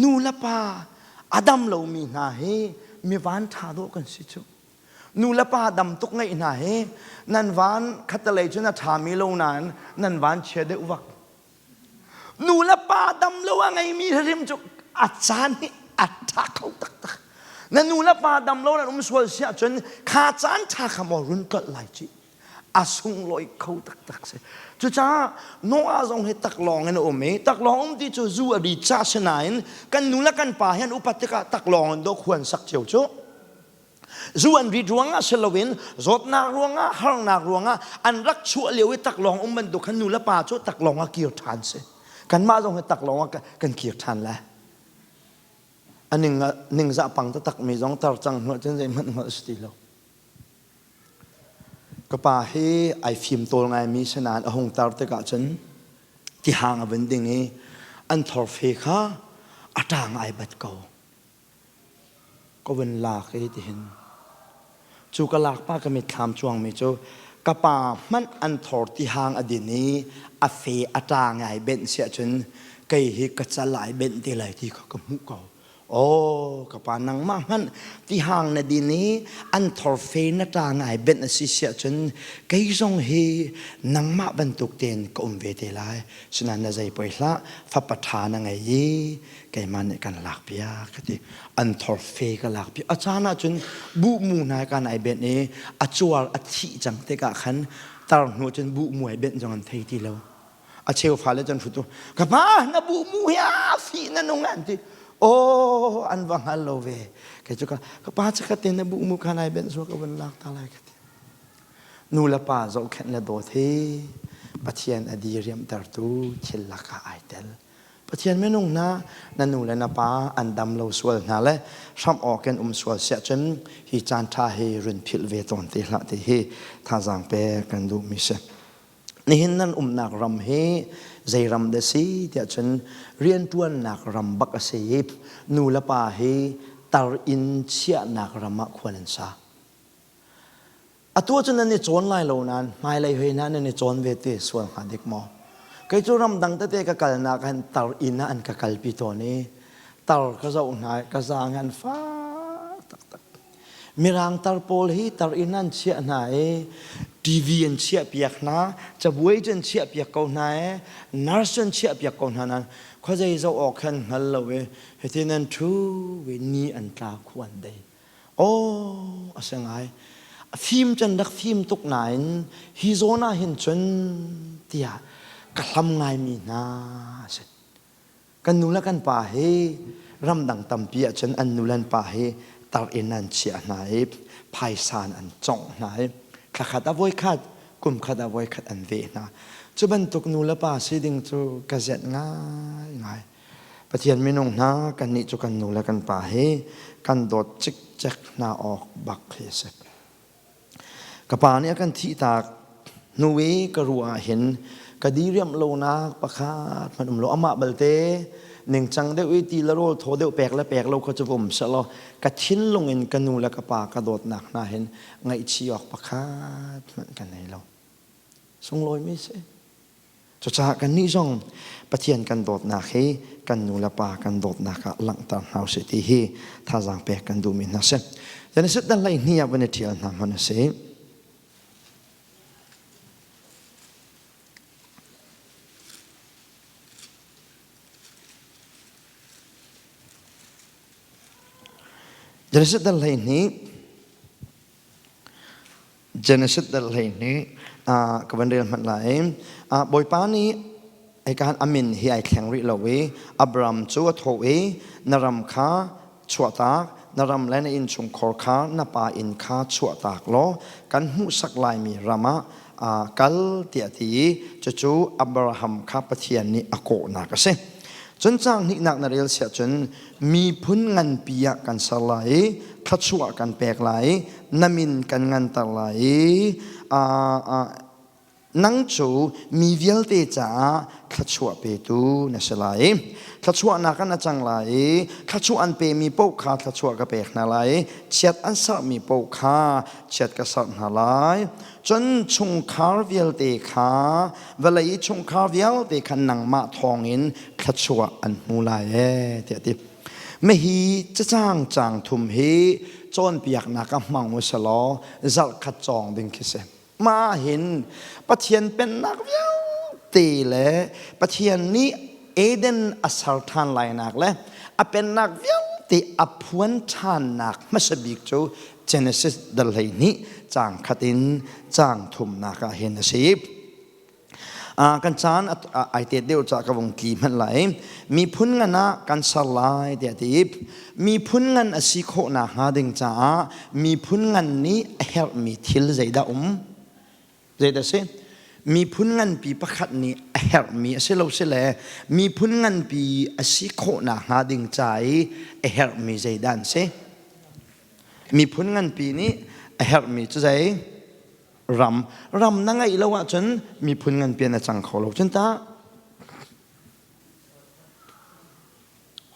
Nu le pa a dam lomi hna hi mi van ṭha dawh kan si cu. Nu le pa dam tuk ngeih hna hi nan van khattelei cun a ṭhami lo nain nan van chia deuh vak. Nu le pa dam lo a ngeimi hrim cu a caan hi a ṭha kho taktak. Na nu le pa dam lo nan um sual si ahcun kha caan ṭha kha maw run tlolh lai cih. A sunglawi kho taktak si. Cucaah Noah zong hi taklawng in a um i taklawng um ti cu zu a ri ca si nain kan nu le kan pa hi an upat tikah taklawng in dawh an sak cio cu. Zu an rit ruangah si loin zawtnak ruangah harnak ruangah an rak chuah lio i taklawng um bantuk khan nu le pa cu taklawng ah kir ṭhan si. Kanmah zong hi taklawng ah kan kir ṭhan lai. A ning ningzah pang taktak mi zong tar cang hnu cun zeihmanh hngalh si ti lo. Ka pa hi ai fimtawl ngaimi si nain a hung tar tikah cun tihang a vun ding i an thorfe kha a ṭang ai bat ko. Ka vun lak i tihin cu ka lak pa ka mitthlam cuangmi cu ka pa hmanh an thor tihang a din i a fe a ṭang ai benh siah cun kei hi ka cal ai benh te lai ti kha ka hmuh ko. Aw ka pa nangmah hmanh tihang na din i an thorfe na ṭa ngai benh a si siah cun kei zong hi nangmah bantuk tein ka um ve te lai. Sinain na zei poi hlah, fapa ṭha na ngei i keimah nih kan lakpiak ka ti. An thorfe ka lakpiak. A caan ah cun buhmu hna kan ai benh i a cuar a thih cang tikah khan tar hnu cun buhmu ai benh zong an thei ti lo. A cheu fale cun hrutu ka pa na bu mu hi a fi na nung an ti. Oh an va hngal lo ve. Kei cu ka ka pa chakhat te na bu mu kha nai ben so ka vun lak ta lai ka ti. Nu le pa zohkhenh le dawt hi Pathian a diriamtertu thil lakah ai tel. Pathian minung hna na nu le na pa an dam lo sual hna le hramh awk in um sual siah cun hi caan ṭha hi run philh ve tawn te hlah ti hi thazaang pek kan duhmi si. Nihin nan umnak ram hi zei ram dah si tiah cun rianṭuannak ram bak a si i nu le pa hi tar in chiahnak ram ah khua nan sa. Atu cun nan i cawn lai lo nain hmailei hoi hna nan i cawn ve te sual hnga dik maw? Kei cu ramdang tete ka kalnak han tar inn ah an ka kalpi tawn i tar ka zoh hna i ka zaang an fak taktak. Mirang tar pawl hi tar inn an chiah hna i TV an chiahpiak hna, cabuai cu an chiahpiak ko hna i nurse an chiahpiak ko hna nain khuazei zoh awk khan hngal lo i hitin an ṭhu i ni an tla khu an dei. Aw, a si ngai. A fim cun rak fim tuk nain hi zawn ah hin cun tiah ka hlam ngaimi hna a si. Kan nu le kan pa hi ramdang tampi ahcun an nu le an pa hi tar in an chiah hna i phaisa in an congh hna i thlakhat ah voikhat, kumkhat ah voikhat an veh hna. Cu bantuk nu le pa si ding cu ka zenh ngaingai. Pathian minung hna kannih cu kan nu le kan pa hi kan dawt cikcek hna awk bak hi a si. Ka pa nih a kan thihtak hnu i ka ruah ah hin ka diriamh lonak pakhat hmanh um lo. Amah balte ningcang deuh i ti le rawl thaw deuh pek le pek lo kha cu va um sehlaw ka thinlung in ka nu le ka pa ka dawtnak hna hin ngaihchih awk pakhat hmanh ka nei lo. Sunglawimi si. Cucaah kannih zong Pathian kan dawtnak hi kan nu le pa kan dawtnak ah langhter hna usih ti hi thazaang pek kan duhmi hna si. Genesis dal 12 ah van i ṭhial hna hmanh a si. Genesis dal 12. Genesis dal 12 ka van rel hmanh lai. Bawipa nih hika a min hi ai thleng rih lo i Abram cu a thawh i na ram kha chuahtak, na ram le na innchungkhar kha na pa inn kha chuahtak law kan hmuhsak laimi ram ah kal tiah a ti i cucu Abraham kha Pathian nih a kawhnak a si. Cun caang hnihnak na rel siah cun miphun nganpi ah kan ser lai i thluachuah kan pek lai i na min kan nganter lai i nang cu mi vialte caah thluachuah petu na si lai. Thluachuahnak ah na cang lai i thluachuah an pemi paoh kha thluachuah ka pek hna lai i chiat an serhmi paoh kha chiat ka serh hna lai. Cun chungkhar vialte kha vawlei i chungkhar vialte kha nangmah thawngin thluachuah an hmu lai ee tiah a ti. Mahi cacang caang thum hi cawnpiaknak ah hmang u selaw zarhkhat cawng ding khi si. Mah hin Pathian pennak vialte le Pathian nih Eden a ser ṭhan lainak le a pennak vialte a phuan ṭhannak hmasa bik cu Genesis dal 12 caang khat in caang thumnak ah hin a si. Kan caan ai tet deuh caah ka vung tli hmanh lai. Miphun ngan ah kan ser lai tiah ti. Miphun ngan a si khawh nakhnga ding caah miphun ngan nih a herhmi thil zeidah um? Zeidah si? Miphun nganpi pakhat nih a herhmi a si lo si le miphun nganpi a si khawh nakhnga ding ca i a herhmi zeidah an si? Miphun nganpi nih a herhmi cu zei? Ram ram na ngeih lo ahcun miphun nganpi na cang kho lo cun tah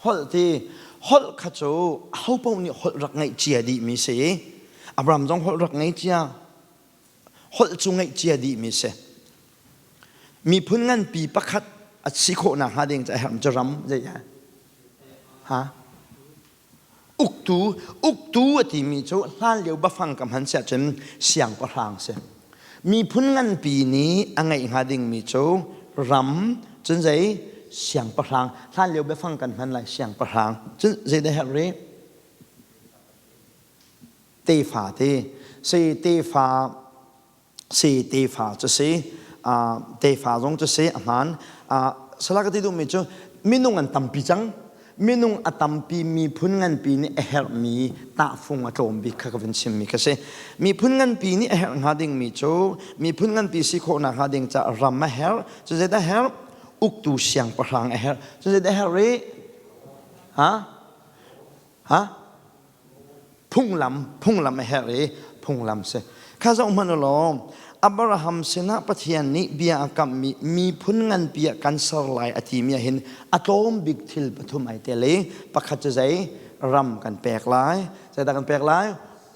holh ti holh kha cu aho paoh nih holh rak ngeih cia dih mi si. Abraham zong holh rak ngei cia, holh cu ngeih cia dih mi si. Miphun nganpi pakhat a si khawh nakhnga ding cu a herh cu ram zei ha Uktu, uktu a timi cu hlanlio bafang ka hman siah cun siangpahrang si. Miphun nganpi nih a ngeih hnga dingmi cu ram, cun zei siangpahrang, hlanlio biafang kan hman lai siangpahrang. Cun zeidah herh rih? Tefa ti. Si tefa si tefa cu si tefa zong cu si a hmaan. Sala ka ti duhmi cu minung an tampi cang. Minung a tampi miphun nganpi nih a herhmi tahfung a tlawm bik kha ka vun chimmi kha si. Miphun nganpi nih a herh hnga dingmi cu miphun nganpi si khawhnak hnga ding caah ram a herh. Cu zeidah a herh? Uktu siangpahrang a herh. Cu zeidah a herh rih? Ha? Ha? Phunglam phunglam a herh i phunglam si kha zoh hmanh u law Abraham sinah Pathian nih bia a kamhmi miphun nganpi ah kan ser lai a timi ah hin a tlawm bik thil pathum ai tel i pakhat cu zei ram kan pek lai zeidah kan pek lai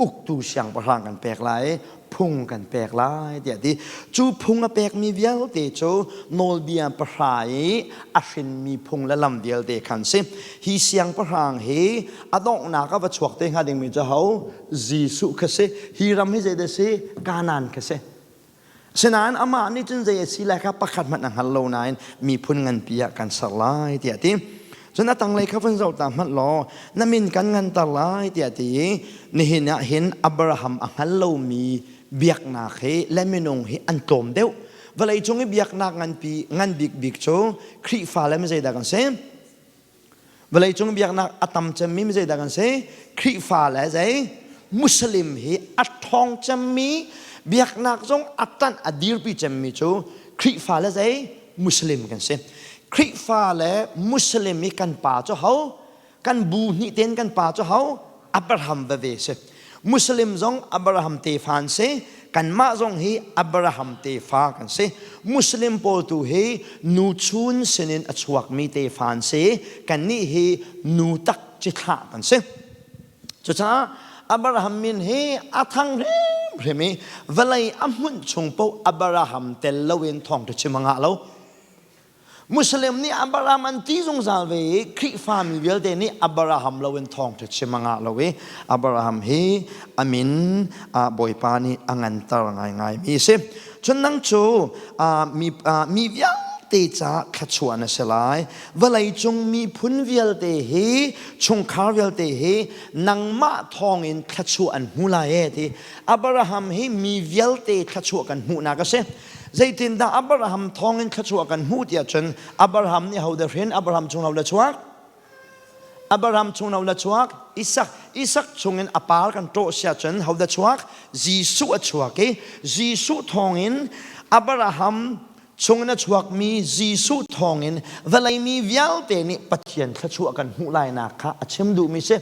uktu siangpahrang kan pek lai phung kan pek lai tiah ti. Cu phung a pekmi vialte cu nawlbia pahra i a hrinmi phung le lam vialte khan si. Hi siangpahrang hi a donghnak ah va chuak te hnga dingmi cu ho Jesuh kha si. Hi ram hi zeidah si? Kanaan kha si. Sinain amah nih cun zei a si lai kha pakhat hmanh a hngal lo nain miphun nganpi ah kan ser lai tiah a ti. Cun a tanglei kha vun zoh ta hmanh law na min kan nganter lai tiah a ti i nihin ah hin Abraham a hngal lomi biaknak hi le minung hi an tlawm deuh. Vawlei cung i biaknak nganpi ngan bikbik cu Khrihfa le zeidah kan si? Vawleicung biaknak a tam cemmi zeidah kan si? Khrihfa le zei? Muslim hi a ṭhawng cemmi biaknak zong a ṭanh a dirpi cemmi cu Khrihfa le zei? Muslim kan si. Khrihfa le Muslim hi kan pa cu ho? Kan bu hnih ten kan pa cu ho? Abraham veve si. Muslim zong Abraham tefa an si. Kanmah zong hi Abraham tefa kan si. Muslim pawl tu hi nu chun sinin a chuakmi tefa an si. Kannih hi nu tak cithlah kan si. Cucaah Abraham min hi a thang hrimhrim i vawlei a hmunh chung paoh Abraham tel loin thawngṭha chim a ngah lo. Muslim nih Abraham an ti zungzal ve i Khrihfa mi vialte nih Abraham loin thawngṭha chim a ngah lo i Abraham hi a min Bawipa nih a nganter ngaingai mi a si. Cun nang cu mi vialte vialte caah thluachuah na si lai. Vawleicung miphun vialte hi, chungkhar vialte hi nangmah thawngin thluachuah an hmu lai e ti. Abraham hi mi vialte thluachuah kan hmuhnak a si. Zeitindah Abraham thawngin thluachuah kan hmuh tiah cun Abraham nih hodah hrin? Abraham chung hodah chuak? Abraham chung hodah chuak? Isak. Isak chungin a par kan ṭawh sia cun hodah chuak? Jesuh a chuak i Jesuh thawngin Abraham chungin a chuakmi Jesuh thawngin vawlei mi vialte nih Pathian thluachuah kan hmuh lainak kha a chim duhmi si.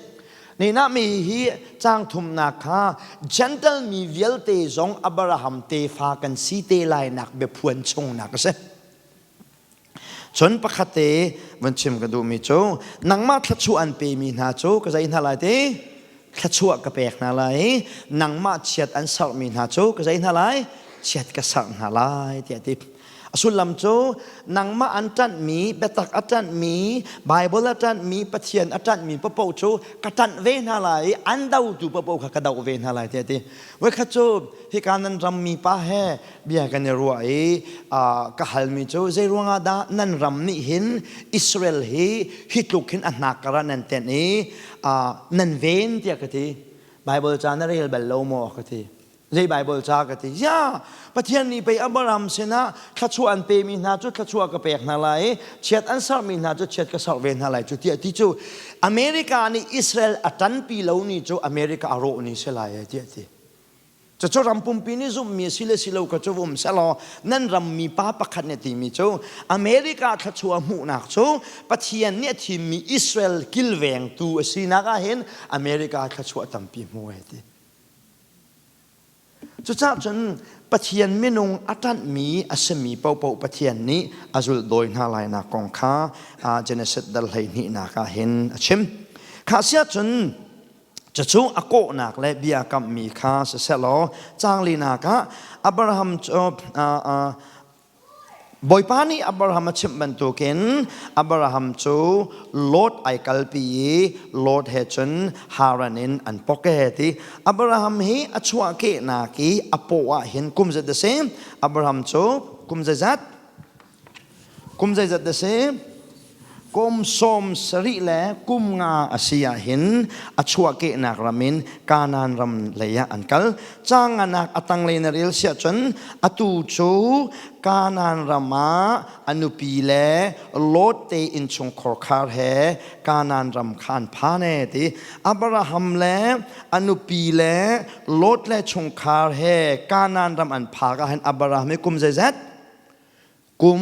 Nina mi hi caang thumnak kha Gentle mi vialte zong Abraham tefa kan si te lainak biaphuan chungnak a si. Cun pakhat te van chim ka duhmi cu nangmah thluachuah an pemi hna cu ka zei hna lai ti? Thluachuah ka pek hna lai i nangmah chiat an serhmi hna cu ka zei hna lai? Chiat ka serh hna lai tiah a ti. A sullam cu nangmah an ṭanhmi, biatak a ṭanhmi, Baibal a ṭanhmi, Pathian a ṭanhmi paohpaoh cu ka ṭanh ve hna lai i an dotu paohpaoh kha ka doh ve hna lai tiah a ti. Voikhat cu hika nan rammi pa he bia kan i ruah i ka halmi cu zei ruangah dah nan ram nih hin Israel hi hi tluk hin a hnak kar ah nan tenh i nan ven tiah ka ti. Baibal ca na rel bal lo maw ka ti. Zei Baibal ca ka ti? Ya, Pathian nih pei Abraham sinah thluachuah an pemi hna cu thluachuah ka pek hna lai i chiat an sermi hna cu chiat ka serh ve hna lai cu tiah ti cu America nih Israel a ṭanpi lo ni cu America a rawh ni si lai tiah ti. Cucu ram pumpi nih zumhmi a si le si lo kha cu um selaw nan rammi pa pakhat nih a timi cu America thluachuah hmuhnak cu Pathian nih a thimmi Israel kilvengtu a sinak ah hin America thluachuah tampi hmu ai ti. Cucaah cun Pathian minung a ṭanhmi a simi paohpaoh Pathian nih a zulhdawi hna lainak kong kha Genesis dal 12nak ah hin a chim. Kha siah cun cucu a kawhnak le bia kamhmi kha siseh law caang linak ah Abraham cu Bawipa nih Abraham a chimh bantukin Abraham cu Lot ai kalpi i Lot he cun Haran in an pok e ti. Abraham hi a chuahkehnak i a paw ah hin kum zat a si. Abraham cu kum zeizat? Kum zeizat a si? Kum 70 le kum nga a si ah hin a chuahkehnak ram in Kanaan ram lei ah an kal. Canganak a tanglei na rel siah cun atu cu Kanaan ram ah a nupi le Lot te innchungkhar khar he Kanaan ram kha an phan e ti. Abraham le a nupi le Lot le chungkhar he Kanaan ram an phak ah hin Abraham hi kum zeizat? Kum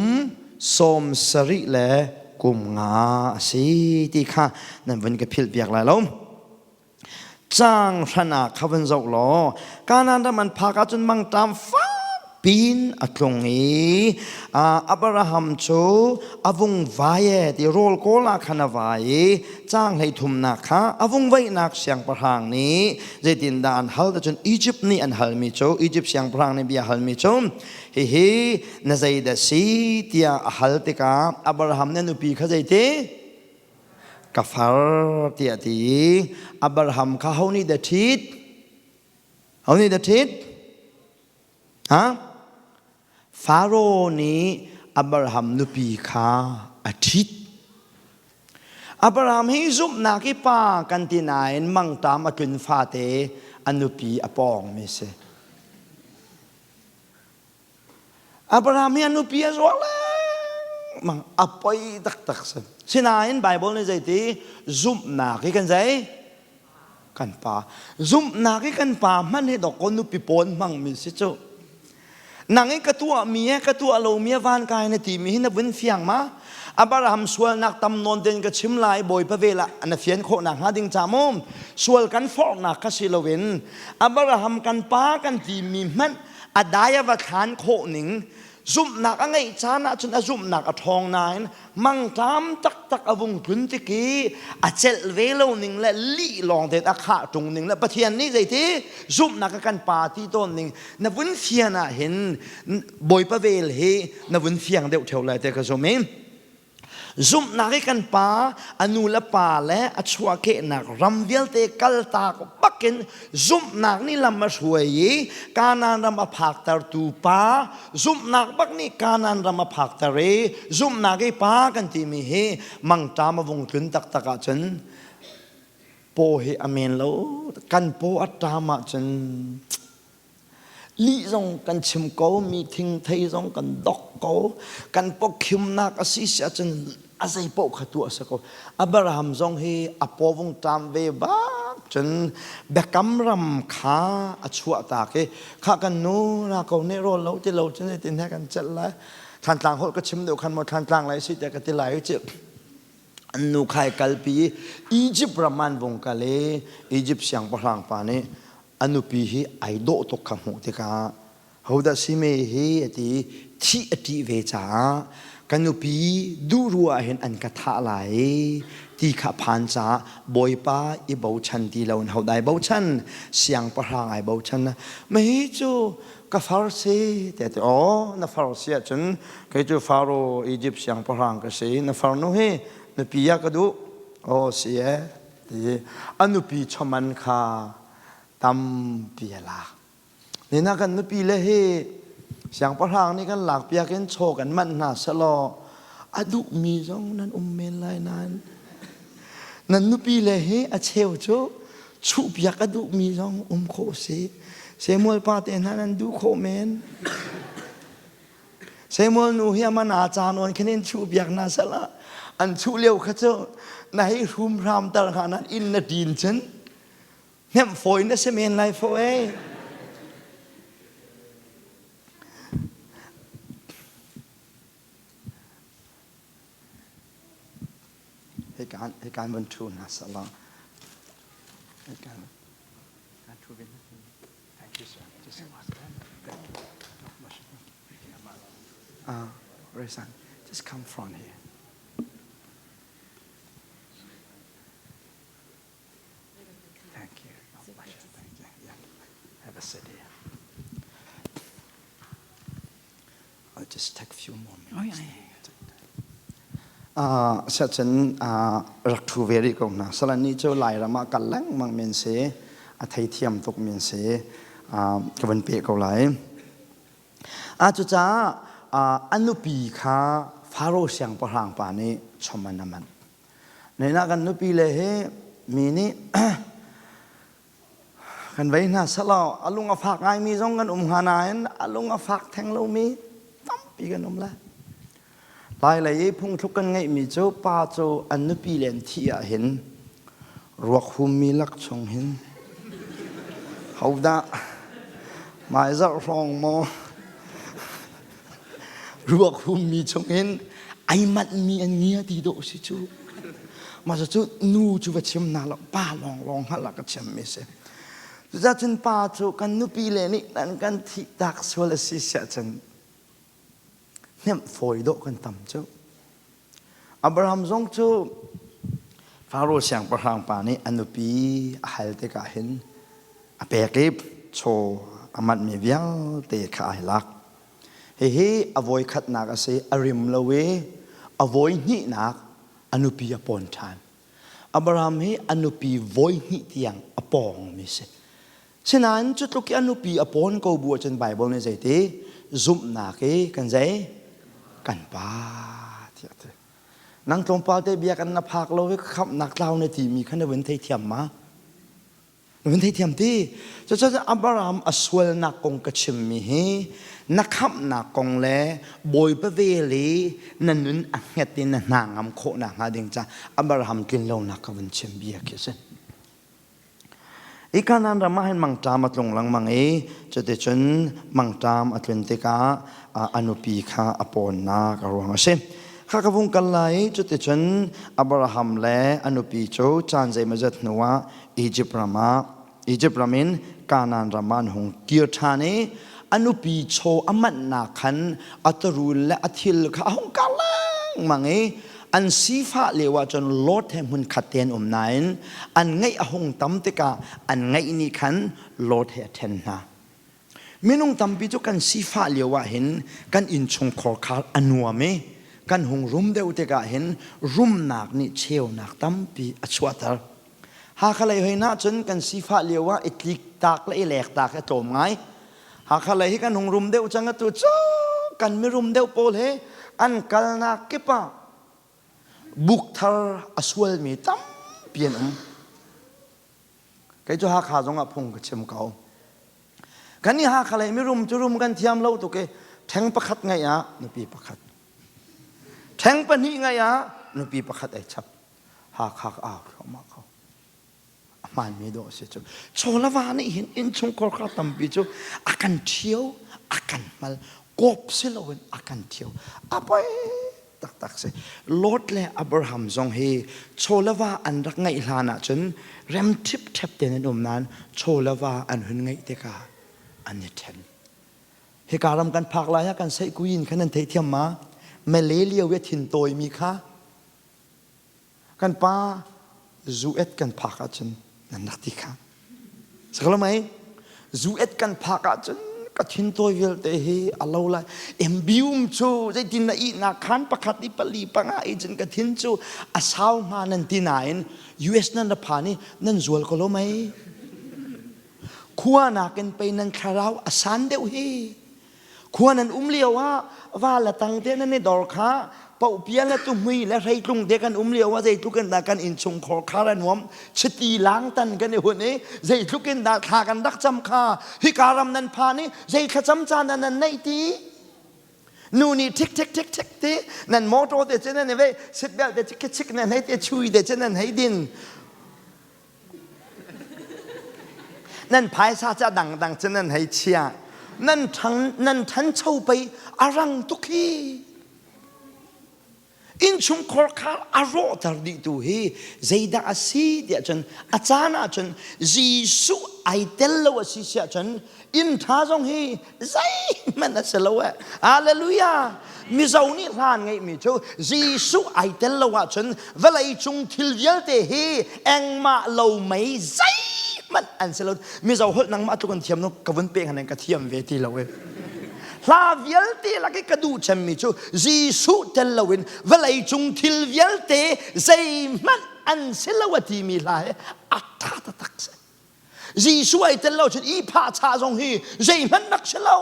70 le kum nga a si ti kha nan vun ka philh piak lai lo. Caang hran ah kha vun zoh law Kanaan ram an phak ahcun mangṭam fakpiin a tlung i Abraham cu a vung vai e ti rawl kawl ah khan a vai i caang 33nak kha a vung vaihnak siangpahrang nih zeitindah an hal cun Egypt nih an halmi cu Egypt siangpahrang nih bia halmi cu hihi na zeidah si tiah a hal tikah Abraham nih a nupi kha zeiti ka far tiah a ti i Abraham kha ho nih dah ṭhit ho nih dah ṭhit ha Faro nih Abraham nupi kha a ṭhit Abraham hi zumhnak i pa kan ti nain mangṭam a tlun fate a nupi a pawngmi si Abraham hi a nupi a zuar lengmang a poi taktak si. Sinain Bible nih zeiti zumhnak hi kan zei kan pa zumhnak hi kan pa hman hi dok ko nupi pawn hmangmi si cu nang i ka tuah mi he ka tuah lo mi van kai na ti mi hi na vun fiang ma Abraham sualnak tam nawn ten ka chim lai bawipa vel ah na fian khawh nak hnga ding cha mu sual kan forhnak kha si loin Abraham kan pa kan ti mi hmanh a dai a va thlan khawh ning zumhnak a ngeih caan ahcun a zumhnak a ṭhawng nain mangṭam taktak a vung tlun tik i a celh ve lo ning le lih lawng tein a khah ṭung ning le Pathian nih zeiti zumhnak a kan pa ti tawn ning na vun fian ah hin Bawipa vel hi na vun fiang deuh ṭheo lai te ka zum i. Zumhnak i kan pa, a nu le pa le a chuahkehnak ram vialte kaltak bakin zumhnak nih lam a hruai i Kanaan ram a phaktertu pa, zumhnak bak nih Kanaan ram a phakter i zumhnak i pa kan timi hi mangṭam a vung tlun taktak ahcun paw hi a men lo. Kan paw a ṭam ahcun Lih zong kan chim ko, mi thingthei zong kan dok ko, kan pawkhimnak a si si ahcun a zei paoh kha tuah a si ko. Abraham zong hi a pawvung ṭam ve bak cun biakam ram kha a chuahtak i kha kan nu ra ko nih rawl lo ti lo cun zeitin he kan celh lai. Thlantlang holh ka chim deuh khan maw Thlantlang lai si tiah ka ti lai cih. An nu kha i kalpi i Egypt ram an vung kal i Egypt siangpahrang pa nih A nupi hi ai dawh tuk kha hmuh tikah hodah si me hi a ti thih a ṭih ve caah ka nupi duh ruah ah hin an ka thah lai ti kha phan caah Bawipa i bochan ti loin hodah ai bochan siangpahrang ai bochan mei cu ka far si tiah ti aw na far si ahcun kei cu Faro Egypt siangpahrang ka si na farnu hi nupi ah ka duh aw si e ti a nupi chawman kha tampi a lak. Nina kan nupi le hi siangpahrang nih kan lakpiak in chaw kan manh hna selaw a duhmi zong nan um men lai nain nan nupi le hi a cheu cu chuhpiak a duhmi zong um khawh si. Samuel pa te hna nan duh khawh men. Samuel nu hi aman aa caan on khin in chuh biak na sala an chuh lio kha cu na hei hrum hram tar hnga nan inn na ṭin cun hnemh fawi na si men lai fo ei Hikan hikan van ṭhu hna sala hikan kan ṭhu ve Thank you, sir. Just Thank you. Rezan, just come front here. Thank you. Oh, thank you. Yeah. Have a seat here. I'll just take a few more minutes. Oh, yeah, yeah. Siacun rak ṭhu ve rih ko hna. Salan nih cu Lairam ah kal lengmang men si, a theithiam tuk men si, ka van peh ko lai. Cucaah a nupi kha Faro siangpahrang pa nih chom an a manh. Nain kan nupi le hi mi nih Kan vei hna selaw a lung a fak ngaimi zong kan um hnga nain a lung a fak theng lomi tampi kan um lai. Lai lei i phungthluk kan ngeihmi cu pa cu an nupi le an thih ahhin ruak hummi lak chung hin hodah hmaizarh hrawng maw ruak hummi chungin ai manhmi an ngia ti dawh si cu mah cu nu cu va chim na lo pa lawng lawng hngalh ah ka chimmi si cucacun pa cu kan nupi le nih nan kan thih tak sual a si siah cun hnemh fawi dawh kan tam cu Abraham zong cu Faro siangpahrang pa nih a nupi a hal tikah hin a pek i chaw a manhmi vialte kha ai lak. Hihi a voi khatnak a si, a rim lo i a voi hnihnak a nupi a pawn ṭhan. Abraham hi a nupi voi hnih tiang a pawngmi si. Sinain cu tluk i a nupi a pawn ko bu ahcun Baibal nih zeiti zumhnak i kan zei kan pa tiah a ti. Nang tlawmpal te biakinn na phak lo i khamhnak tlau na timi kha na vun theithiam ma? Na vun theithiam ti? Cucaah Abraham a sualnak kong ka chimmi hi na khamhnak kong le Bawipa vel i na nun a hnget i na hna ngam khawh nakhnga ding ca Abraham tlinlonak ka vun chim bia khi a si. Hi Kanaan ram ah hin mangṭam a tlung lengmang i cuticun mangṭam a tlun tikah a nupi kha a pawnnak a ruang a si. Kha ka vung kal lai i cuticun Abraham le a nupi cu caan zeimawzat hnuah Izipt ram ah Izipt ram in Kanaan ram ah an hung kir ṭhan i a nupi chaw a manhnak khan a tarul le a thil kha a hung kar lengmang i an sifah lio ahcun Lot he hmunkhat te an um nain an ngeih a hung tam tikah an ngeih nih khan Lot he a ṭhen hna. Minung tampi cu kan sifah lio ah hin kan innchungkhar khar a nuam i Kan hung rum deuh tikah hin rumnak nih cheunak tampi a chuahter. Hakha lei hoi na cun kan sifah lio ah i tlik tak le i lek tak hi a tlawm ngai. Hakha lei hi kan hung rum deuh cang atu cu kan mirum deuh pawl he an kalnak kip ah buk thar a sualmi tampi an um. Kei cu Hakha zong ah phung ka chim ko. Kan i Hakha lei mirum cu rum kan thiam lo tuk i ṭheng pakhat ngeih ah nupi pakhat. Ṭheng pahnih ngeih ah nupi pakhat ei chap. Hakha ka au thluahmah ko. A hmaanmi dawh a si cu. Chawlava nih hin innchungkhar kha tampi cu a kan ṭhio, a kan hmal, kawp si loin a kan ṭhio. A poi taktak si. Lot le Abraham zong hi chawlava an rak ngeih hlan ahcun rem ṭhipṭhep tein an um nain chawlava an hun ngeih tikah an i ṭhen. Hika ram kan phak lai ah kan seihkuyin khan nan theithiam ma? Malay lio i a thin tawimi kha kan pa zu et kan phak ahcun nan rak ti kha sakalo mei zu et kan phak ahcun ka thin tawi vialte hi a lo lai embium cu zeitin na ihnak khan pakhat i pali panga i cun ka thin cu a sau hnga nan ti nain US nan ra phan i nan zual ko lo mei khua nakin pei nan thlarau a san deuh hi Khua nan um lio ah va le tang te nan i dor kha pohpia le tuhmui le hreitlung te kan um lio ah zeitluk in dah kan innchung khor khar a nuam chiti lang tan kan i hun i zeitluk in dah thla kan rak cam kha hika ram nan phan i zei thlacam caan dah nan neih ti nu nih thik thik thik thik ti nan motor te cu nan i ve seatbelt te chik chik nan hei te chui te cu nan hei din Nan phaisa ca dangdang cu nan hei chia. Nan ṭhang nan ṭhancho pei a rang tuk hi. Innchungkhar kha a rawhter dihtu hi zeidah a si tiah cun a caan ah cun Jesuh ai tel lo a si siah cun inn ṭha zong hi zeihmanh a si lo eh. Hallelujah! Mizo nih hlan ngeihmi cu Jesuh ai tel lo ahcun vawlei cung thil vialte hi engmah lo mei zeihmanh an si lo. Mizo holh nangmah tluk an thiam no ka vun pe han ka thiam ve ti lo eh. Hla vialte lak i ka duh cemmi cu Jesuh tel loin vawlei cung thil vialte zeihmanh an si lo a timi hla hi a ṭha taktak si. Jesuh ai tel lo cun i phah chah zong hi zeihmanh rak si lo.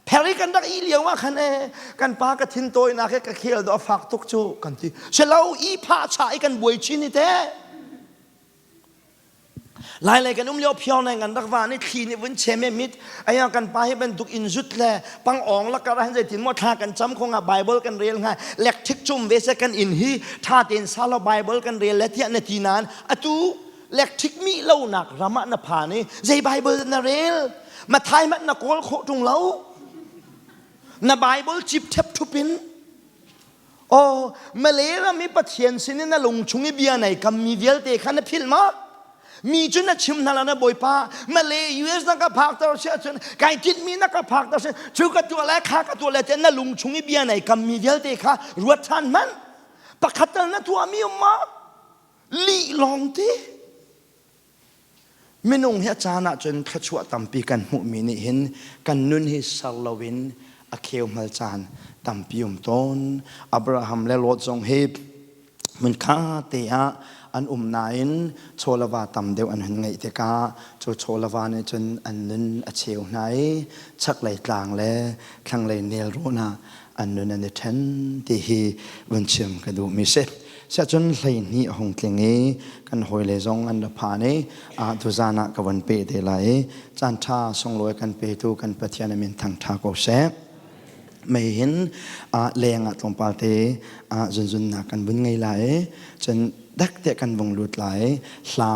Pheri kan rak i lio ah khan e kan pa ka thin tawinak he ka khel do a fak tuk cu kan ti. Si lo i phah chah i kan buai chin i te. Lai lei kan um lio phior nei ngan rak va ni thli nih vun chem e mit aya kan pa hi bantuk in zut le pang ong la kar han zeitin mo thla kan cam khonga Bible kan rel nga electric chum ve se kan in hi tha ten salo Bible kan rel le tiah na ti nan atu Electric mih lonak ram ah na phan i zei Bible na rel? Mathai hmanh na kawl khawh ṭung lo. Na Bible cip ṭhep ṭhup in Oh, Malay ram i Pathian sin in na lung chung i bia nei kammi vialte kha na philh ma? Mi cu na chim hna lo na Bawipa, Malay US na ka phakter si ahcun kai tinhmi na ka phakter si cu ka tuah lai kha ka tuah lai tiah na lung chung i bia nei kammi vialte kha ruat ṭhan hmanh. Pakhat tal na tuahmi um ma? Lih lawngte. Minung hi a caan ahcun thluachuah tampi kan hmuhmi nih hin kan nun hi ser loin a kheu hmal caan tampi um tawn. Abraham le Lot zong hi hmunkha te ah an um nain chawlava tam deuh an hun ngeih tikah cu chawlava nih cun an nun a cheu hna i chaklei tlang le thlanglei nelrawn ah an nun an i ṭhen ti hi vun chim ka duhmi si. Siahcun 12 a hung tling i kan hawile zong an ra phan i tuzan ah ka von peh te lai i caan ṭha sunglawi kan petu kan Pathian a min thangṭha ko seh. Mei hin leng ah tlawmpal te zunzunnak kan vun ngei lai i cun dek te kan vung lut lai hla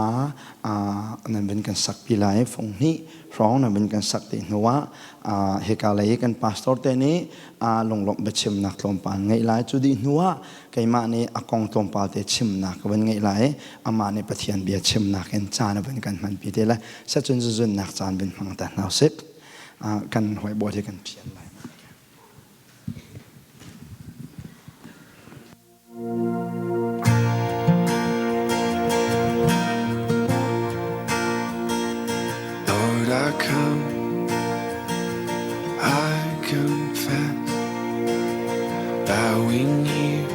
nan vun kan sakpi lai fung hnih hrawng nan vun kan sak te hnu ah hika lei kan pastor te nih lunglawmh biachimnak tlawmpal ngeih lai cu dih hnu ah keimah nih a kong tlawmpal te chimnak ka van ngeih lai i amah nih Pathian bia chimnak in caan a van kan hmanpi te lai sacun zuzunnak caan vun hmang ta hna usih kan hawibawi hi kan thian lai. Lord, I come, I confess. Bowing here,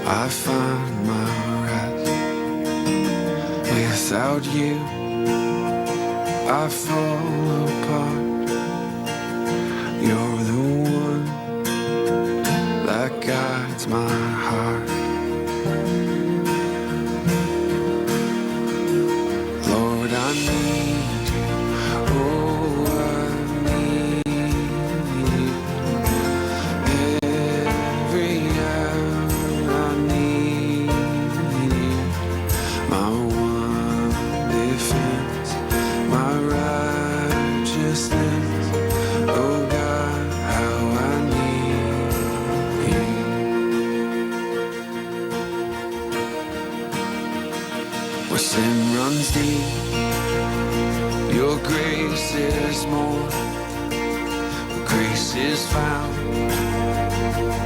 I find my rest. Without you, I fall apart. You're the one that guides my heart. Lord, I need you. Oh, I need you. Every hour I need you. My one defense, my righteousness. Oh God, how I need you. Where sin runs deep, your grace is more. Where grace is found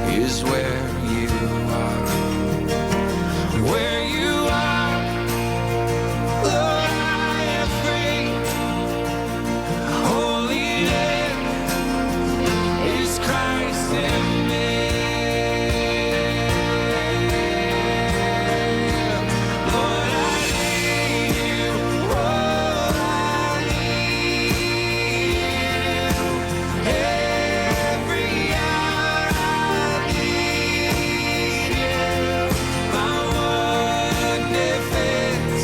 is where you are. Where you are, Lord, I am free. Holiness is Christ in me. Lord, I need you. Oh, I need you. Every hour I need you. My one defense,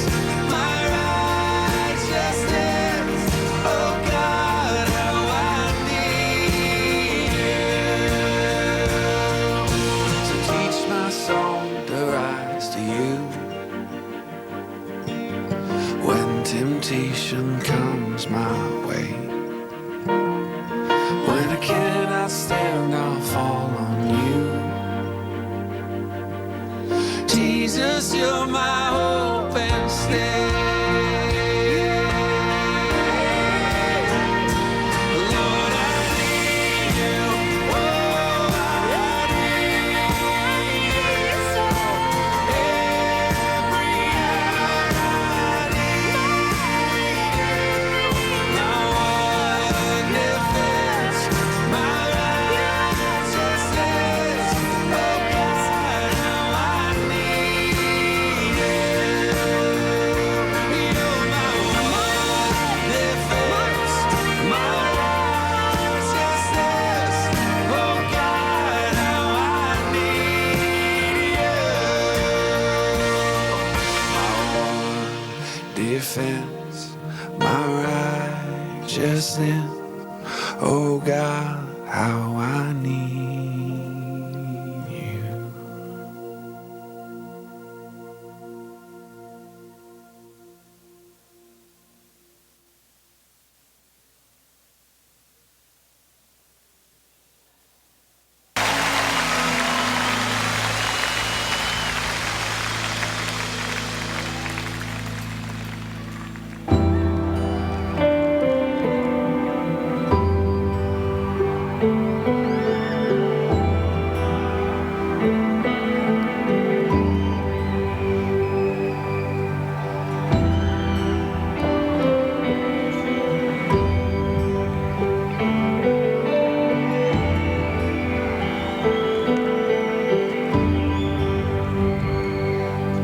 my righteousness. Oh God, how I need you. So teach my song to rise to you. When temptation comes my way, when I cannot stand, I'll fall on you. Jesus, you're my hope and stay. Lord, I need you. Oh, I need you. Every hour I need you. My one defense, my righteousness. Oh God, how I need you. You're my one defense, my righteousness. Oh God, how I need you. My one defense, my righteousness. Oh God, how I need you.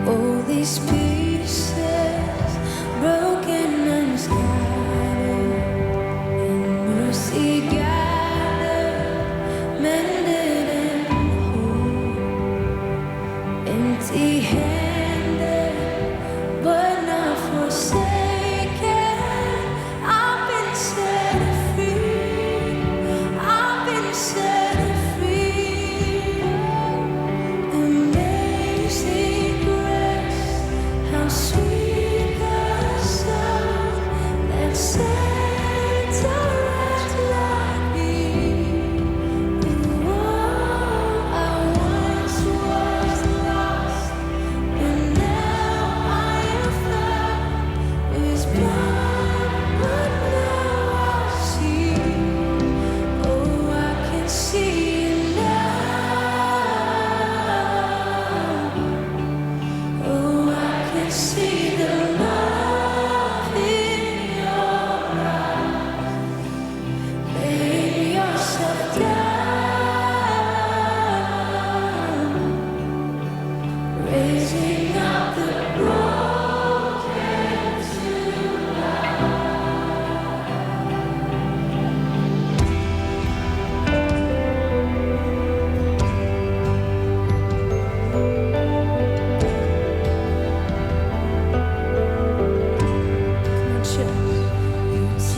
All these pieces broken and scattered, in mercy gathered, mended and whole, empty-handed, but not forsaken. I've been set free. I've been set free. Amazing grace, how sweet the sound that saved a wretch like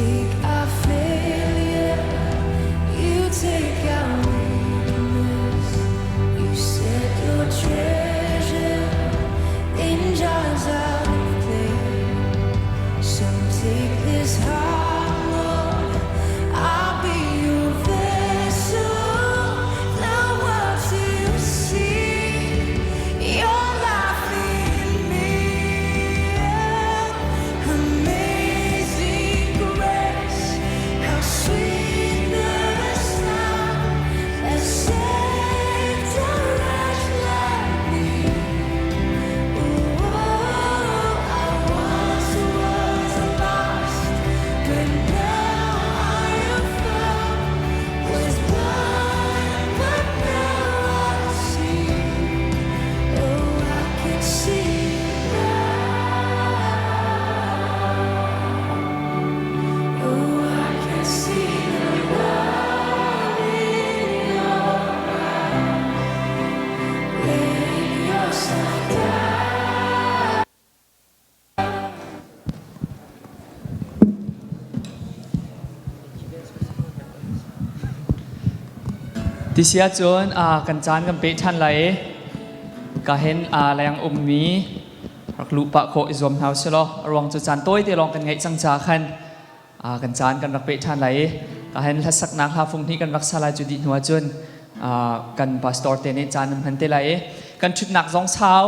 take our failure, you take our weakness. You set your treasure in jars of clay. So take this heart, Lord. I'll be your vessel. The world to see your life in me. Amazing grace, how sweet the sound that saved a wretch like me. Oh, I once was lost, but now I am found. Was blind, but now I see. Oh, I can see now. Oh, I can see the love in your eyes. Laying yourself down. Ti si ahcun kan caan kan peh ṭhan lai i ka hin leng ummi rak luh pah khawh i zuam hna usih law a ruang cu caan tawite lawng kan ngeih cang caah khan kan caan kan rak peh ṭhan lai i ka hin hlasaknak hla fung hnih kan rak sa lai cu dih hnu ahcun kan pastor te nih caan an hman te lai i kan ṭhutnak zong sau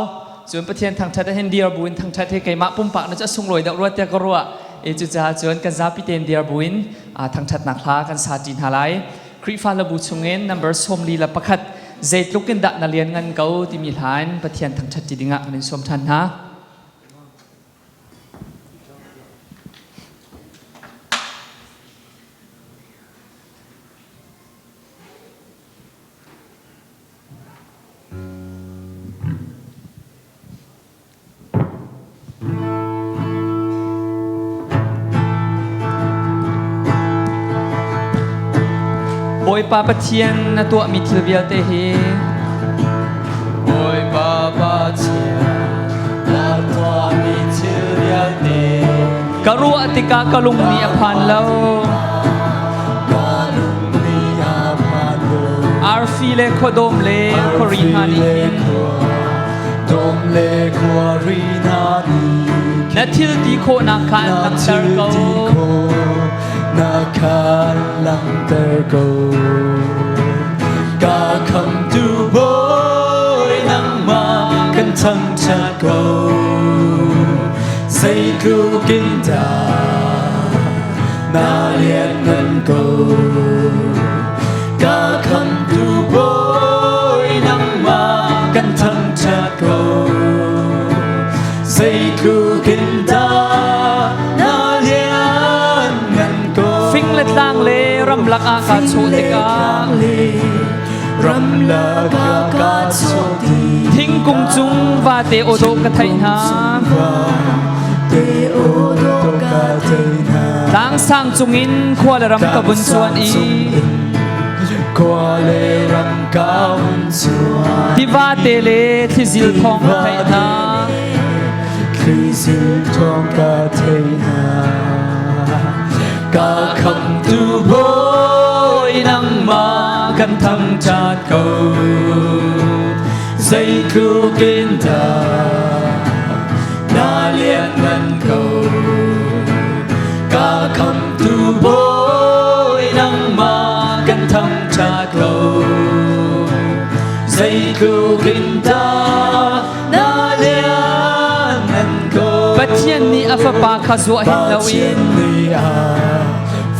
cun Pathian thangṭhat ah hin dir buin thangṭhat hi keimah pumpak na cu a sunglawi deuh rua tiah ka ruah i cucaah cun kan zapi tein dir buin thangṭhatnak hla kan sa ṭi hna lai. Khrihfa hlabu chungin number 41 zeitluk in dah na lian ngan ko timi hla in Pathian thangṭhat ṭi dingah kan in sawm ṭhan hna. Bawipa Pathian na tuahmi thil vialte hi Bawipa Pathian na tuahmi thil vialte ka ruah tikah ka lung nih a phan lo. Ka lung nih a phan lo. Arfi le khuadawm le khuari hna nih hin Dawm le khuari hna nih na thil ti khawhnak kha an langhter ko. Na khan langhter ko. Ka khamtu Bawi nangmah kan thangṭhat ko. Zeitluk in dah na lianngan ko. Ka khamtu Bawi nangmah kan thangṭhat ko. Zeitluk in dah na lianngan ko. Fing le tlang le ramlak ah kaa chawh tikah Ramlak ah kaa chawh tikah Thingkung cung vate aw dawh ka theih hna. Tlang sang cungin khua le ram ka vun cuan i Khua le ram ka vun cuan tiva te le thlizil thawng ka theih hna. Thlizil thawng ka theih hna. Ka khamtu Bawi nangmah kan thangṭhat ko. Zeitluk in dah na lianngan ko. Ka khamtu Bawi nangmah kan thangṭhat ko. Zeitluk in dah na lianngan ko. Pathian nih a fapa kha zuah hin loin Pathian nih a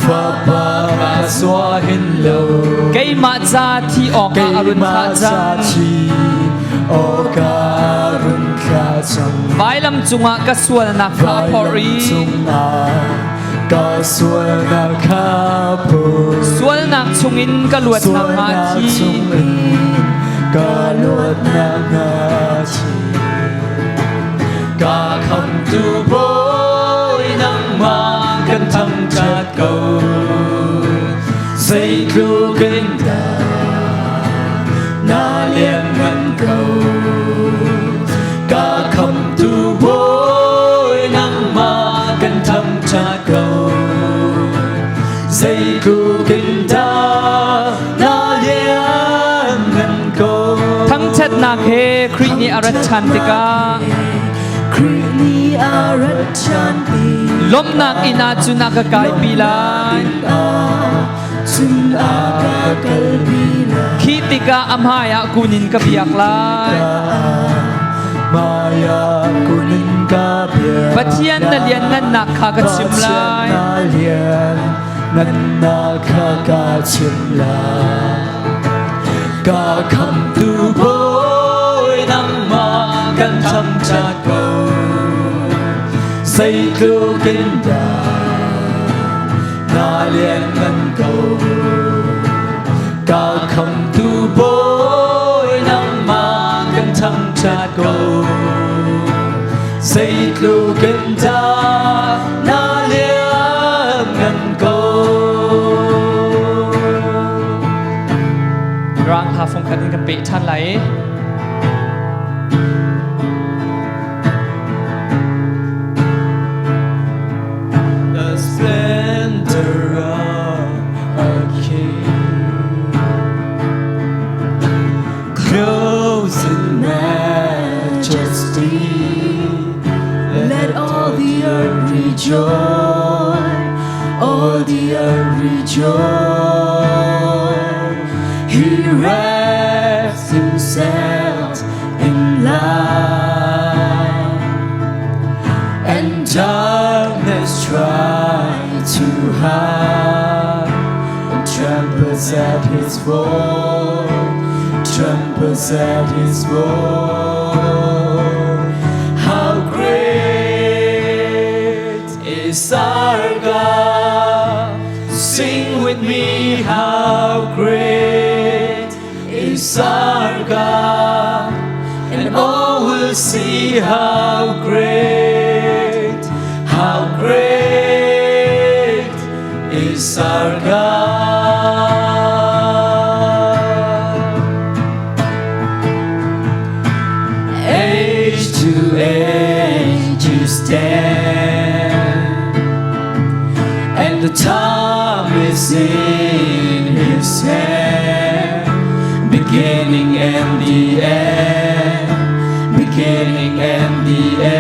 fapa kha zuah hin lo keimah ca thi awkah a run thlah cang. awkah run thlah cang. Vailam cungah ka sualnak kha a phorh i ka sualnak kha phur. Sualnak chungin ka luat nakhnga thi. Ka luat nakhnga thi. Ka khamtu Bawi nangmah kan thangṭhat ko. Zeitluk in dah na lianngan ko. Ka khamtu Bawi nangmah kan thangṭhat ko. a rat ṭhan tikah Khrih nih a rat ṭhan tik lawmhnak inn ah cun a ka kaipi lai. Cun a ka kalpi lai. Khi tikah a hmai ah kun in ka biak lai. Hmai ah kun in ka biak. Pathian na lianngannak kha ka chim lai. Pathian na lianngannak kha ka chim lai. Ka khamtu Bawi nangmah kan thangṭhat ko. Zeitluk in dah na lianngan ko. Ka khamtu Bawi nangmah kan thangṭhat ko. Zeitluk in dah na lianngan ko. Rang hla fung khat in kan peh ṭhan lai i The splendor of a king, clothed in majesty. Let all the earth rejoice, all the earth rejoice. He wraps himself in light, and darkness try to hide, and trembles at his voice, trembles at his voice. How great is our God? Sing with me, how great is our God? And all will see how great is our God. Age to age you stand, and the time is in His hand, beginning and the end, beginning and the end.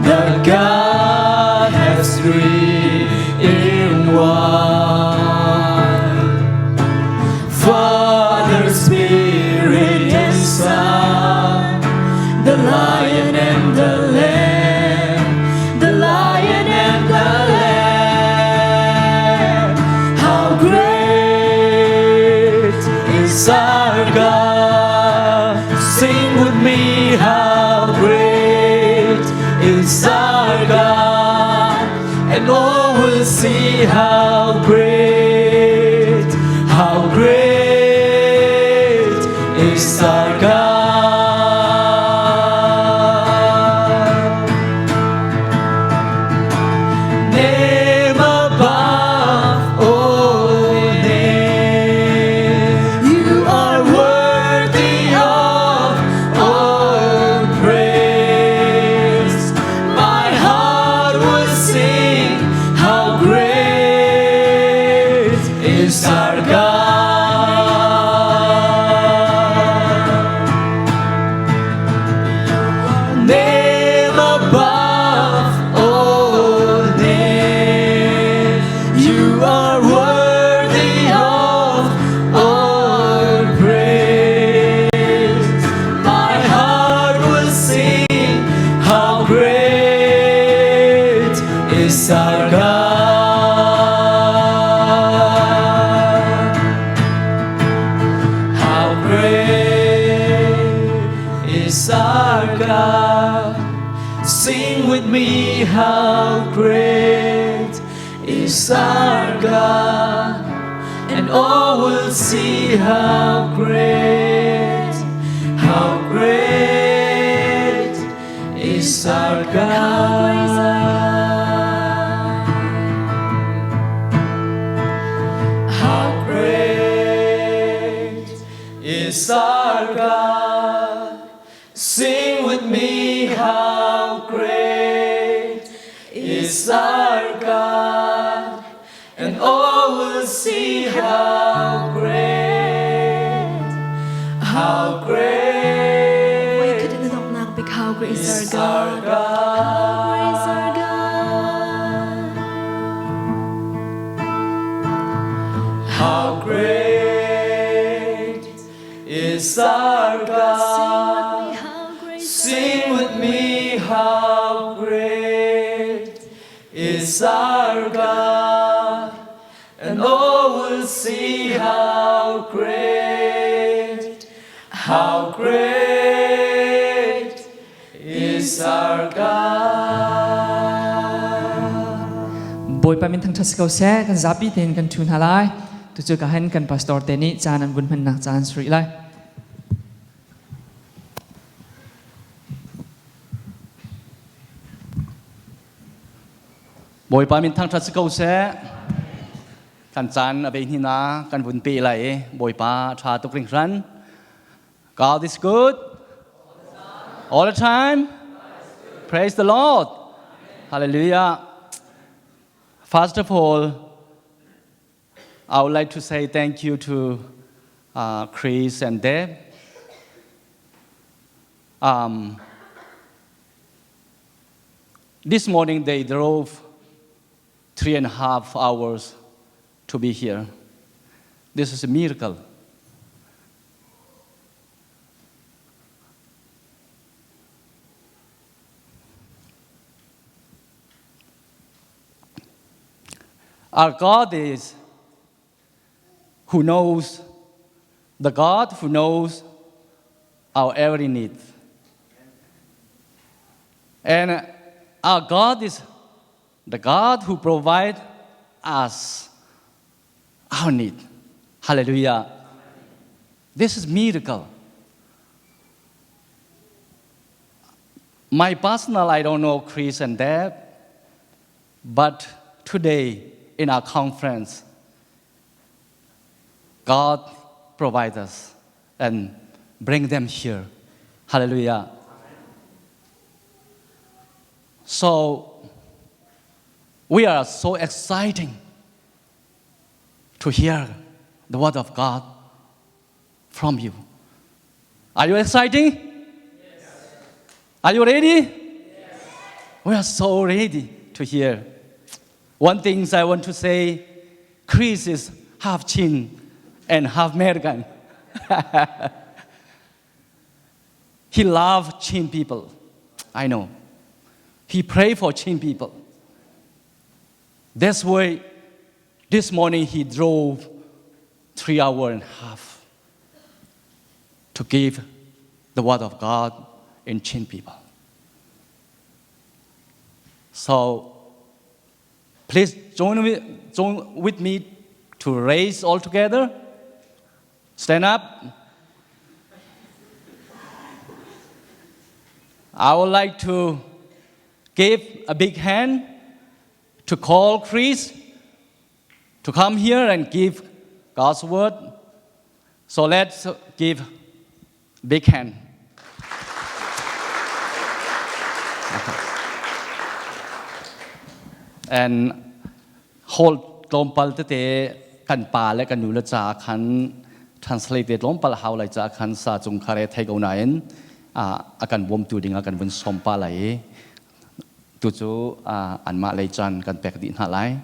The God has three in one. Father, Spirit, and Son, the Lion and the Lamb, the Lion and the Lamb. How great is our God? Sing with me, how great is our God? And all will see how great is our God. Name above all names, you are worthy of all praise. My heart will sing, how great is our God. Name above all names, you are worthy of all praise. My heart will sing, how great is our God. How great is our God? Sing with me, how great is our God? And all will see how great is our God. How great is our God? Sing with me, how great is our God? And all will see how great. our God. How great is our God. How great is our God. Sing with me, Sing with me, how how great is our God. And all will see how great, how great is our God. Bawipa min thangṭhat si ko seh kan zapi tein kan ṭhu hna lai tucu ka hen kan pastor te nih caan an vun hmannak caan si rih lai Bawipa min thangṭhat si ko seh. Kan caan a bei hni na kan vun pe lai i Bawipa ṭha tuk hringhran. God is good all the time. Praise the Lord. Hallelujah. First of all, I would like to say thank you to Chris and Deb. This morning they drove 3.5 hours to be here. This is a miracle. Our God is who knows, the God who knows our every need. And our God is the God who provides us our need. Hallelujah. This is miracle. My personal, I don't know Chris and Deb, but today in our conference, God provides us and bring them here. Hallelujah. So we are so exciting to hear the word of God from you. Are you exciting? Yes. Are you ready? Yes. We are so ready to hear. One thing I want to say, Chris is half Chin and half American. He loved Chin people. I know. He prayed for Chin people. That's why this morning he drove 3.5 hours to give the word of God in Chin people. So please join with me to raise all together. Stand up. I would like to give a big hand to call Chris to come here and give God's word. So let's give big hand. And hold tlawmpal tete kan pa le kan nu le ca khan translate tlawmpal hau lai ca khan sa cung khare thei ko nain a kan bawmtu ding ah kan vun som pa lai tu cu anmah lei caan kan pek dih hna lai.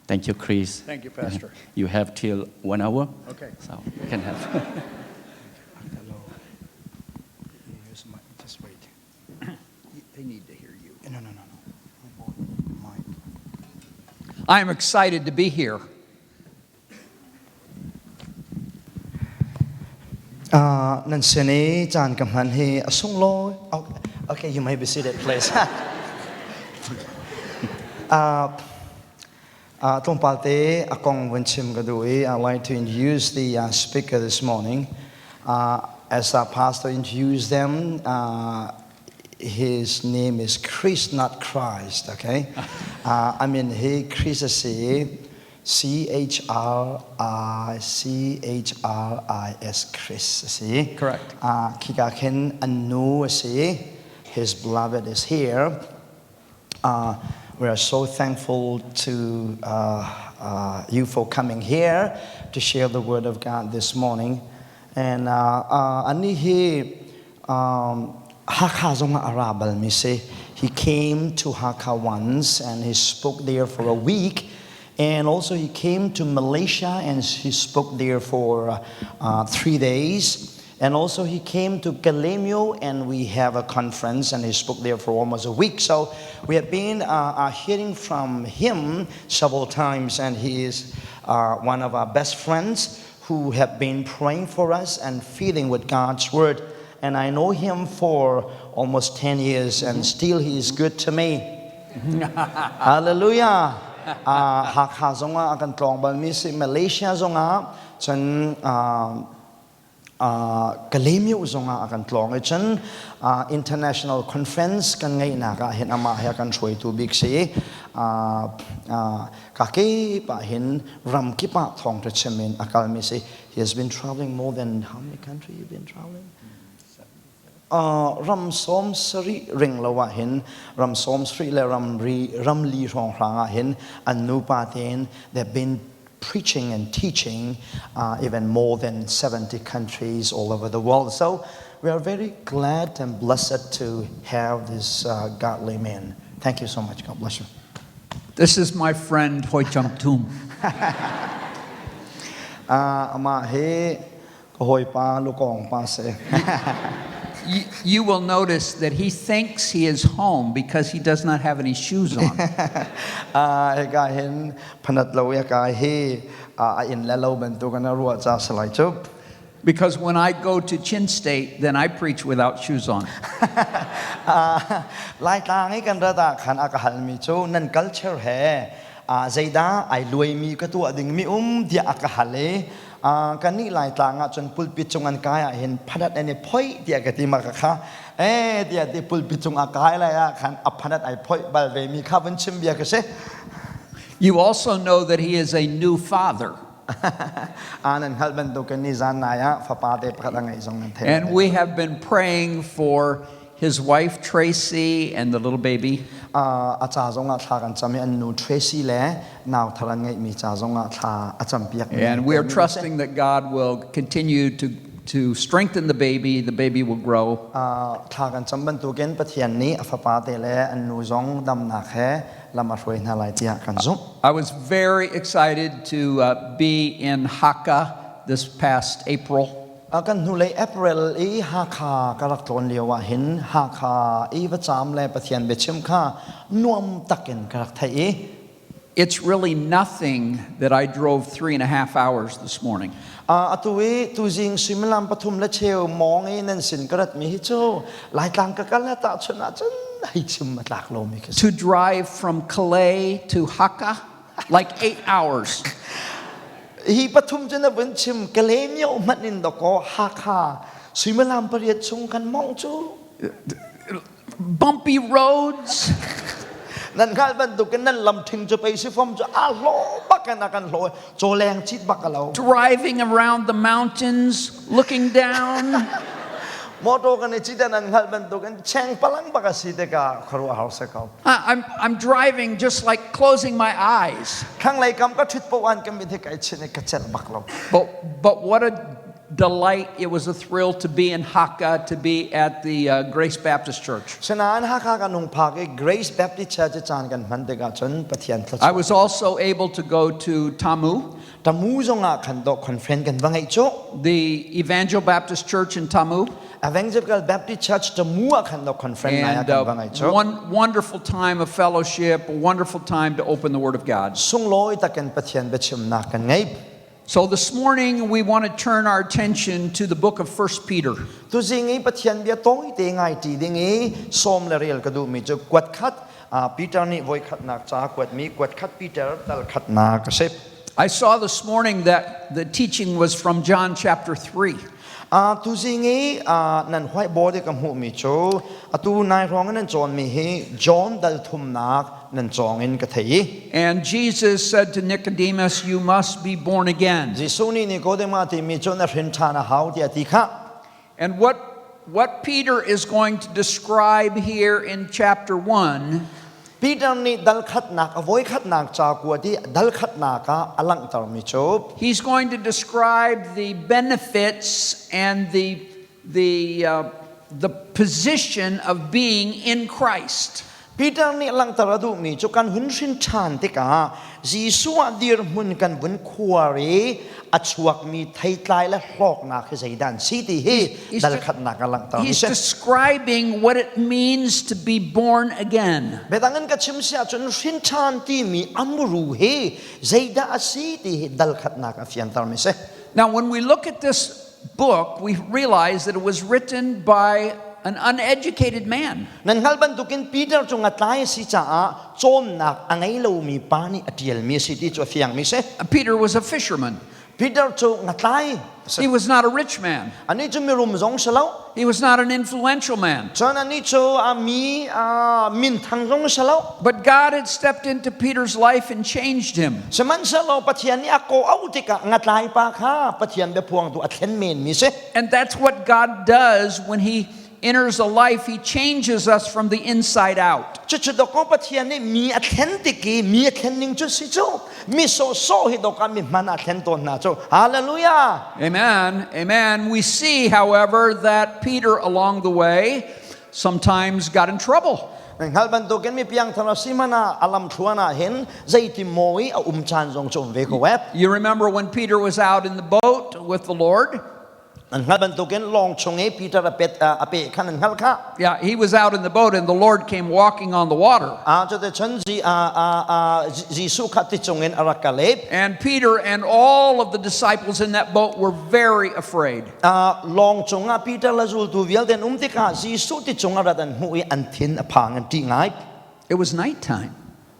Thank you, Chris. Thank you, Pastor. You have till one hour. Okay. So you can have. Hello. Here's my, just wait. They need to hear you. No. Mike. I'm excited to be here. Nan sin i caan ka hman hi a sunglawi. Okay, you may be seated, please. Tlawmpal te a kong vun chim ka duh i I'd like to introduce the speaker this morning. As our pastor introduced them, his name is Chris, not Christ, okay? I mean, he, Chris a si, C H R I C H R I S Chris a si. Correct. Khika khin an nu a si. His beloved is here. We are so thankful to you for coming here to share the word of God this morning. And ani hi Hakha zongah a ra balmi si. He came to Hakha once and he spoke there for a week. And also he came to Malaysia and he spoke there for 3 days. And also he came to Kalaymyo and we have a conference and he spoke there for almost a week. So we have been hearing from him several times and he is one of our best friends who have been praying for us and feeding with God's word. And I know him for almost 10 years and still he is good to me. Hallelujah. Hakha zongah a kan tlawng balmi si, Malaysia zongah cun Kalaymyo zongah a kan tlawng i cun international conference kan ngeihnak ah hin amah he a kan hruaitu bik si. Ka kip ah hin ram kip ah thawngṭha chim in a kalmi si. He has been traveling more than how many countries you've been traveling? Ram 70 ring lo ah hin, ram 70 le ram ri ram li hrawnghrang ah hin an nupa tein they've been preaching and teaching even more than 70 countries all over the world. So we are very glad and blessed to have this godly man. Thank you so much. God bless you. This is my friend Hoi Chung Tum. Amah hi ka hawipa lukong pa si. You will notice that he thinks he is home because he does not have any shoes on. Hika hin phanat lo ya ka hi a inn le lo bantuk an ruah ca salai cu. Because when I go to Chin State, then I preach without shoes on. Laitlang i kan rat ah khan a ka halmi cu nan culture he zeidah ai luaimi ka tuah dingmi um tiah a ka hal i kannih Laitlang ah cun pulpit cung an kai ah hin phanat an i phoih tiah ka ti ma ka kha eh tiah ti pulpit cung a kai lai ah khan a phanat ai phoih bal ve mi kha vun chim bia ka si. You also know that he is a new father. Nan hngalh bantukin ni zan nai ah fapa te pakhat a ngeih zong nan theih. And we have been praying for his wife Tracy and the little baby. A ca zongah thla kan cam i an nu Tracy le nau thar an ngeihmi ca zongah thla a campiak. And we are trusting that God will continue to strengthen the baby, the baby will grow. Thla kan cam bantukin Pathian nih a fapa te le an nu zong damnak he lam a hruai hna lai tiah kan zumh. I was very excited to be in Hakha this past April. Kan hnulei April i Hakha ka rak tlawn lio ah hin Hakha i va caam le Pathian biachim kha nuam takin ka rak theih i It's really nothing that I drove 3.5 hours this morning. Atu i tuzing suimilam pathum le cheu mawng i nan sin ka ratmi hi cu Laitlang ka kal le tahchunh ahcun hei chim a tlak lomi ka si. To drive from Kalay to Hakha, like 8 hours. Hi pathum cu na vun chim, Kalaymyo hmanh in dakaw Hakha suimilam 8 chung kan mong cu. Bumpy roads. Nan hngal bantukin nan lam ṭhing cu pei si fom cu a hlawh bak in a kan hlawh, cawleng cit bak a lo. Driving around the mountains, looking down. Motor kan i cit nan hngalh bantukin cheng palang bak a si tikah khuaruahhar si ko. I'm driving just like closing my eyes. Thlanglei kam ka ṭhut poh an kan mit hi kai chin i ka celh bak lo. But what a delight. It was a thrill to be in Hakha, to be at the Grace Baptist Church. Sinain Hakha kan hung phak i Grace Baptist Church caan kan hman tikah cun Pathian I was also able to go to Tamu. Tamu zongah khan do conference kan va ngeih cu. The Evangel Baptist Church in Tamu. Evangelical Baptist Church Tamu ah khan do conference nai ah And kan va ngeih cu. One wonderful time of fellowship, a wonderful time to open the Word of God. Sunglawi takin Pathian biachimnak kan ngei. So this morning we want to turn our attention to the book of 1 Peter. Tuzing i Pathian bia tawi te ngai ṭi ding i sawm le rel ka duhmi cu kuat khat Peter nih voikhatnak ca kuatmi kuat khat Peter dal khatnak a si. I saw this morning that the teaching was from John chapter 3. Tuzing i nan whiteboard i ka hmuhmi cu atu nai hrawng in nan cawnmi hi John dal thumnak nan cawng in ka thei i And Jesus said to Nicodemus, "You must be born again." Jesuh nih Nicodemus timi cu na hrin ṭhan a hau tiah ti kha. And what Peter is going to describe here in chapter 1 Peter nih dal khatnak a voi khatnak ca kuat i dal khatnak ah a langhtermi cu he's going to describe the benefits and the the position of being in Christ. Peter nih langhter a duhmi cu kan hun hrin ṭhan tikah Jesuh ah dirhmun kan vun khuar i a chuakmi theitlai le hlawknak hi zeidah an si ti hi dal khatnak ah langhter He's describing what it means to be born again. Biadang in ka chim si ahcun hrin ṭhan timi amru hi zeidah a si ti hi dal khatnak a fianter mi si. Now when we look at this book, we realize that it was written by an uneducated man. Nan hngalh bantukin Peter cu ngatlai a si caah cawnnak a ngei lomi pa nih a ṭialmi a si ti cu a fiangmi si. Peter was a fisherman. Peter cu ngatlai He was not a rich man. Anih cu mirum zong si lo. He was not an influential man. Cun anih cu a mi minthang zong si lo. But God had stepped into Peter's life and changed him. Sihmanhsehlaw Pathian nih a kawh tikah ngatlai pa kha Pathian biaphuangtu a thlen menmi si. And that's what God does when he enters a life, he changes us from the inside out. Cucu dawkaw Pathian nih mi a thlen tik i mi a thlen ning cu si cu mi sawhsawh hi dawkah mi hman a thlen tawn hna cu. Hallelujah. Amen. Amen. We see, however, that Peter along the way sometimes got in trouble. Hngal bantukin mi piangthar a si hmanh ah a lamthluan ah hin zeiti maw i a um caan zong cu um ve ko eh. You remember when Peter was out in the boat with the Lord? An hngalh bantukin lawng chung i Peter a pet a pe khan an hngalh kha. Yeah, he was out in the boat and the Lord came walking on the water. A cuticun Jesuh kha ti cungin a rak kal i. And Peter and all of the disciples in that boat were very afraid. Lawng cungah Peter le zultu vialte an um tikah Jesuh ti cung a rat an hmuh i an thin a phang an ṭih ngai. It was nighttime.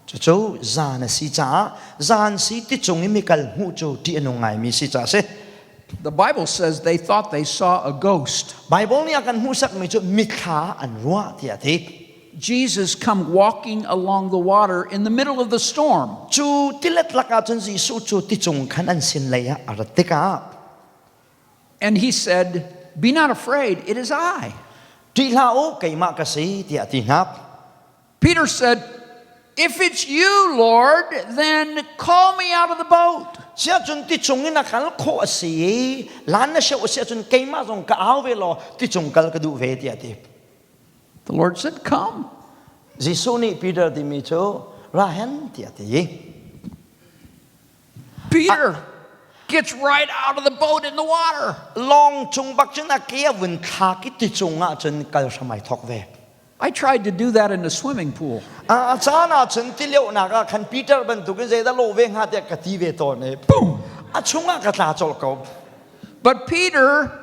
Cucu zan a si caah zan si ti cung i mikal hmuh cu ṭih a nung ngaimi si caah a si. The Bible says they thought they saw a ghost. Bible nih a kan hmuhsakmi cu mithla an ruah tiah a ti. Jesus come walking along the water in the middle of the storm. Cu tilet lakah cun Jesuh cu ticung khan an sin lei ah a rat tikah And he said, Be not afraid, it is I. Ṭih hlah u, keimah ka si tiah a ti hna. Peter said, If it's you, Lord, then call me out of the boat. Siahcun ti chung in a kal khawh a si i lan na seuh a si ahcun keimah zong ka au ve law ti cung kal ka duh ve tiah a ti. The Lord said, Come. Jesuh nih Peter timi cu ra hen tiah a ti. Peter gets right out of the boat in the water. Lawng chung bak cun a ke a vun thlak i ti cung ah cun kal hram ai thawk ve. I tried to do that in the swimming pool. A caan ah cun tilionak ah khan Peter bantukin zeidah lawh ve hnga tiah ka ti ve tawn i boom a chungah ka tla colh ko. But Peter,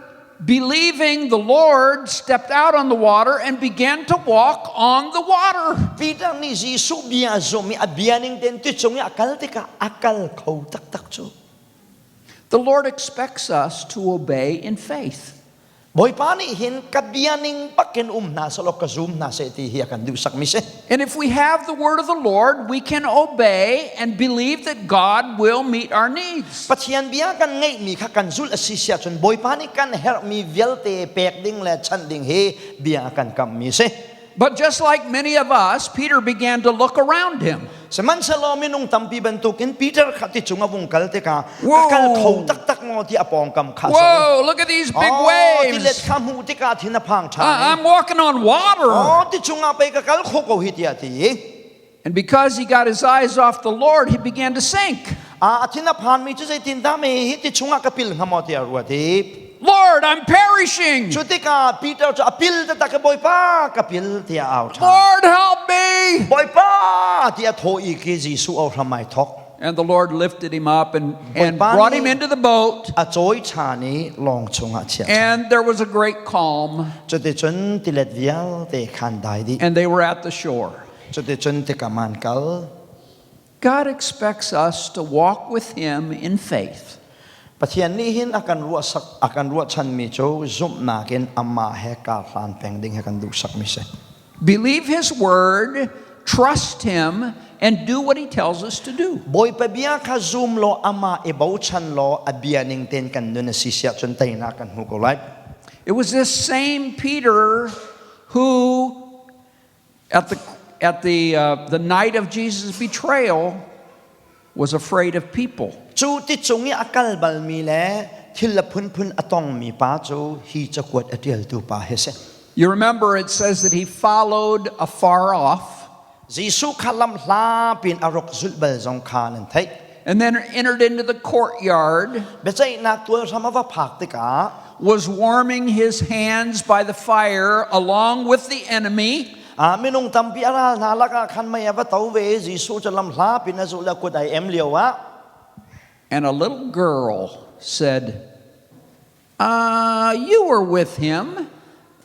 believing the Lord, stepped out on the water and began to walk on the water. Peter nih Jesuh bia a zumh i a bia ning tein ti cung i a kal tikah a kal kho taktak cu. The Lord expects us to obey in faith. Bawipa nih hin ka bia ning bakin um hna selaw ka zum hna seh ti hi a kan duhsak mi si. And if we have the word of the Lord, we can obey and believe that God will meet our needs. Pathian bia kan ngeihmi kha kan zulh a si si ahcun Bawipa nih kan herhmi vialte pek ding le chanh ding hi bia a kan kammi si. But just like many of us, Peter began to look around him. Sihmanhsehlaw minung tampi bantukin Peter kha ti cung a vung kal tikah ka kal kho taktak maw ti a pawngkam kha Whoa, look at these big oh, waves. Tilet kha hmuh tikah thin a phang ṭhan. I'm walking on water. Oh, ti cungah pei ka kal kho ko hi tiah ti. And because he got his eyes off the Lord, he began to sink. A thin a phanmi cu zeitindah me hi ti chungah ka pil hnga maw tiah ruat i Lord, I'm perishing. Cu tikah Peter cu a pil taktak i Bawipa ka pil tiah au ṭhan. Lord, help me. Bawipa tiah thaw i ki Jesuh au hram ai thawk. And the Lord lifted him up and, and brought him into the boat. A cawi ṭhan i lawng chungah chiah. And there was a great calm. Cuticun tilet vialte khan dai dih. And they were at the shore. Cuticun tikam an kal. God expects us to walk with him in faith. Pathian nih hin a kan ruahsak a kan ruahchanmi cu zumhnak in amah he kar hlan peng ding he kan duhsakmi si. Believe his word, trust him, and do what he tells us to do. Bawipa bia kha zum law amah i bochan law a bia ning tein kan nun a si siah cun teinak kan hmu ko lai. It was this same Peter who at the, at the, uh, the night of Jesus' betrayal, was afraid of people. Cu ti cung i a kal balmi le thil a phunphun a tongmi pa cu hi cakuat a ṭialtu pa hi si. You remember it says that he followed afar off. Jesuh kha lam hla pin a rok zulh bal zong kha nan theih. And then entered into the courtyard. Biaceihnak tual hram a va phak tikah was warming his hands by the fire along with the enemy. A minung tampi a ral hna lakah khan mei a va to ve Jesuh cu lam hla pin a zulh le kut ai em lio ah And a little girl said, uh, You were with him.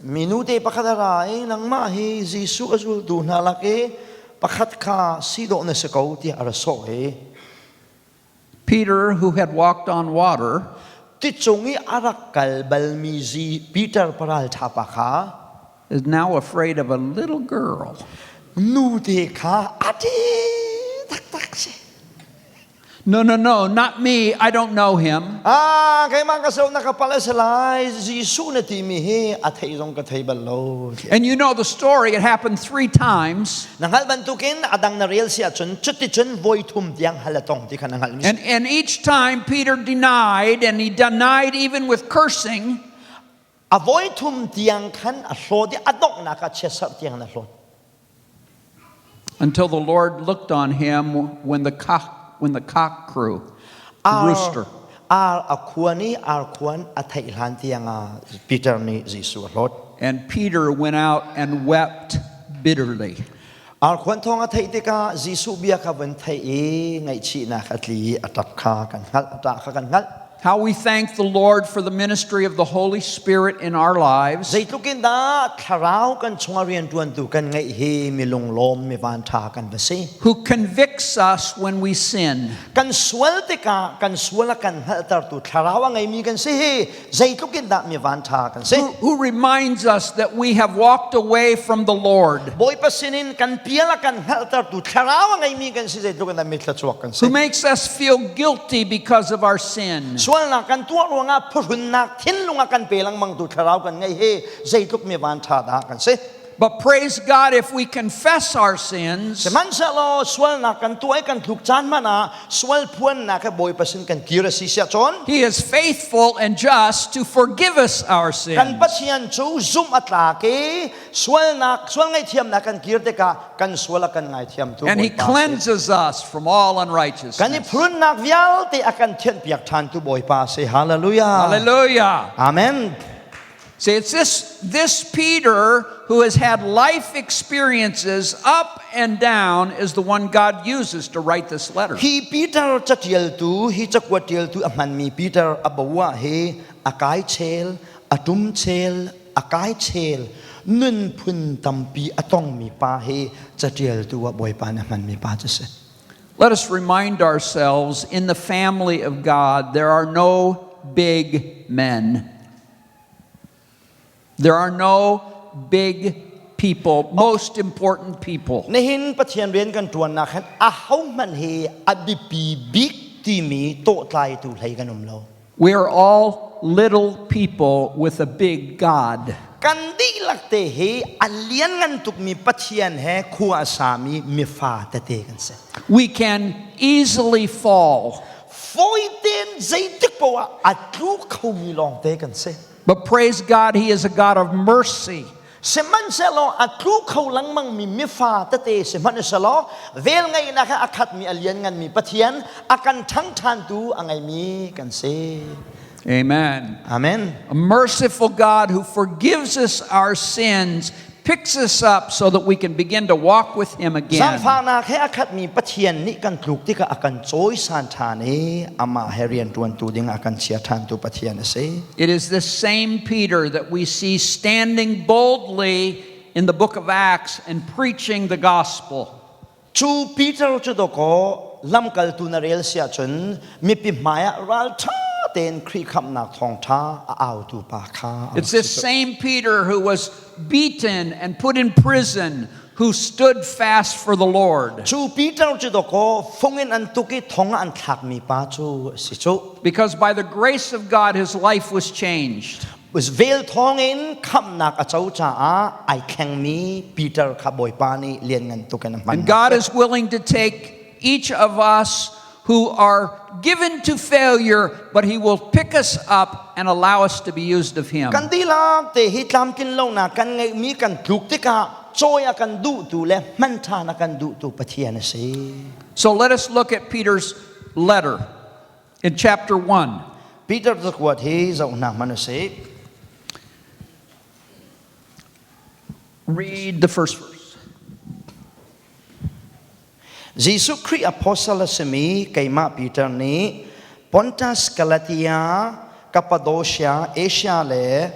Minu te pakhat a ra i nangmah hi Jesuh a zultu hna lak i pakhat kha si dawh na si ko tiah a ra sawh i Peter, who had walked on water, ti cung i a rak kal balmi Peter paral ṭha pa kha is now afraid of a little girl. Nu te kha a ṭih taktak si. No, no, no, not me. I don't know him. Ah, keimah ka so na ka pal a si lai. Jesuh na timi hi a thei zong ka thei bal lo. And you know the story. It happened three times. Na hngalh bantukin adang na rel si ahcun cuticun voi thum tiang hal a tong ti kha na hngalh. And, and each time Peter denied, and he denied even with cursing. A voi thum tiang khan a hlawt i a donghnak ah chiatserh tiang na hlawt. Until the Lord looked on him when the cock, when the cock crew, the rooster. Ar a khuan i ar khuan a theih hlan tiang ah Peter nih Jesuh a hlawt. And Peter went out and wept bitterly. Ar khuan thawng a theih tikah Jesuh bia kha van theih i ngaihchihnak a tli i a ṭap kha kan hngalh, a ṭah kha kan hngalh. How we thank the Lord for the ministry of the Holy Spirit in our lives. Zeitluk in dah thlarau kan chungah rianṭuantu kan ngeih hi mi lunglawm mi vanṭha kan va si. Who convicts us when we sin. Kan sual tikah kan sual a kan hngalhtertu thlarau a ngeimi kan si hi zeitluk in dah mi vanṭha kan si. Who, who reminds us that we have walked away from the Lord. Bawipa sinin kan pial a kan hngalhtertu thlarau a ngeimi kan si zeitluk in dah mi thluachuak kan si. Who makes us feel guilty because of our sin. Sualnak kan tuah ruangah phuhrunnak thinlung a kan pe lengmangtu thlarau kan ngei hi zeitluk mi vanṭha dah kan si. But praise God if we confess our sins. Sihmanhsehlaw sualnak kan tuah i kan tluk caan hmanh ah sual phuannak he Bawipa sin kan kir a si siah cun He is faithful and just to forgive us our sins. Kan Pathian cu zumh a tlak i sualnak sual ngaihthiamnak kan kir tikah kan sual a kan ngaithiamtu And he Bawipa si. cleanses us from all unrighteousness. Kan i phrunnak vialte a kan thianhpiak ṭhantu Bawipa si. Hallelujah. Hallelujah. Amen. See, it's this, this Peter who has had life experiences up and down is the one God uses to write this letter. Hi Peter catialtu, hi cakuat tialtu a hmanmi Peter a bo ah hi a kai chel, a tum chel, a kai chel, nun phun tampi a tongmi pa hi catialtu ah Bawipa nih a hmanmi pa cu si. Let us remind ourselves in the family of God, there are no big men. There are no big people, most important people. Nihin Pathian rian kan ṭuannak hin ahohmanh hi a biapi bik timi tawhtlaitu hlei kan um lo. We are all little people with a big God. Kan dihlak te hi a lianngan tukmi Pathian he khua a sami mifa tete kan si. We can easily fall. Fawi tein zeitik poah ah a tlu khomi lawngte kan si. But praise God, He is a God of mercy. Sihmanhsehlaw a tlu kho lengmangmi mifa tete sihmanhsehlaw vel ngeihnak he a khatmi a liannganmi Pathian a kan ṭhangṭhantu a ngeimi kan si. Amen. Amen. A merciful God who forgives us our sins picks us up so that we can begin to walk with Him again. Zaangfahnak he a khatmi Pathian nih kan tluk tikah a kan cawisan ṭhan i amah he rianṭuantu ding a kan chia ṭhantu Pathian a si. It is this same Peter that we see standing boldly in the book of Acts and preaching the gospel. Cu Peter cu dawkaw lamkaltu na rel si ahcun mipi hmaiah ralṭha tein Khrih khamhnak thawngṭha a autu pa kha It's this same Peter who was beaten and put in prison who stood fast for the Lord. Cu Peter cu dawkaw fung in an tuk i thong ah an thlakmi pa cu a si cu. Because by the grace of God his life was changed. Vel thawngin khamhnak a co caah ai thlengmi Peter kha Bawipa nih lianngan tuk in a hman. And God is willing to take each of us who are given to failure, but He will pick us up and allow us to be used of Him. Kan dihlak te hi tlamtlin lonak kan ngeihmi kan tluk tikah cawi a kan duhtu le hman ṭhan a kan duhtu Pathian a si. So let us look at Peter's letter in chapter 1. Peter cakuat hi zoh hna hmanh u sih. Read the first verse. Jesuh Khrih apostle a simi keimah Peter nih Pontus, Galatia, Cappadocia, Asia le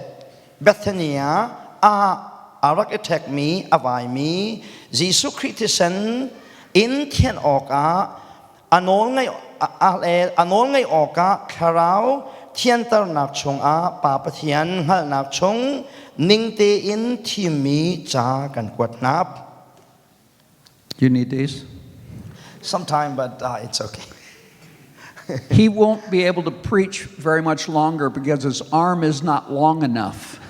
Bethania ah a rak i ṭhekmi a vaimi Jesuh Khrih thisen in thianh awkah a nawl ngaih awkah thlarau thianternak chungah Pa Pathian hngalhnak chung ning tein thimmi ca kan kuat hna. Do you need these? Sometime, but it's okay. He won't be able to preach very much longer because his arm is not long enough.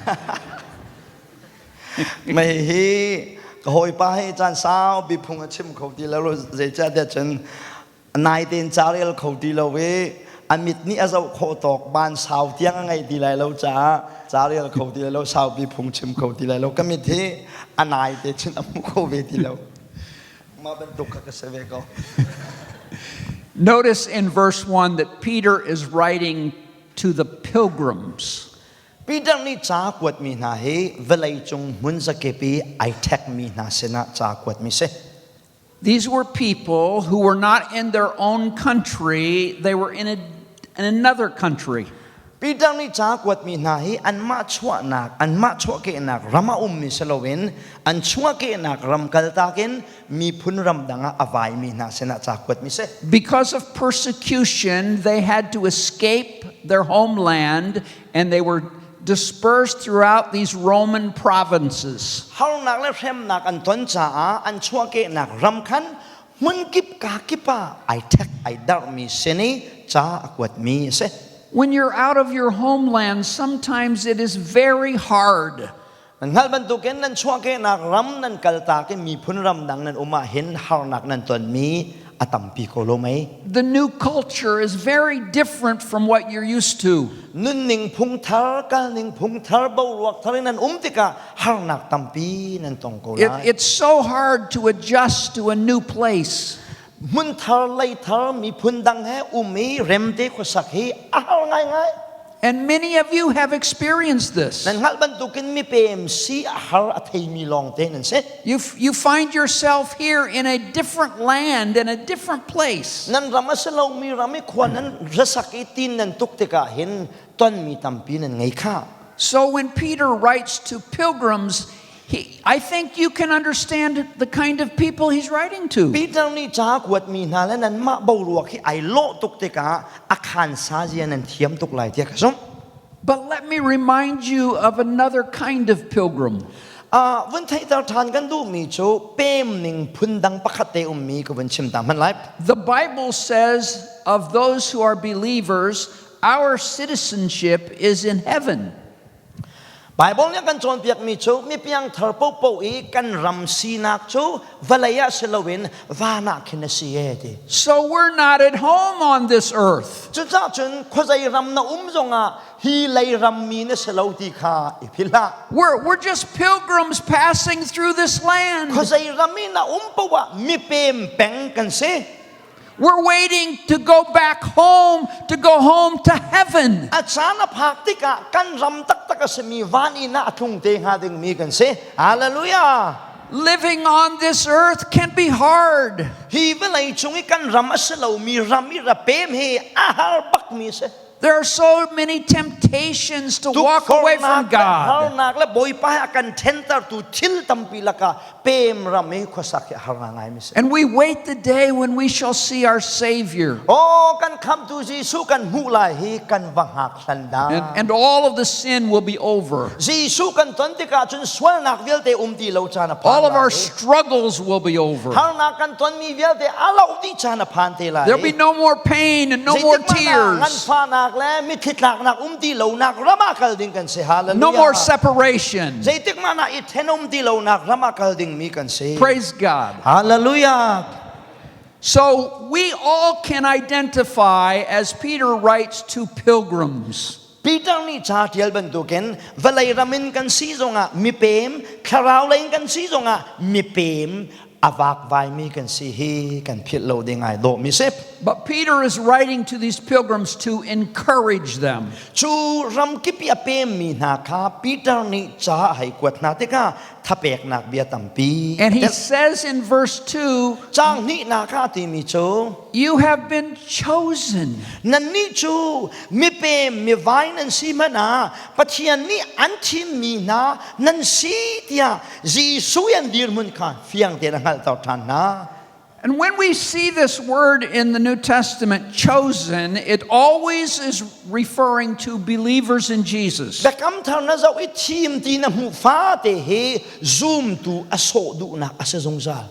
Mei hi ka hawipa hi caan saupi phung a chim kho ti lo zeicahtiah cun nai tein ca rel kho ti lo i a mit nih a zoh khawh tawk ban sau tiang a ngeih ti lai lo caah ca rel kho ti lai lo saupi phung chim kho ti lai lo ka mit hi a nai te chin a hmu kho ve ti lo mah bantuk kha ka si ve ko. Notice in verse 1 that Peter is writing to the pilgrims. Peter nih ca kuatmi hna hi vawleicung hmun zakip i ai ṭhekmi hna sinah ca kuatmi si. These were people who were not in their own country, they were in, a, in another country. Peter nih ca kuatmi hna hi anmah chuahnak, anmah chuahkehnak ram a ummi si loin an chuahkehnak ram kaltak in miphun ram dang ah a vaimi hna sinah ca kuatmi si. Because of persecution, they had to escape their homeland and they were dispersed throughout these Roman provinces. Harnak le hremnak an ton caah an chuahkehnak ram khan hmunkip kakip ah ai ṭhek ai darhmi sin i ca a kuatmi a si. When you're out of your homeland, sometimes it is very hard. Nan hngalh bantukin nan chuahkehnak ram nan kaltak i miphun ram dang nan um ah hin harnak nan tonmi a tampi ko lo mei. The new culture is very different from what you're used to. Nunning phung thar, kalning phung thar, boruak thar in nan um tikah harnak tampi nan tong ko lai. It's so hard to adjust to a new place. Hmun thar, lei thar, miphun dang he um i remte khuasak hi a har ngaingai. And many of you have experienced this. Nan hngalh bantukin mipem si a har a theimi lawng te nan si. You find yourself here in a different land, in a different place. Nan ram a si lomi ram i khua nan rasak i tin nan tuk tikah hin tonmi tampi nan ngei kha. So when Peter writes to pilgrims, he, I think you can understand the kind of people he's writing to. Peter nih ca kuatmi hna le nanmah boruak hi ai lawh tuk tikah a khan sa zia nan thiam tuk lai tiah ka zumh. But let me remind you of another kind of pilgrim. Uh, vun theihter ṭhan kan duhmi cu pem ning phundang pakhat te ummi ka vun chim ta hmanh lai. The Bible says of those who are believers, our citizenship is in heaven. Baibal nih a kan cawnpiakmi cu mipiangthar paohpaoh i kan ram sinak cu vawlei ah si loin van ah khin a si e ti. So we're not at home on this earth. Cucaah cun khuazei ram na um zongah hi lei ram mi na si lo ti kha i philh hlah. We're just pilgrims passing through this land. Khuazei ram i na um paoh ah mipem peng kan si. We're waiting to go back home, to go home to heaven. A caan a phak tikah kan ram taktak a simi van inn ah a tlung te hnga dingmi kan si. Hallelujah! Living on this earth can be hard. Hi vawlei cung i kan ram a si lomi ram i ra pem hi a har bakmi a si. There are so many temptations to walk away from God. Harnak le Bawipa he a kan ṭhentertu thil tampi lakah pem ram i khuasak hi a har ngaingai mi si. And we wait the day when we shall see our Savior. Oh, kan khamtu Jesuh kan hmuh lai hi kan va hngak hlan dah. And all of the sin will be over. Jesuh kan ton tikah cun sualnak vialte um ti lo caan a phan All of our struggles will be over. Harnak kan tonmi vialte a loh dih caan a phan te lai. There'll be no more pain and no more tears. Nganfahnak le mitthli tlaknak um ti lonak ram ah kal ding kan si. Hallelujah. No more separation. Zeitik hmanh ah i then um ti lonak ram ah kal ding mi kan si. Praise God. Hallelujah. So we all can identify as Peter writes to pilgrims. Peter nih ca ṭial bantukin vawlei ram in kan si zongah mipem, thlarau lei in kan si zongah mipem a vakvaimi kan si hi kan philh lo ding ai dawhmi si. But Peter is writing to these pilgrims to encourage them. Cu ramkip i a pemmi hna kha Peter nih ca a hei kuat hna tikah thapeknak bia tampi. And he says in verse 2, Caang hnihnak ah timi cu You have been chosen. Nannih cu mipem mivai nan si hmanh ah Pathian nih an thimmi hna nan si tiah Jesuh an dirhmun kha fiang tein a hngalhter ṭhan hna. And when we see this word in the New Testament, chosen, it always is referring to believers in Jesus. Biakam thar na zoh i thim ti na hmuh fate hi zumtu a sawh duhnak a si zungzal.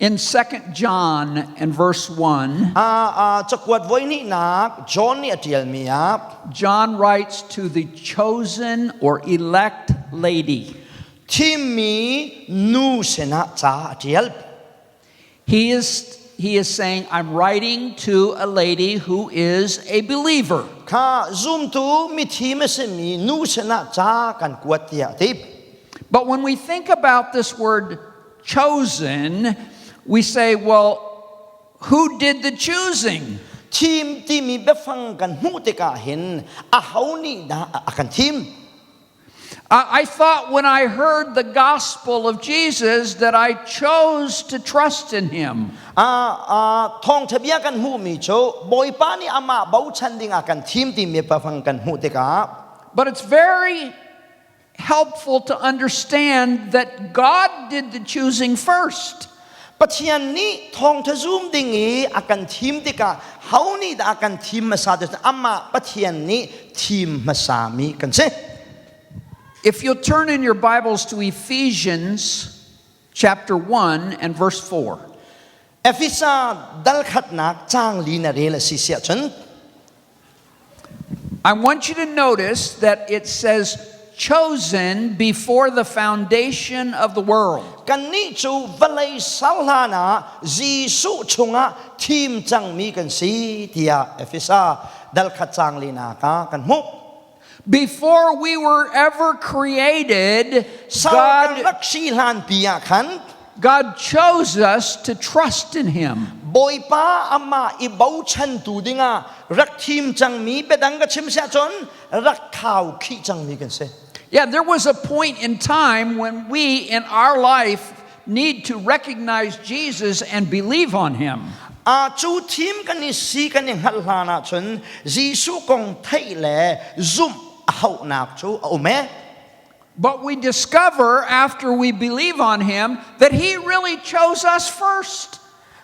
In 2 John and verse 1, Cakuat voihnihnak John nih a ṭialmi ah John writes to the chosen or elect lady. Thimmi nu sinah ca a ṭial. He is, he is saying, I'm writing to a lady who is a believer. Kha zumtu mithim a simi nu sinah ca kan kuat tiah a ti. But when we think about this word chosen, we say, well, who did the choosing? Thim timi biafang kan hmuh tikah hin aho nih dah a kan thim? I thought when I heard the gospel of Jesus that I chose to trust in him. Thawngṭha bia kan hmuhmi cu Bawipa nih amah bochan dingah kan thim timi biafang kan hmuh tikah But it's very helpful to understand that God did the choosing first. Pathian nih thawngṭha zum ding i a kan thim tikah ho nih dah a kan thim hmasa ti amah Pathian nih thim hmasami kan si. If you'll turn in your Bibles to Ephesians chapter 1 and verse 4. Efesa dal khatnak caang li na rel a si siah cun I want you to notice that it says chosen before the foundation of the world. Kannih cu vawlei ser hlan ah Jesuh chungah thim cangmi kan si tiah Efesa dal khat caang linak ah kan hmuh. Before we were ever created, God, rak si hlan pi ah khan God chose us to trust in Him. Bawipa amah i bochantu dingah rak thim cangmi biadang ka chim siah cun rak khau khih cangmi kan si. Yeah, there was a point in time when we in our life need to recognize Jesus and believe on him. A cu thim kan i si kan i hngalh hlan ahcun Jesuh kong theih le zumh a hauhnak cu a um e. But we discover after we believe on him that he really chose us first.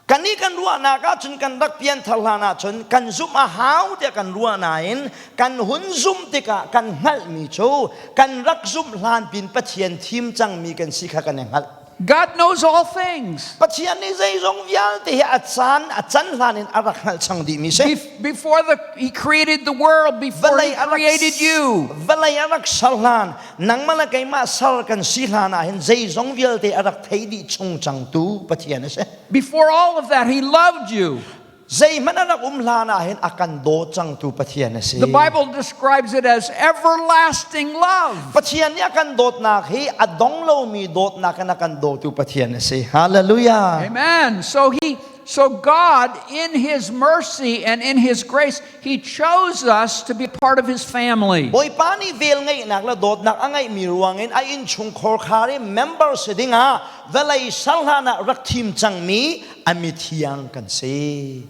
Kan i kan ruahnak ahcun kan rak pianthar hlan ahcun kan zumh a hau tiah kan ruah nain kan hun zumh tikah kan hngalhmi cu kan rak zumh hlan pin Pathian thim cangmi kan si kha kan i hngalh. God knows all things. Pathian nih zeizong vialte hi a caan a can hlan in a rak hngalh cang dihmi si. Before the, he created the world, before he created you. Vawlei a rak ser hlan, nangmah le keimah ser kan si hlan ah hin zeizong vialte a rak thei dih chung cangtu Pathian a si. Before all of that, he loved you. Zeihmanh a rak um hlan ah hin a kan daw cangtu Pathian a si. The Bible describes it as everlasting love. Pathian nih a kan dawtnak hi a dong lomi dawtnak in a kan dawtu Pathian a si. Hallelujah. Amen. So he so God in his mercy and in his grace he chose us to be part of his family. Bawipa nih vel ngeihnak le dawtnak a ngeihmi ruangin a innchungkhar khar i member si dingah vawlei ser hlan ah rak thim cangmi a mithiang kan si.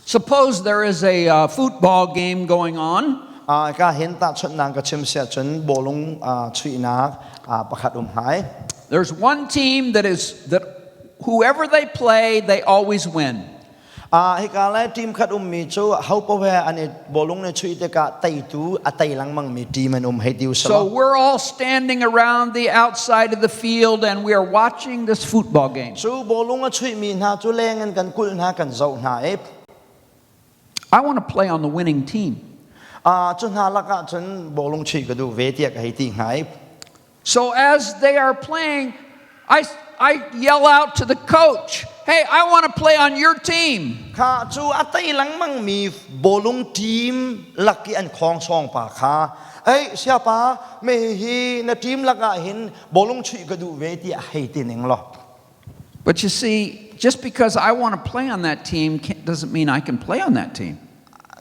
Suppose there is a uh, football game going on. Uh, ka hin tahchunhnak ka chim siah cun bawlung uh, chuihnak uh, pakhat um hai. There's one team that is that whoever they play, they always win. Ah hika le team khat ummi cu ho paoh he an i bawlung ne chuih tikah teitu a tei lengmangmi team an um hei ti usalaw. So we're all standing around the outside of the field and we are watching this football game. Cu bawlung a chuihmi hna cu leng in kan kulh hna kan zoh hna i I want to play on the winning team. Ah cu hna lakah cun bawlung chuih ka duh ve tiah ka hei ti hna i So as they are playing, I, I yell out to the coach, Hey, I want to play on your team. Kha cu a tei lengmang mi bawlung team lak i an khawng sawng pa kha ei siapa me hi na team lakah hin bawlung chuih ka duh ve tiah hei ti ning law. But you see, just because I want to play on that team doesn't mean I can play on that team.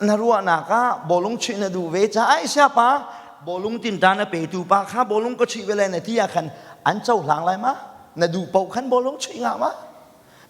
Na ruahnak ah bawlung chuih na duh ve caah ai siapa bawlung tinṭan a petu pa kha bawlung ka chuih ve lai na ti ah khan an cohlang lai ma? Na duh paoh khan bawlung chuih ngah ma?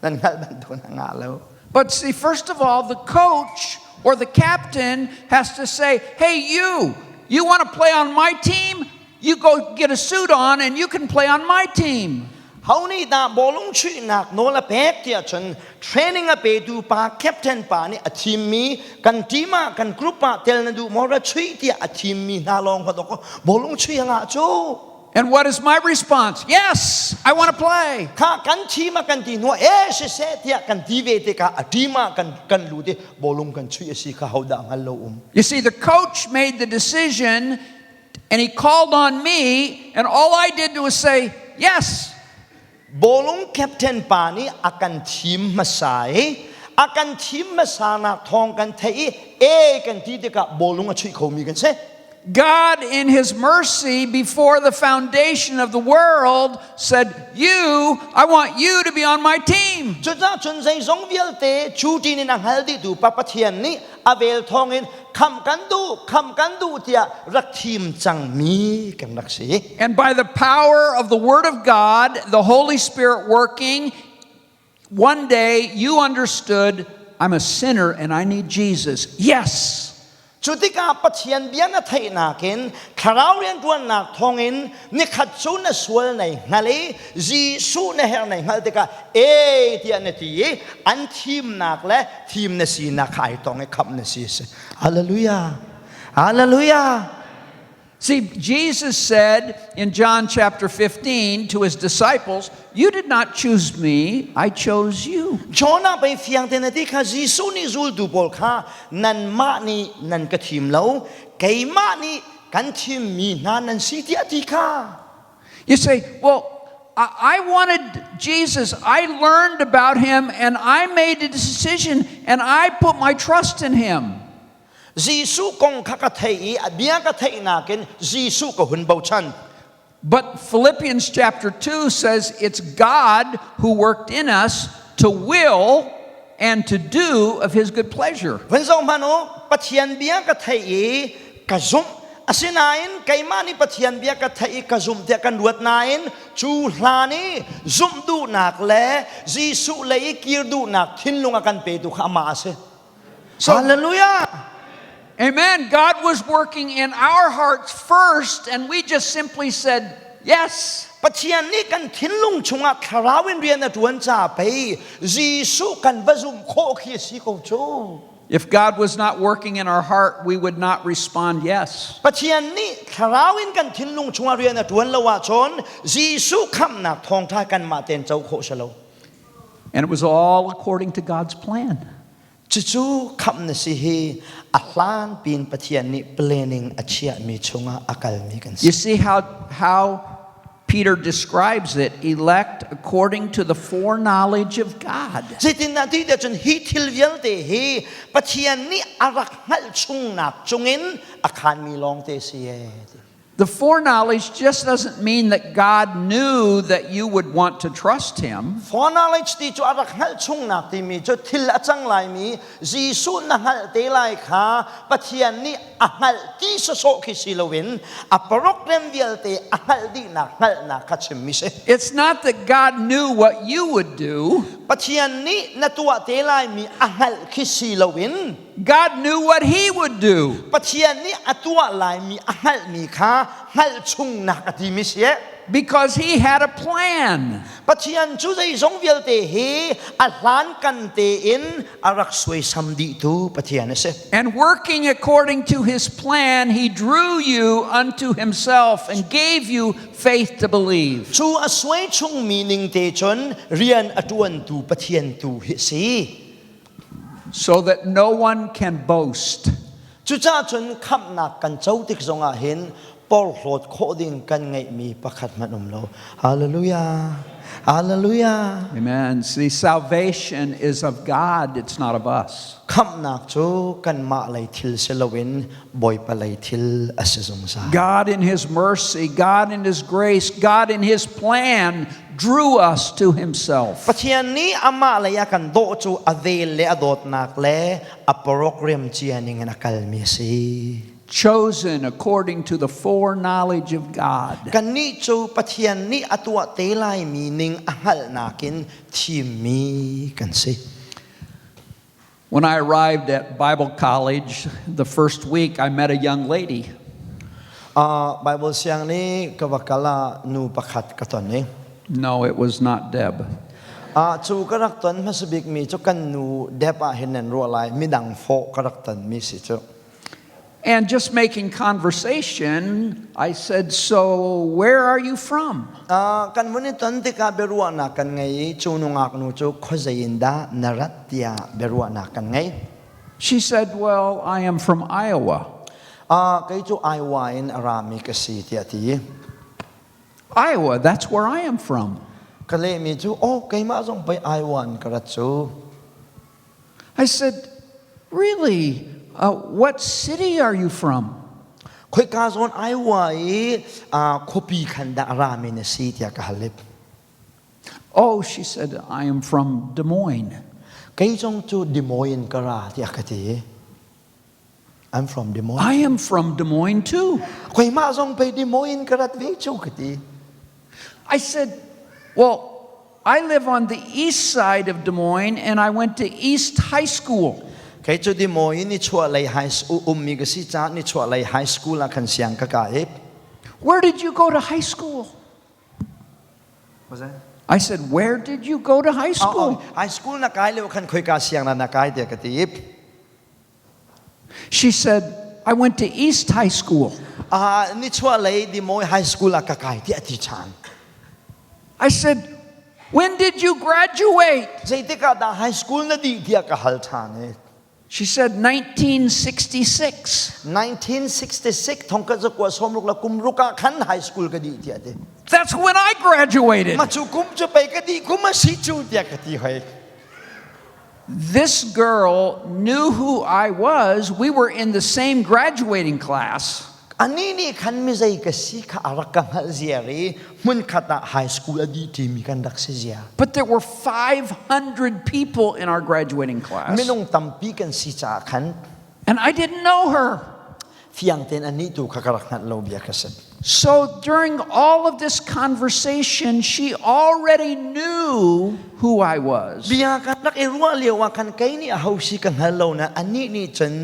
Nan hngalh bantuk na ngah lo. But see, first of all, the coach or the captain has to say, hey, you, you want to play on my team? You go get a suit on and you can play on my team. Ho nih dah bawlung chuihnak nawl a pek tiah cun training a petu pa captain pa nih a thimmi kan team ah kan group ah tel na duh maw ra chuih tiah a thimmi hna lawng kha dok bawlung chuih a ngah cu. And what is my response? Yes, I want to play. Kha kan team ah kan ti hnu eh siseh tiah kan ti ve tikah a team ah kan kan lut i bawlung kan chuih a si kha ho dah hngal lo um. You see, the coach made the decision And he called on me, and all I did was say, Yes. Bawlung captain pa nih a kan thim hmasa i a kan thim hmasa nak thawng kan theih i e kan ti tikah bawlung a chuih khomi kan si. God, in His mercy, before the foundation of the world, said, You, I want you to be on my team. Cucaah cun zeizong vialte cu ṭin in a hngal dihtu Pa Pathian nih a vel thawngin kham kan duh kham kan duh tiah rak thim cangmi kan rak si. And by the power of the Word of God, the Holy Spirit working, one day you understood, I'm a sinner and I need Jesus. Yes. Cu tikah Pathian bia na theihnak in thlarau rianṭuannak thawngin nikhat cu na sual nei hngal i Jesuh na herh nei hngalh tikah e tiah na ti i an thimnak le thim na sinak kha ai tong i khamh na si a si. Hallelujah. Hallelujah. See, Jesus said in John chapter 15 to his disciples, You did not choose me, I chose you. Jonah pei fiang te na ti kha Jesuh nih zultu pawl kha nanmah nih nan ka thim lo, keimah nih kan thimmi hna nan si tiah ti kha. You say, Well, I wanted Jesus. I learned about him and I made a decision and I put my trust in him. Jesuh kong kha ka thei i a bia ka theih nakin Jesuh ka hun bochan. But Philippians chapter 2 says it's God who worked in us to will and to do of his good pleasure. Van zoh hmanh u, Pathian bia ka theih i ka zumh. Asinain keimah nih Pathian bia ka theih i ka zumh tiah kan ruat nain cu hlan i zumh duhnak le Jesuh lei i kir duhnak thinlung a kan petu kha amah a si. So, Hallelujah! Amen. God was working in our hearts first, and we just simply said, Yes. Pathian nih kan thinlung chungah thlarau in rian a ṭuan ca pei Jesuh kan va zumh khawh khi a si ko cu. If God was not working in our heart, we would not respond yes. Pathian nih thlarau in kan thinlung chungah rian a ṭuan lo ahcun Jesuh khamhnak thawngṭha kanmah tein co khawh si lo. And it was all according to God's plan. Cucu khamh na si hi a hlan pin Pathian nih planning a chiahmi chungah a kalmi kan si. You see how, how Peter describes it, elect according to the foreknowledge of God. Zeitindah ti cun hi thil vialte hi Pathian nih a rak hngalh chungnak chungin a khanmi lawngte si e. The foreknowledge just doesn't mean that God knew that you would want to trust him. Foreknowledge ti cu a rak hngalh chungnak timi cu thil a cang laimi Jesuh na hngalh te lai kha Pathian nih a hngalh ti sawsawh khi si loin a program vialte a hngalh dihnak hngalhnak kha chimmi si. It's not that God knew what you would do. Pathian nih na tuah te laimi a hngalh khi si loin God knew what he would do. Pathian nih a tuah laimi a hngalhmi kha hngalh chungnak a timi si. Because he had a plan. Pathian cu zeizong vialte hi a hlankan tein a rak suaisam dihtu Pathian a si. And working according to his plan, he drew you unto himself and gave you faith to believe. Cu a suai chungmi ning te cun rian a ṭuantu Pathian tu hi si. So that no one can boast. Cucaah cun khamhnak kan co tik zongah hin porhlawt khawh ding kan ngeihmi pakhat hmanh um lo. Hallelujah. Hallelujah. Amen. See, salvation is of God, it's not of us. Khamhnak cu kanmah lei thil si loin Bawipa lei thil a si zungzal. God in His mercy, God in His grace, God in His plan drew us to Himself. Pathian nih amah lei a kan dawh cu a vel le a dawtnak le a program cia ning in a kalmi a si. Chosen according to the foreknowledge of God. Kannih cu Pathian nih a tuah te laimi ning a hngalhnak in thimmi kan si. When I arrived at Bible college the first week, I met a young lady. Bible siang nih ka va kal ah nu pakhat ka ton i No, it was not Deb. Cu ka rak ton hmasa bikmi cu kan nu Deb ah hin nan ruah lai midang fawh ka rak tonmi si cu. And just making conversation, I said, So where are you from? Kan vun i ton tikah biaruahnak kan ngei i cu nungak nu cu khuazei in dah na rat tiah biaruahnak kan ngei. She said, Well, I am from Iowa. Kei cu Iowa in a rami ka si tiah ti. Iowa, that's where I am from. Ka lehmi cu, oh, keimah zong pei Iowa in ka rat cu. I said, Really? What city are you from? Khoika zawn Iowa i khuapi khan dah rami na si tiah ka hal. Oh, she said, I am from Des Moines. Kei zong cu Des Moines ka ra tiah ka ti. I'm from Des Moines. I am from Des Moines too. Keimah zong pei Des Moines ka rat ve cu ka ti. I said, Well, I live on the east side of Des Moines and I went to East High School. Kei cu Des Moines ni chuahlei high ummi ka si caah ni chuahlei high school ah khan siang ka kai. Where did you go to high school? What's that? I said, Where did you go to high school? Oh, oh, high school na kai lio khan khoika siang na na kai tiah ka ti. She said, I went to East High School. Ni chuahlei Des Moines High School ah ka kai tiah a ti ṭhan. I said, When did you graduate? Zeitik ah dah high school na dih tiah ka hal ṭhan i. She said 1966. 1966 thong ka zakua sawmruk la kum ruk ah khan high school ka dih tiah ti. That's when I graduated. Ma cu kum cu pei ka dih kum a si cu tiah ka ti hoi. This girl knew who I was. We were in the same graduating class. Anih nih khan mizei ka si kha a rak ka hngalh ziar i hmunkhat ah high school a dih ṭimi kan rak si ziar. But there were 500 people in our graduating class. Minung tampi kan si caah khan And I didn't know her. Fiang tein anih tu kha ka rak hngalh lo bia ka si. So during all of this conversation, she already knew who I was. Bia kan rak i ruah lio ah khan kei nih aho si ka hngal lo na anih nih cun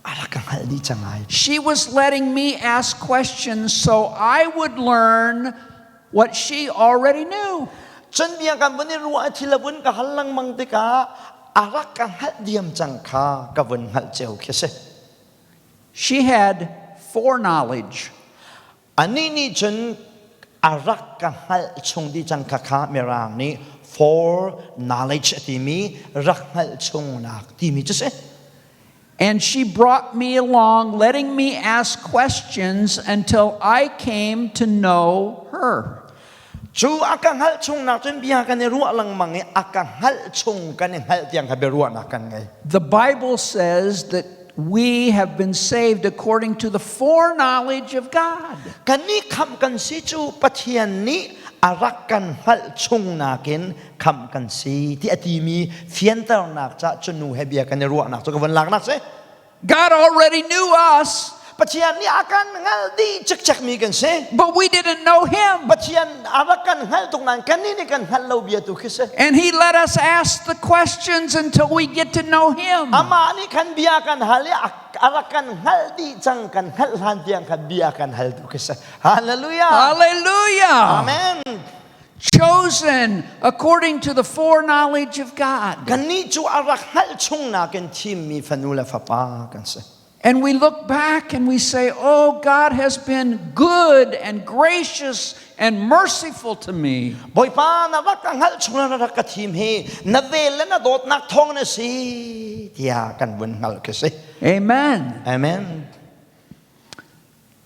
a rak ka hngalh dih cang ai. She was letting me ask questions so I would learn what she already knew. Cun bia kan vun i ruah thil a vun ka hal lengmang tikah a rak ka hngalh diam cang kha ka vun hngalh cio khi si. She had foreknowledge. Anih nih cun a rak ka hngalh chung dih cang kha kha Mirang nih foreknowledge a timi rak hngalh chungnak timi cu si. And she brought me along, letting me ask questions until I came to know her. Cu a ka hngalh chungnak cun bia kan i ruah lengmang i a ka hngalh chung kan i hngalh tiang kha biaruahnak kan ngei. The Bible says that we have been saved according to the foreknowledge of God. Kannih khamh kan si cu Pathian nih a rak kan hngalh chung nakin khamh kan si ti a timi fianternak ca cu nu he bia kan i ruahnak cu ka vun laknak si. God already knew us. Pathian nih a kan hngalh dih cikcek mi kan si. But we didn't know him. Pathian a rak kan hngalh tuk nain kannih nih kan hngalh lo bia tu khi si. And he let us ask the questions until we get to know him. Amah nih khan bia kan hal i a rak kan hngalh dih cang kan hngalh hlan tiang khan bia kan hal tu khi si. Hallelujah. Hallelujah. Amen. Chosen according to the foreknowledge of God. Kannih cu a rak hngalh chung nakin thimmi fanu le fapa kan si. And we look back and we say, Oh, God has been good and gracious and merciful to me. Bawipa na rak ka hngalh chung na rak ka thim hi na vel le na dawtnak thawng na si tiah kan vun hngalh khi si. Amen. Amen.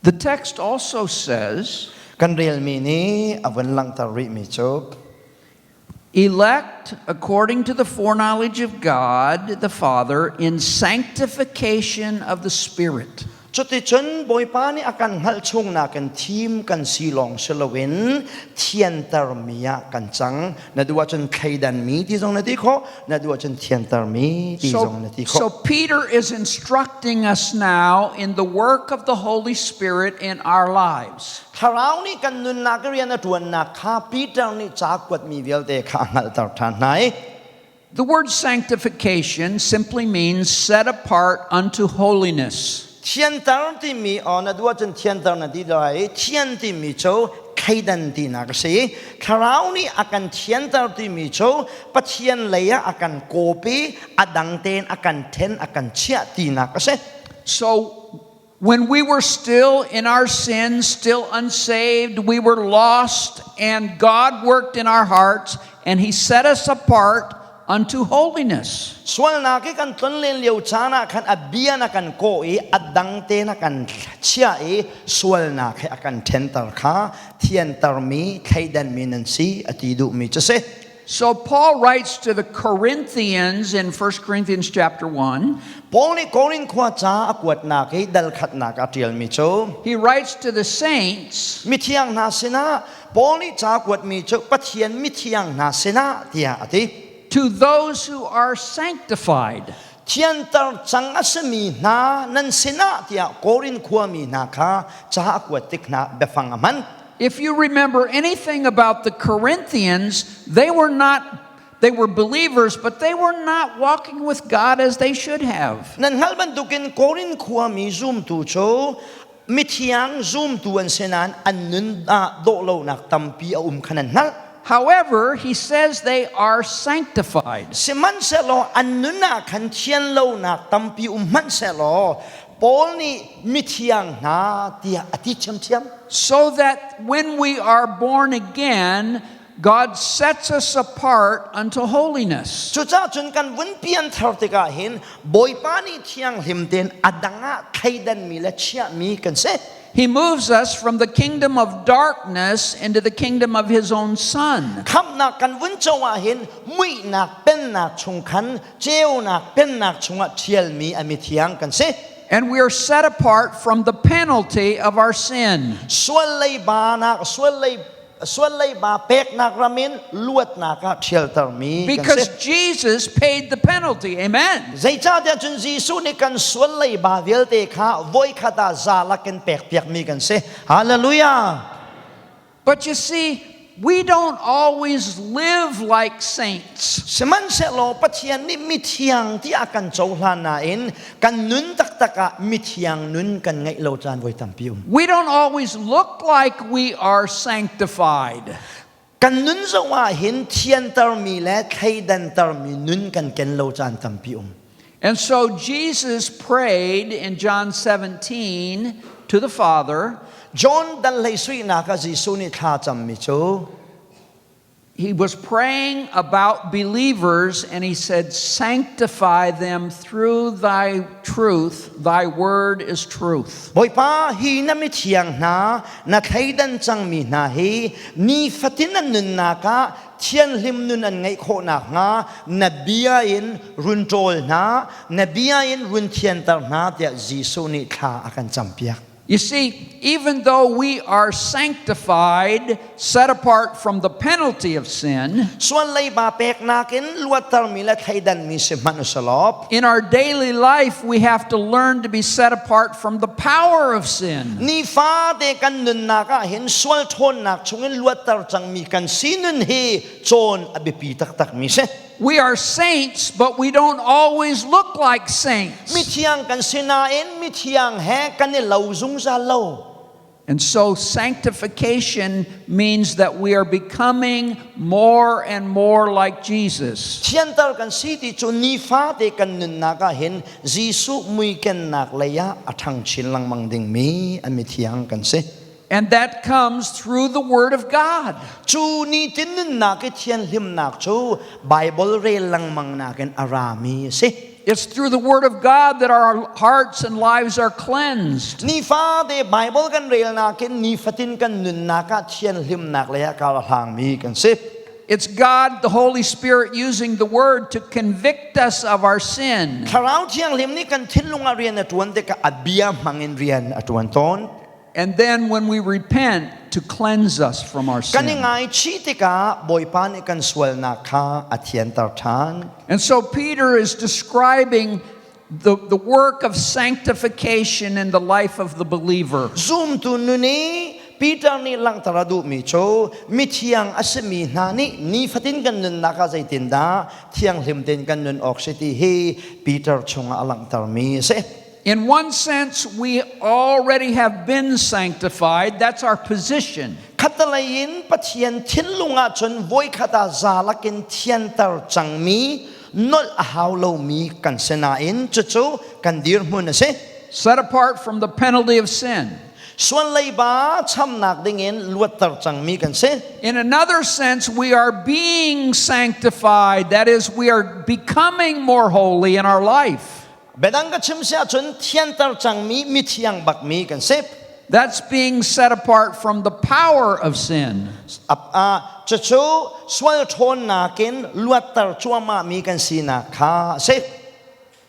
The text also says, Kan relmi nih a vun langhter rihmi cu Elect according to the foreknowledge of God the Father in sanctification of the Spirit. Cuticun Bawipa nih a kan hngalh chung nakin thim kan si lawng si loin thiantermi ah kan cang. Na duh ahcun thleidanmi ti zong na ti khawh, na duh ahcun thiantermi ti zong na ti khawh. So Peter is instructing us now in the work of the Holy Spirit in our lives. Thlarau nih kan nunnak rian a ṭuannak kha Peter nih ca kuatmi vialte kha a hngalhter ṭhan hna i The word sanctification simply means set apart unto holiness. Thianter timi aw na duh ahcun thianter na ti lai. Thian timi cu thleidan tinak a si. Thlarau nih a kan thianter timi cu Pathian lei ah a kan kawp i a dang tein a kan then a kan chiah tinak a si. So when we were still in our sins, still unsaved, we were lost, and God worked in our hearts and He set us apart unto holiness. Sualnak i kan tlonlen lio caan ah khan a bia na kan kawh i a dang te na kan chia i sualnak he a kan ṭhenter kha thiantermi thleidanmi nan si a ti duhmi cu si. So Paul writes to the Corinthians in 1 Corinthians chapter 1. Paul nih Korin khua ca a kuatnak i dal khatnak a ṭialmi cu He writes to the saints mithiang hna sinah Paul nih ca kuatmi cu Pathian mithiang hna sinah tiah a ti. To those who are sanctified. Thianter cang a simi hna nan sinah tiah Korin khuami hna kha ca a kuat tik hna biafang a hman. If you remember anything about the Corinthians, they were not they were believers, but they were not walking with God as they should have. Nan hngalh bantukin Korin khuami zumtu cu mithiang zumtu an si nain an nun ah dawh lonak tampi a um kha nan hngalh. However, he says they are sanctified. Sihmanhsehlaw an nun ah khan thian lonak tampi um hmanhsehlaw Paul nih mithiang hna tiah a ti ṭhiamṭhiam. So that when we are born again, God sets us apart unto holiness. Cucaah cun kan vun pianthar tikah hin Bawipa nih thianghlim tein a dang ah thleidanmi le chiahmi kan si. He moves us from the kingdom of darkness into the kingdom of his own son. Khamhnak kan vun co ah hin muihnak pennak chung khan ceunak pennak chungah ṭhialmi a mithiang kan si. And we are set apart from the penalty of our sin. Sual leiba nak sual lei sual leiba peknak ram in luatnak ah ṭhialtermi kan Because si. Jesus paid the penalty. Amen. Zeicahtiah cun Jesuh nih kan sual leiba vialte kha voikhat ah zalak in pekpiakmi kan si. Hallelujah! But you see, we don't always live like saints. Sihmanhsehlaw Pathian nih mithiang tiah a kan cohlan nain kan nun taktak ah mithiang nun kan ngeih lo caan voi tampi um. We don't always look like we are sanctified. Kan nun zong ah hin thiantermi le thleidantermi nun kan ken lo caan tampi um. And so Jesus prayed in John 17 to the Father. John dal hlei suinak ah Jesuh nih thla cammi cu He was praying about believers and he said, Sanctify them through thy truth. Thy word is truth. Bawipa hi na mithiang hna na thleidan cangmi hna hi nifatin an nunnak ah thianhlim nun an ngeih khawh nakhnga na bia in run ṭawl hna na bia in run thianter hna tiah Jesuh nih thla a kan campiak. You see, even though we are sanctified, set apart from the penalty of sin, Sual leiba peknak in luattermi le thleidanmi si hmanh usalaw in our daily life we have to learn to be set apart from the power of sin. Nifate kan nunnak ah hin sual ṭhawnnak chungin luatter cangmi kan si nun hi cawn a biapi taktakmi si. We are saints, but we don't always look like saints. Mithiang kan si nain mithiang he kan i lo zungzal lo. And so sanctification means that we are becoming more and more like Jesus. Thianter kan si ti cu nifate kan nunnak ah hin Jesuh muikennak lei ah a ṭhang chin lengmang dingmi a mithiang kan si. And that comes through the Word of God. Cu nitin nunnak i thianhlimnak cu Bible rel lengmang nakin a rami a si. It's through the Word of God that our hearts and lives are cleansed. Nifate Bible kan relnak in nifatin kan nunnak ah thianhlimnak lei ah kar a hlangmi kan si. It's God, the Holy Spirit, using the Word to convict us of our sin. Thlarau Thianghlim nih kan thinlung ah rian a ṭuan tikah a bia hmangin rian a ṭuan tawn. And then when we repent, to cleanse us from our Kan i sin. ngaichih tikah Bawipa nih kan sualnak kha a thianter ṭhan. And so Peter is describing the work of sanctification in the life of the believer. Zumtu nun i Peter nih langhter a duhmi cu mithiang a simi hna nih nifatin kan nunnak ah zeitindah thianghlim tein kan nun awk si ti hi Peter chungah a langhtermi a si. In one sense, we already have been sanctified. That's our position. Khattalei in Pathian thinlung ahcun voikhat ah zalak in thianter cangmi nolh a hau lomi kan si nain cucu kan dirhmun a si. Set apart from the penalty of sin. Sual leiba chamnak dingin luatter cangmi kan si. In another sense, we are being sanctified. That is, we are becoming more holy in our life. Biadang ka chim si ahcun thianter cangmi mithiang bakmi kan si. That's being set apart from the power of sin. Cucu sual ṭhawnnak in luatter cuahmahmi kan sinak kha a si.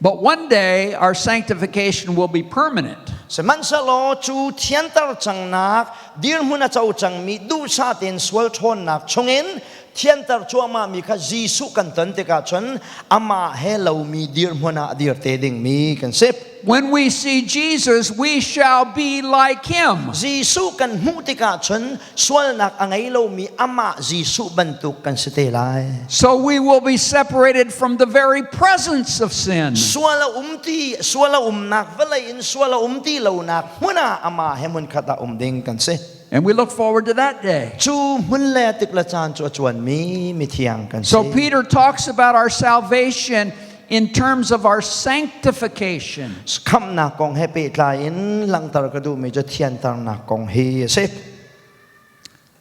But one day our sanctification will be permanent. Sihmanhsehlaw cu thianter cangnak dirhmun a co cangmi duhsah tein sual ṭhawnnak chungin thianter cuahmahmi kha Jesuh kan ton tikah cun amah he lomi dirhmun ah a dir te dingmi kan si. When we see Jesus, we shall be like him. Jesuh kan hmuh tikah cun sualnak a ngei lomi amah Jesuh bantuk kan si te lai. So we will be separated from the very presence of sin. Sual a um ti, sual a umnak vawlei in sual a um ti lonak hmun ah amah he hmunkhat ah um ding kan si. And we look forward to that day. Cu hmun le tik le caan cu a cuanmi mithiang kan si. So Peter talks about our salvation in terms of our sanctification. Khamhnak kong he pehtlai in langhter ka duhmi cu thianternak kong hi a si.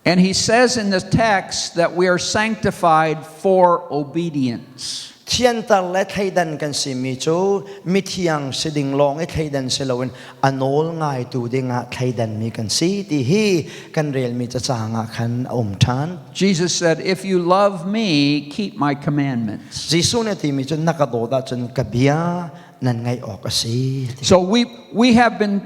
And he says in the text that we are sanctified for obedience. Thianter le thleidan kan simi cu mithiang si ding lawng i thleidan si loin a nawl ngaitu dingah thleidanmi kan si ti hi kan relmi cacang ah khan a um ṭhan. Jesus said, If you love me, keep my commandments. Jesuh nih a timi cu na ka dawt ahcun ka bia nan ngaih awk a si. So we have been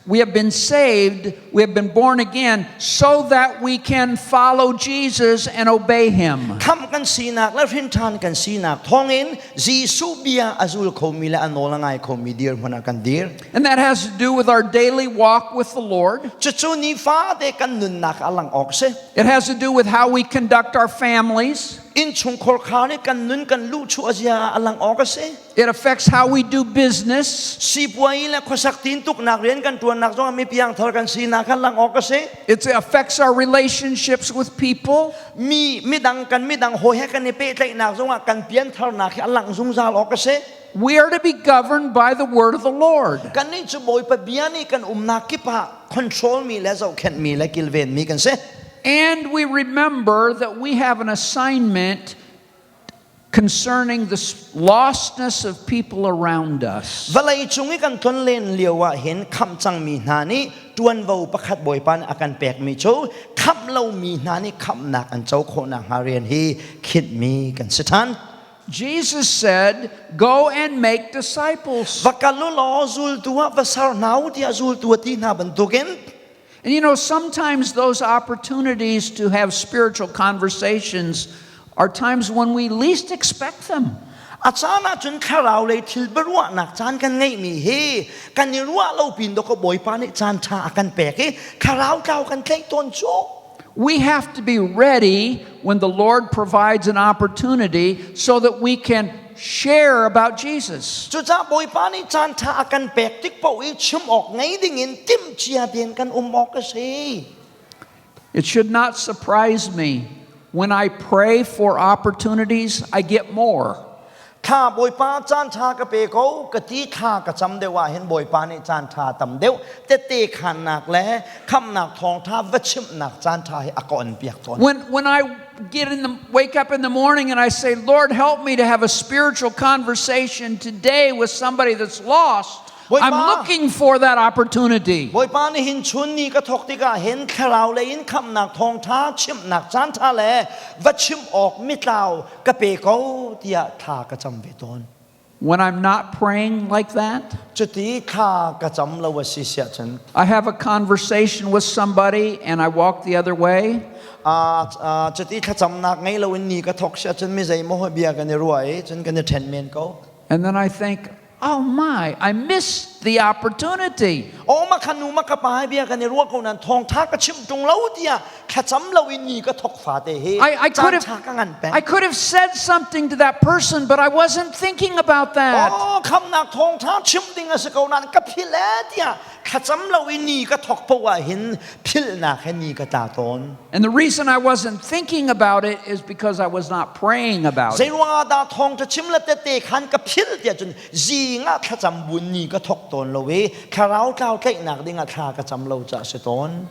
we have been saved, we have been born again so that we can follow Jesus and obey him. Khamh kan sinak le hrinṭhan kan sinak thawngin Jesuh bia a zul khomi le a nawl a ngai khomi dirhmun ah kan dir. And that has to do with our daily walk with the Lord. Cucu nifate kan nunnak a lang awk si. It has to do with how we conduct our families. Innchungkhar khar nih kan nun kan luhchuah zia a lang awk a si. It affects how we do business. Sipuai le khuasak tintuknak rian kan ṭuannak zongah mi piangthar kan sinak kha lang awk a si. It affects our relationships with people. Mi midang kan midang hawi he kan i pehtlaihnak zongah kan piantharnak hi a lang zungzal awk a si. We are to be governed by the word of the Lord. Kannih cu Bawipa bia nih kan umnak kip ah control mi le zohkhenh mi le kilven mi kan si. And we remember that we have an assignment concerning the lostness of people around us. Vawlei cung i kan tlonlen lio ah hin khamh cangmi hna nih ṭuanvo pakhat Bawipa nih a kan pekmi cu khamh lomi hna nih khamhnak an co khawh nakhnga rian hi khinhmi kan si ṭhan. Jesus said, Go and make disciples. Va kal u law zultu ah va ser hna u tiah zultu a ti hna bantukin And you know, sometimes those opportunities to have spiritual conversations are times when we least expect them. A caan ahcun thlarau lei thil biaruahnak caan kan ngeihmi hi kan i ruah lo pin dawkaw Bawipa nih caan ṭha a kan pek i thlarau tlau kan tlaih tawn cu. We have to be ready when the Lord provides an opportunity so that we can share about Jesus. Cucaah Bawipa nih caan ṭha a kan pek tik paoh i chim awk ngei dingin timhcia tein kan um awk a si. It should not surprise me when I pray for opportunities, I get more. Thla Bawipa caan ṭha ka pe ko ka ti thla ka cam deuh ah hin Bawipa nih caan ṭha tam deuh tette khannak le khamnak thawngṭha va chimhnak caan ṭha hi a ka on piak tawn. When, when I get in the wake up in the morning and I say, Lord, help me to have a spiritual conversation today with somebody that's lost, Bawipa. I'm looking for that opportunity. Bawipa nih hin chun ni ka thawk tikah hin thlarau lei in khamhnak thawngṭha chimhnak caanṭha le va chim awk mitlau ka pe ko tiah thla ka cam ve tawn. When I'm not praying like that, Cuti thla ka cam lo a si siah cun I have a conversation with somebody and I walk the other way. Cuti thlacamnak ngei loin ni ka thawk siah cun mi zeimaw bia kan i ruah i cun kan i ṭhen men ko. And then I think, oh my, I missed the opportunity. Aw ma kha nu ma ka pa bia kan i ruah ko nan thawngtha ka chim ṭung lo tiah thlacam lo in ni ka thawk fate hi I, I could have caan ṭha ka ngan peng. I could have said something to that person, but I wasn't thinking about that. Aw khamnak thawngtha chim ding a si ko nan ka philh e tiah thlacam lo in ni ka thawk poah ah hin philhnak he ni ka tla tawn. And the reason I wasn't thinking about it is because I was not praying about it. Zeiruangah dah thawngṭha chim le tete khan ka philh tiah cun zing ah thlacam bun ni ka thawk tawn lo i thlarau tlau tlaihnak ding ah thla ka cam lo caah si tawn.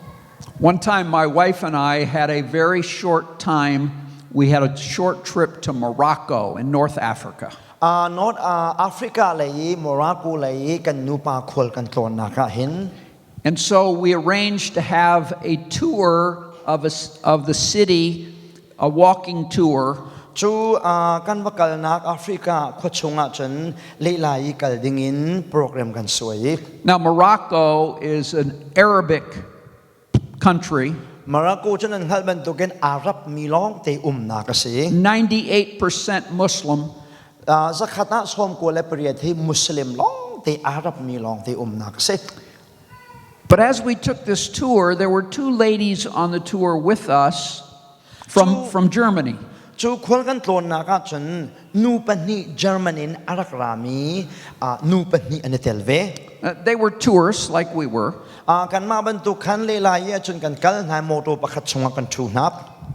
One time my wife and I had a very short time. We had a short trip to Morocco in North Africa. North Africa lei i Morocco lei i kan nupa khual kan tlawnnak ah hin And so we arranged to have a tour of, a, of the city, a walking tour. Cu kan va kalnak Africa khua chungah cun lehlai i kal dingin program kan suai. Now Morocco is an Arabic country. Morocco cu nan hngalh bantukin Arab mi lawng te umnak a si. 98% Muslim. Zakhat ah 98 hi Muslim lawng te Arab mi lawng te umnak a si. But as we took this tour, there were two ladies on the tour with us from, from Germany. Cu khual kan tlawnnak ah cun nu pahnih German in a rak rami nu pahnih an i tel ve. They were tourists like we were. Kanmah bantuk khan lehlai ah cun kan kal hna motor pakhat chungah kan ṭhu hna.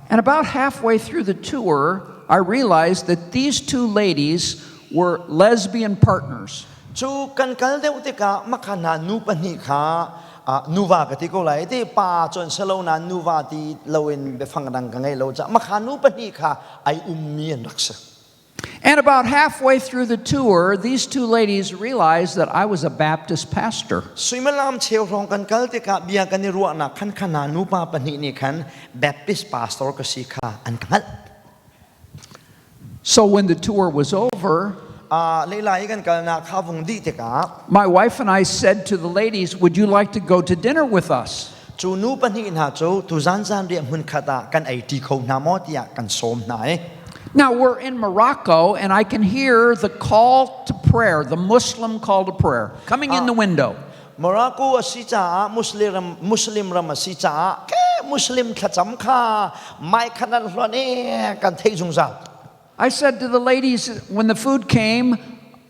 And about halfway through the tour, I realized that these two ladies were lesbian partners. Cu kan kal deuh tikah makha hna nu pahnih kha nuva ka ti ko lai ti pa cun selo na nuva ti loin biafang dang ka ngei lo ca makha nu pahnih kha ai ummi an rak si. And about halfway through the tour, these two ladies realized that I was a Baptist pastor. Suimilam cheu hrawng kan kal tikah bia kan i ruahnak khan khana nupa pahnih nih khan Baptist pastor ka si kha an ka hngalh. So when the tour was over, Leilai kan kalnak kha vung dih tikah my wife and I said to the ladies, Would you like to go to dinner with us? Cu nu pahnih hna cu tuzan zanriah hmunkhat ah kan ei ṭi kho hna maw tiah kan sawm hna i Now we're in Morocco, and I can hear the call to prayer, the Muslim call to prayer, coming in the window. Morocco a si caah Muslim ram, Muslim ram a si caah ke Muslim thlacam kha mai khan an hluan i kan theih zungzal. I said to the ladies when the food came,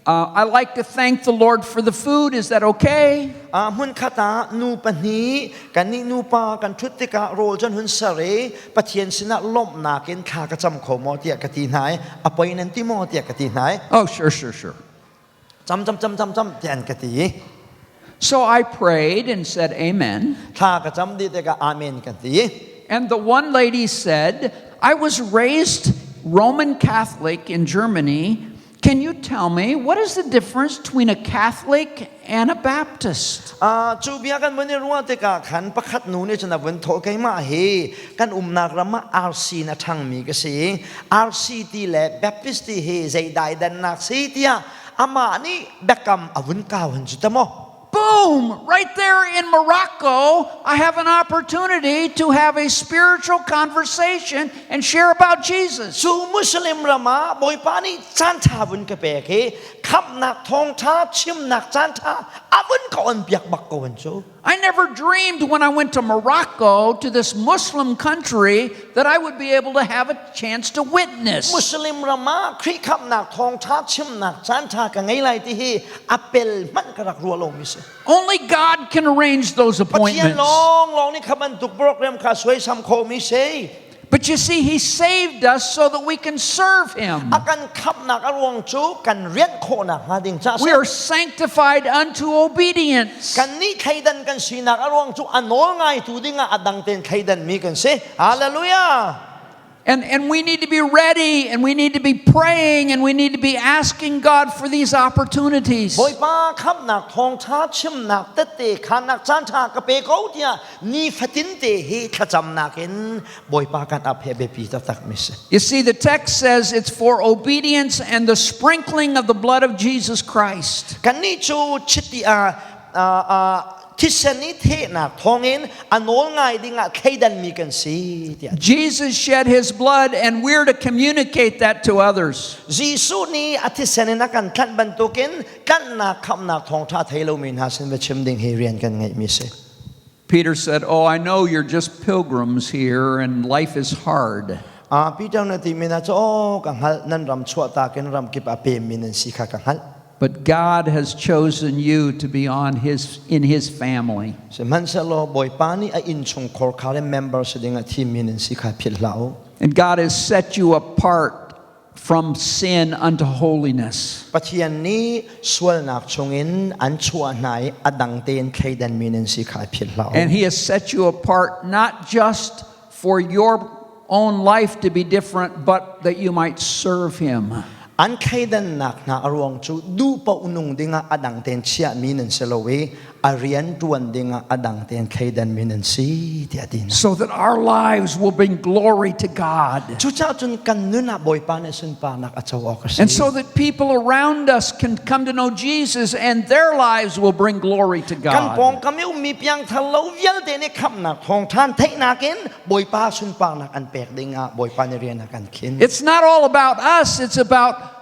I like to thank the Lord for the food. Is that okay? Hmun khat ah nu pahnih kan nih nupa kan ṭhut tikah rawl cun hun ser i Pathian sinah lawmhnak in thla ka cam kho maw tiah ka ti hna i a poi nan ti maw tiah ka ti hna i Oh, sure, sure, sure. Cam cam cam cam cam tiah an ka ti. So I prayed and said amen. Thla ka cam dih tikah amen kan ti. And the one lady said, I was raised Roman Catholic in Germany. Can you tell me what is the difference between a Catholic and a Baptist? Cu bia kan vun i ruah tikah khan pakhat nu nih cun a vun thawh keimah hi kan umnak ram ah RC in a ṭhangmi ka si. RC ti le Baptist ti hi zei daidannak si tiah amah nih biakam a vun kau han cu ta maw? Boom! Right there in Morocco, I have an opportunity to have a spiritual conversation and share about Jesus. Cu Muslim ram ah Bawipa nih caan ṭha vun ka pek i khamhnak thawngṭha chimnak caan ṭha a vun ka on piak bak ko an cu. I never dreamed when I went to Morocco, to this Muslim country, that I would be able to have a chance to witness. Muslim ram ah Khrih khamhnak thawngṭha chimnak caan ṭha ka ngei lai ti hi a pel hmanh ka rak ruah lomi si. Only God can arrange those Pathian appointments. lawng lawng nih kha bantuk program kha suaisam khomi si. But you see, He saved us so that we can serve Him. A kan khamhnak a ruang cu kan rianh khawhnak hnga ding ca We are sanctified unto obedience. Kan nih thleidan kan sinak a ruang cu a nawl ngaitu dingah a dang tein thleidan mi kan si. Hallelujah! And, and we need to be ready and we need to be praying and we need to be asking God for these opportunities. Bawipa khamnak thawngtha chimnak tette khannak caan tha ka pe ko tiah ni fatin te hi thlacamnak in Bawipa kan ap he biapi taktak mi si. You see, the text says it's for obedience and the sprinkling of the blood of Jesus Christ. Kannih cu chiti ah thisen i thehnak thawngin a nawl ngai dingah thleidanmi kan si tiah. Jesus shed his blood and we're to communicate that to others. Jesuh nih a thisen in a kan tlanh bantukin tlanhnak khamhnak thawngṭha thei lomi hna sin va chim ding hi rian kan ngeihmi si. Peter said, "Oh, I know you're just pilgrims here and life is hard." Ah Peter na ti mi na cu oh ka hngalh nan ram chuah tak in ram kip a pem mi nan si kha ka hngalh. But God has chosen you to be on his, in his family. Sihmanhsehlaw Bawipa nih a innchungkhar kha le member si ding ah thimmi nan si kha philh hlah u. And God has set you apart from sin unto holiness. Pathian nih sualnak chungin an chuah hna i a dang tein thleidanmi nan si kha philh hlah u. And he has set you apart not just for your own life to be different, but that you might serve him. An thleidannak hna a ruang cu duh paoh nung dingah a dang tein chiahmi nan si lo i a rian ṭuan dingah a dang tein thleidanmi nan si tiah a ti hna. So that our lives will bring glory to God. Cucaah cun kan nun ah Bawipa nih sunparnak a co awk a si. And so that people around us can come to know Jesus and their lives will bring glory to Kan God. pawngkam i ummi piangthar lo vialte nih khamhnak thawngṭhan theihnak in Bawipa sunparnak an pek dingah Bawipa nih rian a kan khin. It's not all about us, it's about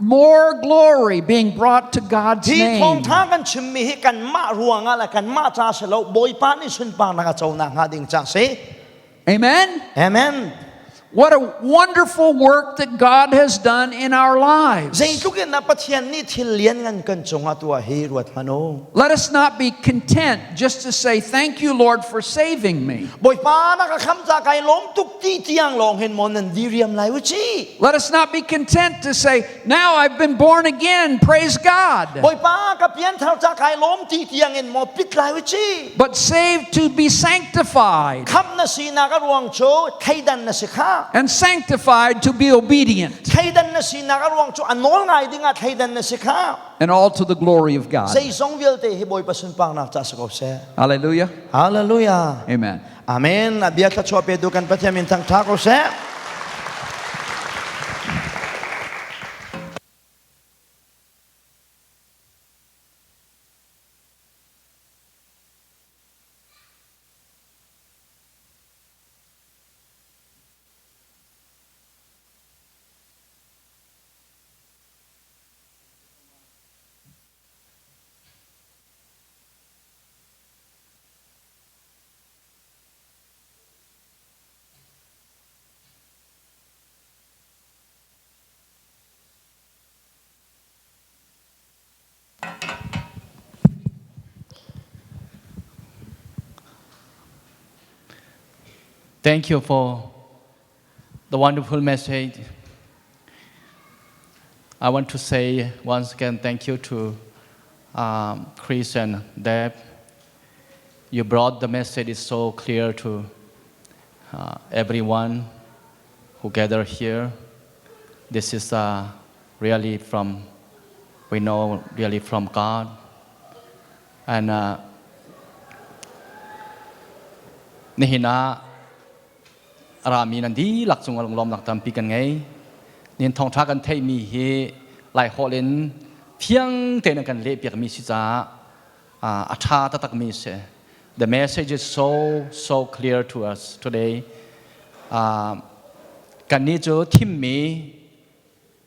more glory being brought to God's Hi name. thawngṭha kan chimmi hi kanmah ruangah le kanmah ca si lo Bawipa nih sunparnak a co nakhnga ding ca si. Amen. Amen. What a wonderful work that God has done in our lives. Zeitluk in dah Pathian nih thil lianngan kan cungah tuah hi ruat hmanh u. Let us not be content just to say, Thank you, Lord, for saving me. Bawipa na ka kham ca kai lawm tuk ti tiang lawng hin maw nan diriam lai u ci. Let us not be content to say, Now I've been born again, praise God. Bawipa ka pianthar ca kai lawm ti tiang in maw pit lai u ci. But saved to be sanctified. Khamh na sinak a ruang cu thleidan na si kha. And sanctified to be obedient. Thleidan na sinak a ruang cu a nawl ngai dingah thleidan na si kha. And all to the glory of God. Zeizong vialte hi Bawipa sunparnak ca si ko seh. Hallelujah. Hallelujah. Amen. Amen. A bia thluachuah petu kan Pathian min thangṭha ko seh. Thank you for the wonderful message. I want to say once again thank you to um, Chris and Deb. You brought the message so clear to uh, everyone who gather here. This is uh, really from, we know really from God. And uh, nihin ah rami nan dihlak cung lunglawmnak tampi kan ngei. Nin thawngṭha kan theihmi hi Laiholh in fiang tein kan lehpiakmi si caah a ṭha taktakmi si. The message is so so clear to us today. Uh, kannih cu thimmi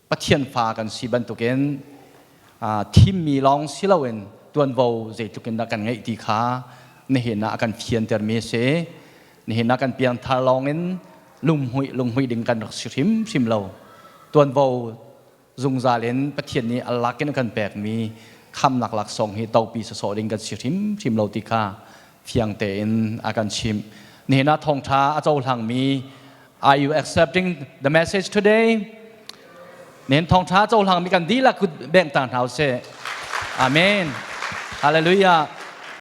Pathian fa kan si bantukin uh, thimmi lawng si loin tuanvo zeitluk in dah kan ngeih ti kha nihin ah a kan fiantermi a si. Nihin ah kan piangthar lawngin lunghmuih lunghmuih ding kan rak si hrimhrim lo. Tuanvo zungzal in Pathian nih a lak in a kan pekmi khamnak laksawng hi topi sawsawh ding kan si hrimhrim lo ti kha fiang tein a kan chimh. Nihin ah thawngṭha a cohlangmi Are you accepting the message today? Nihin thawngṭha cohlangmi kan dihlak kut beng ta hna usih. Amen. Hallelujah.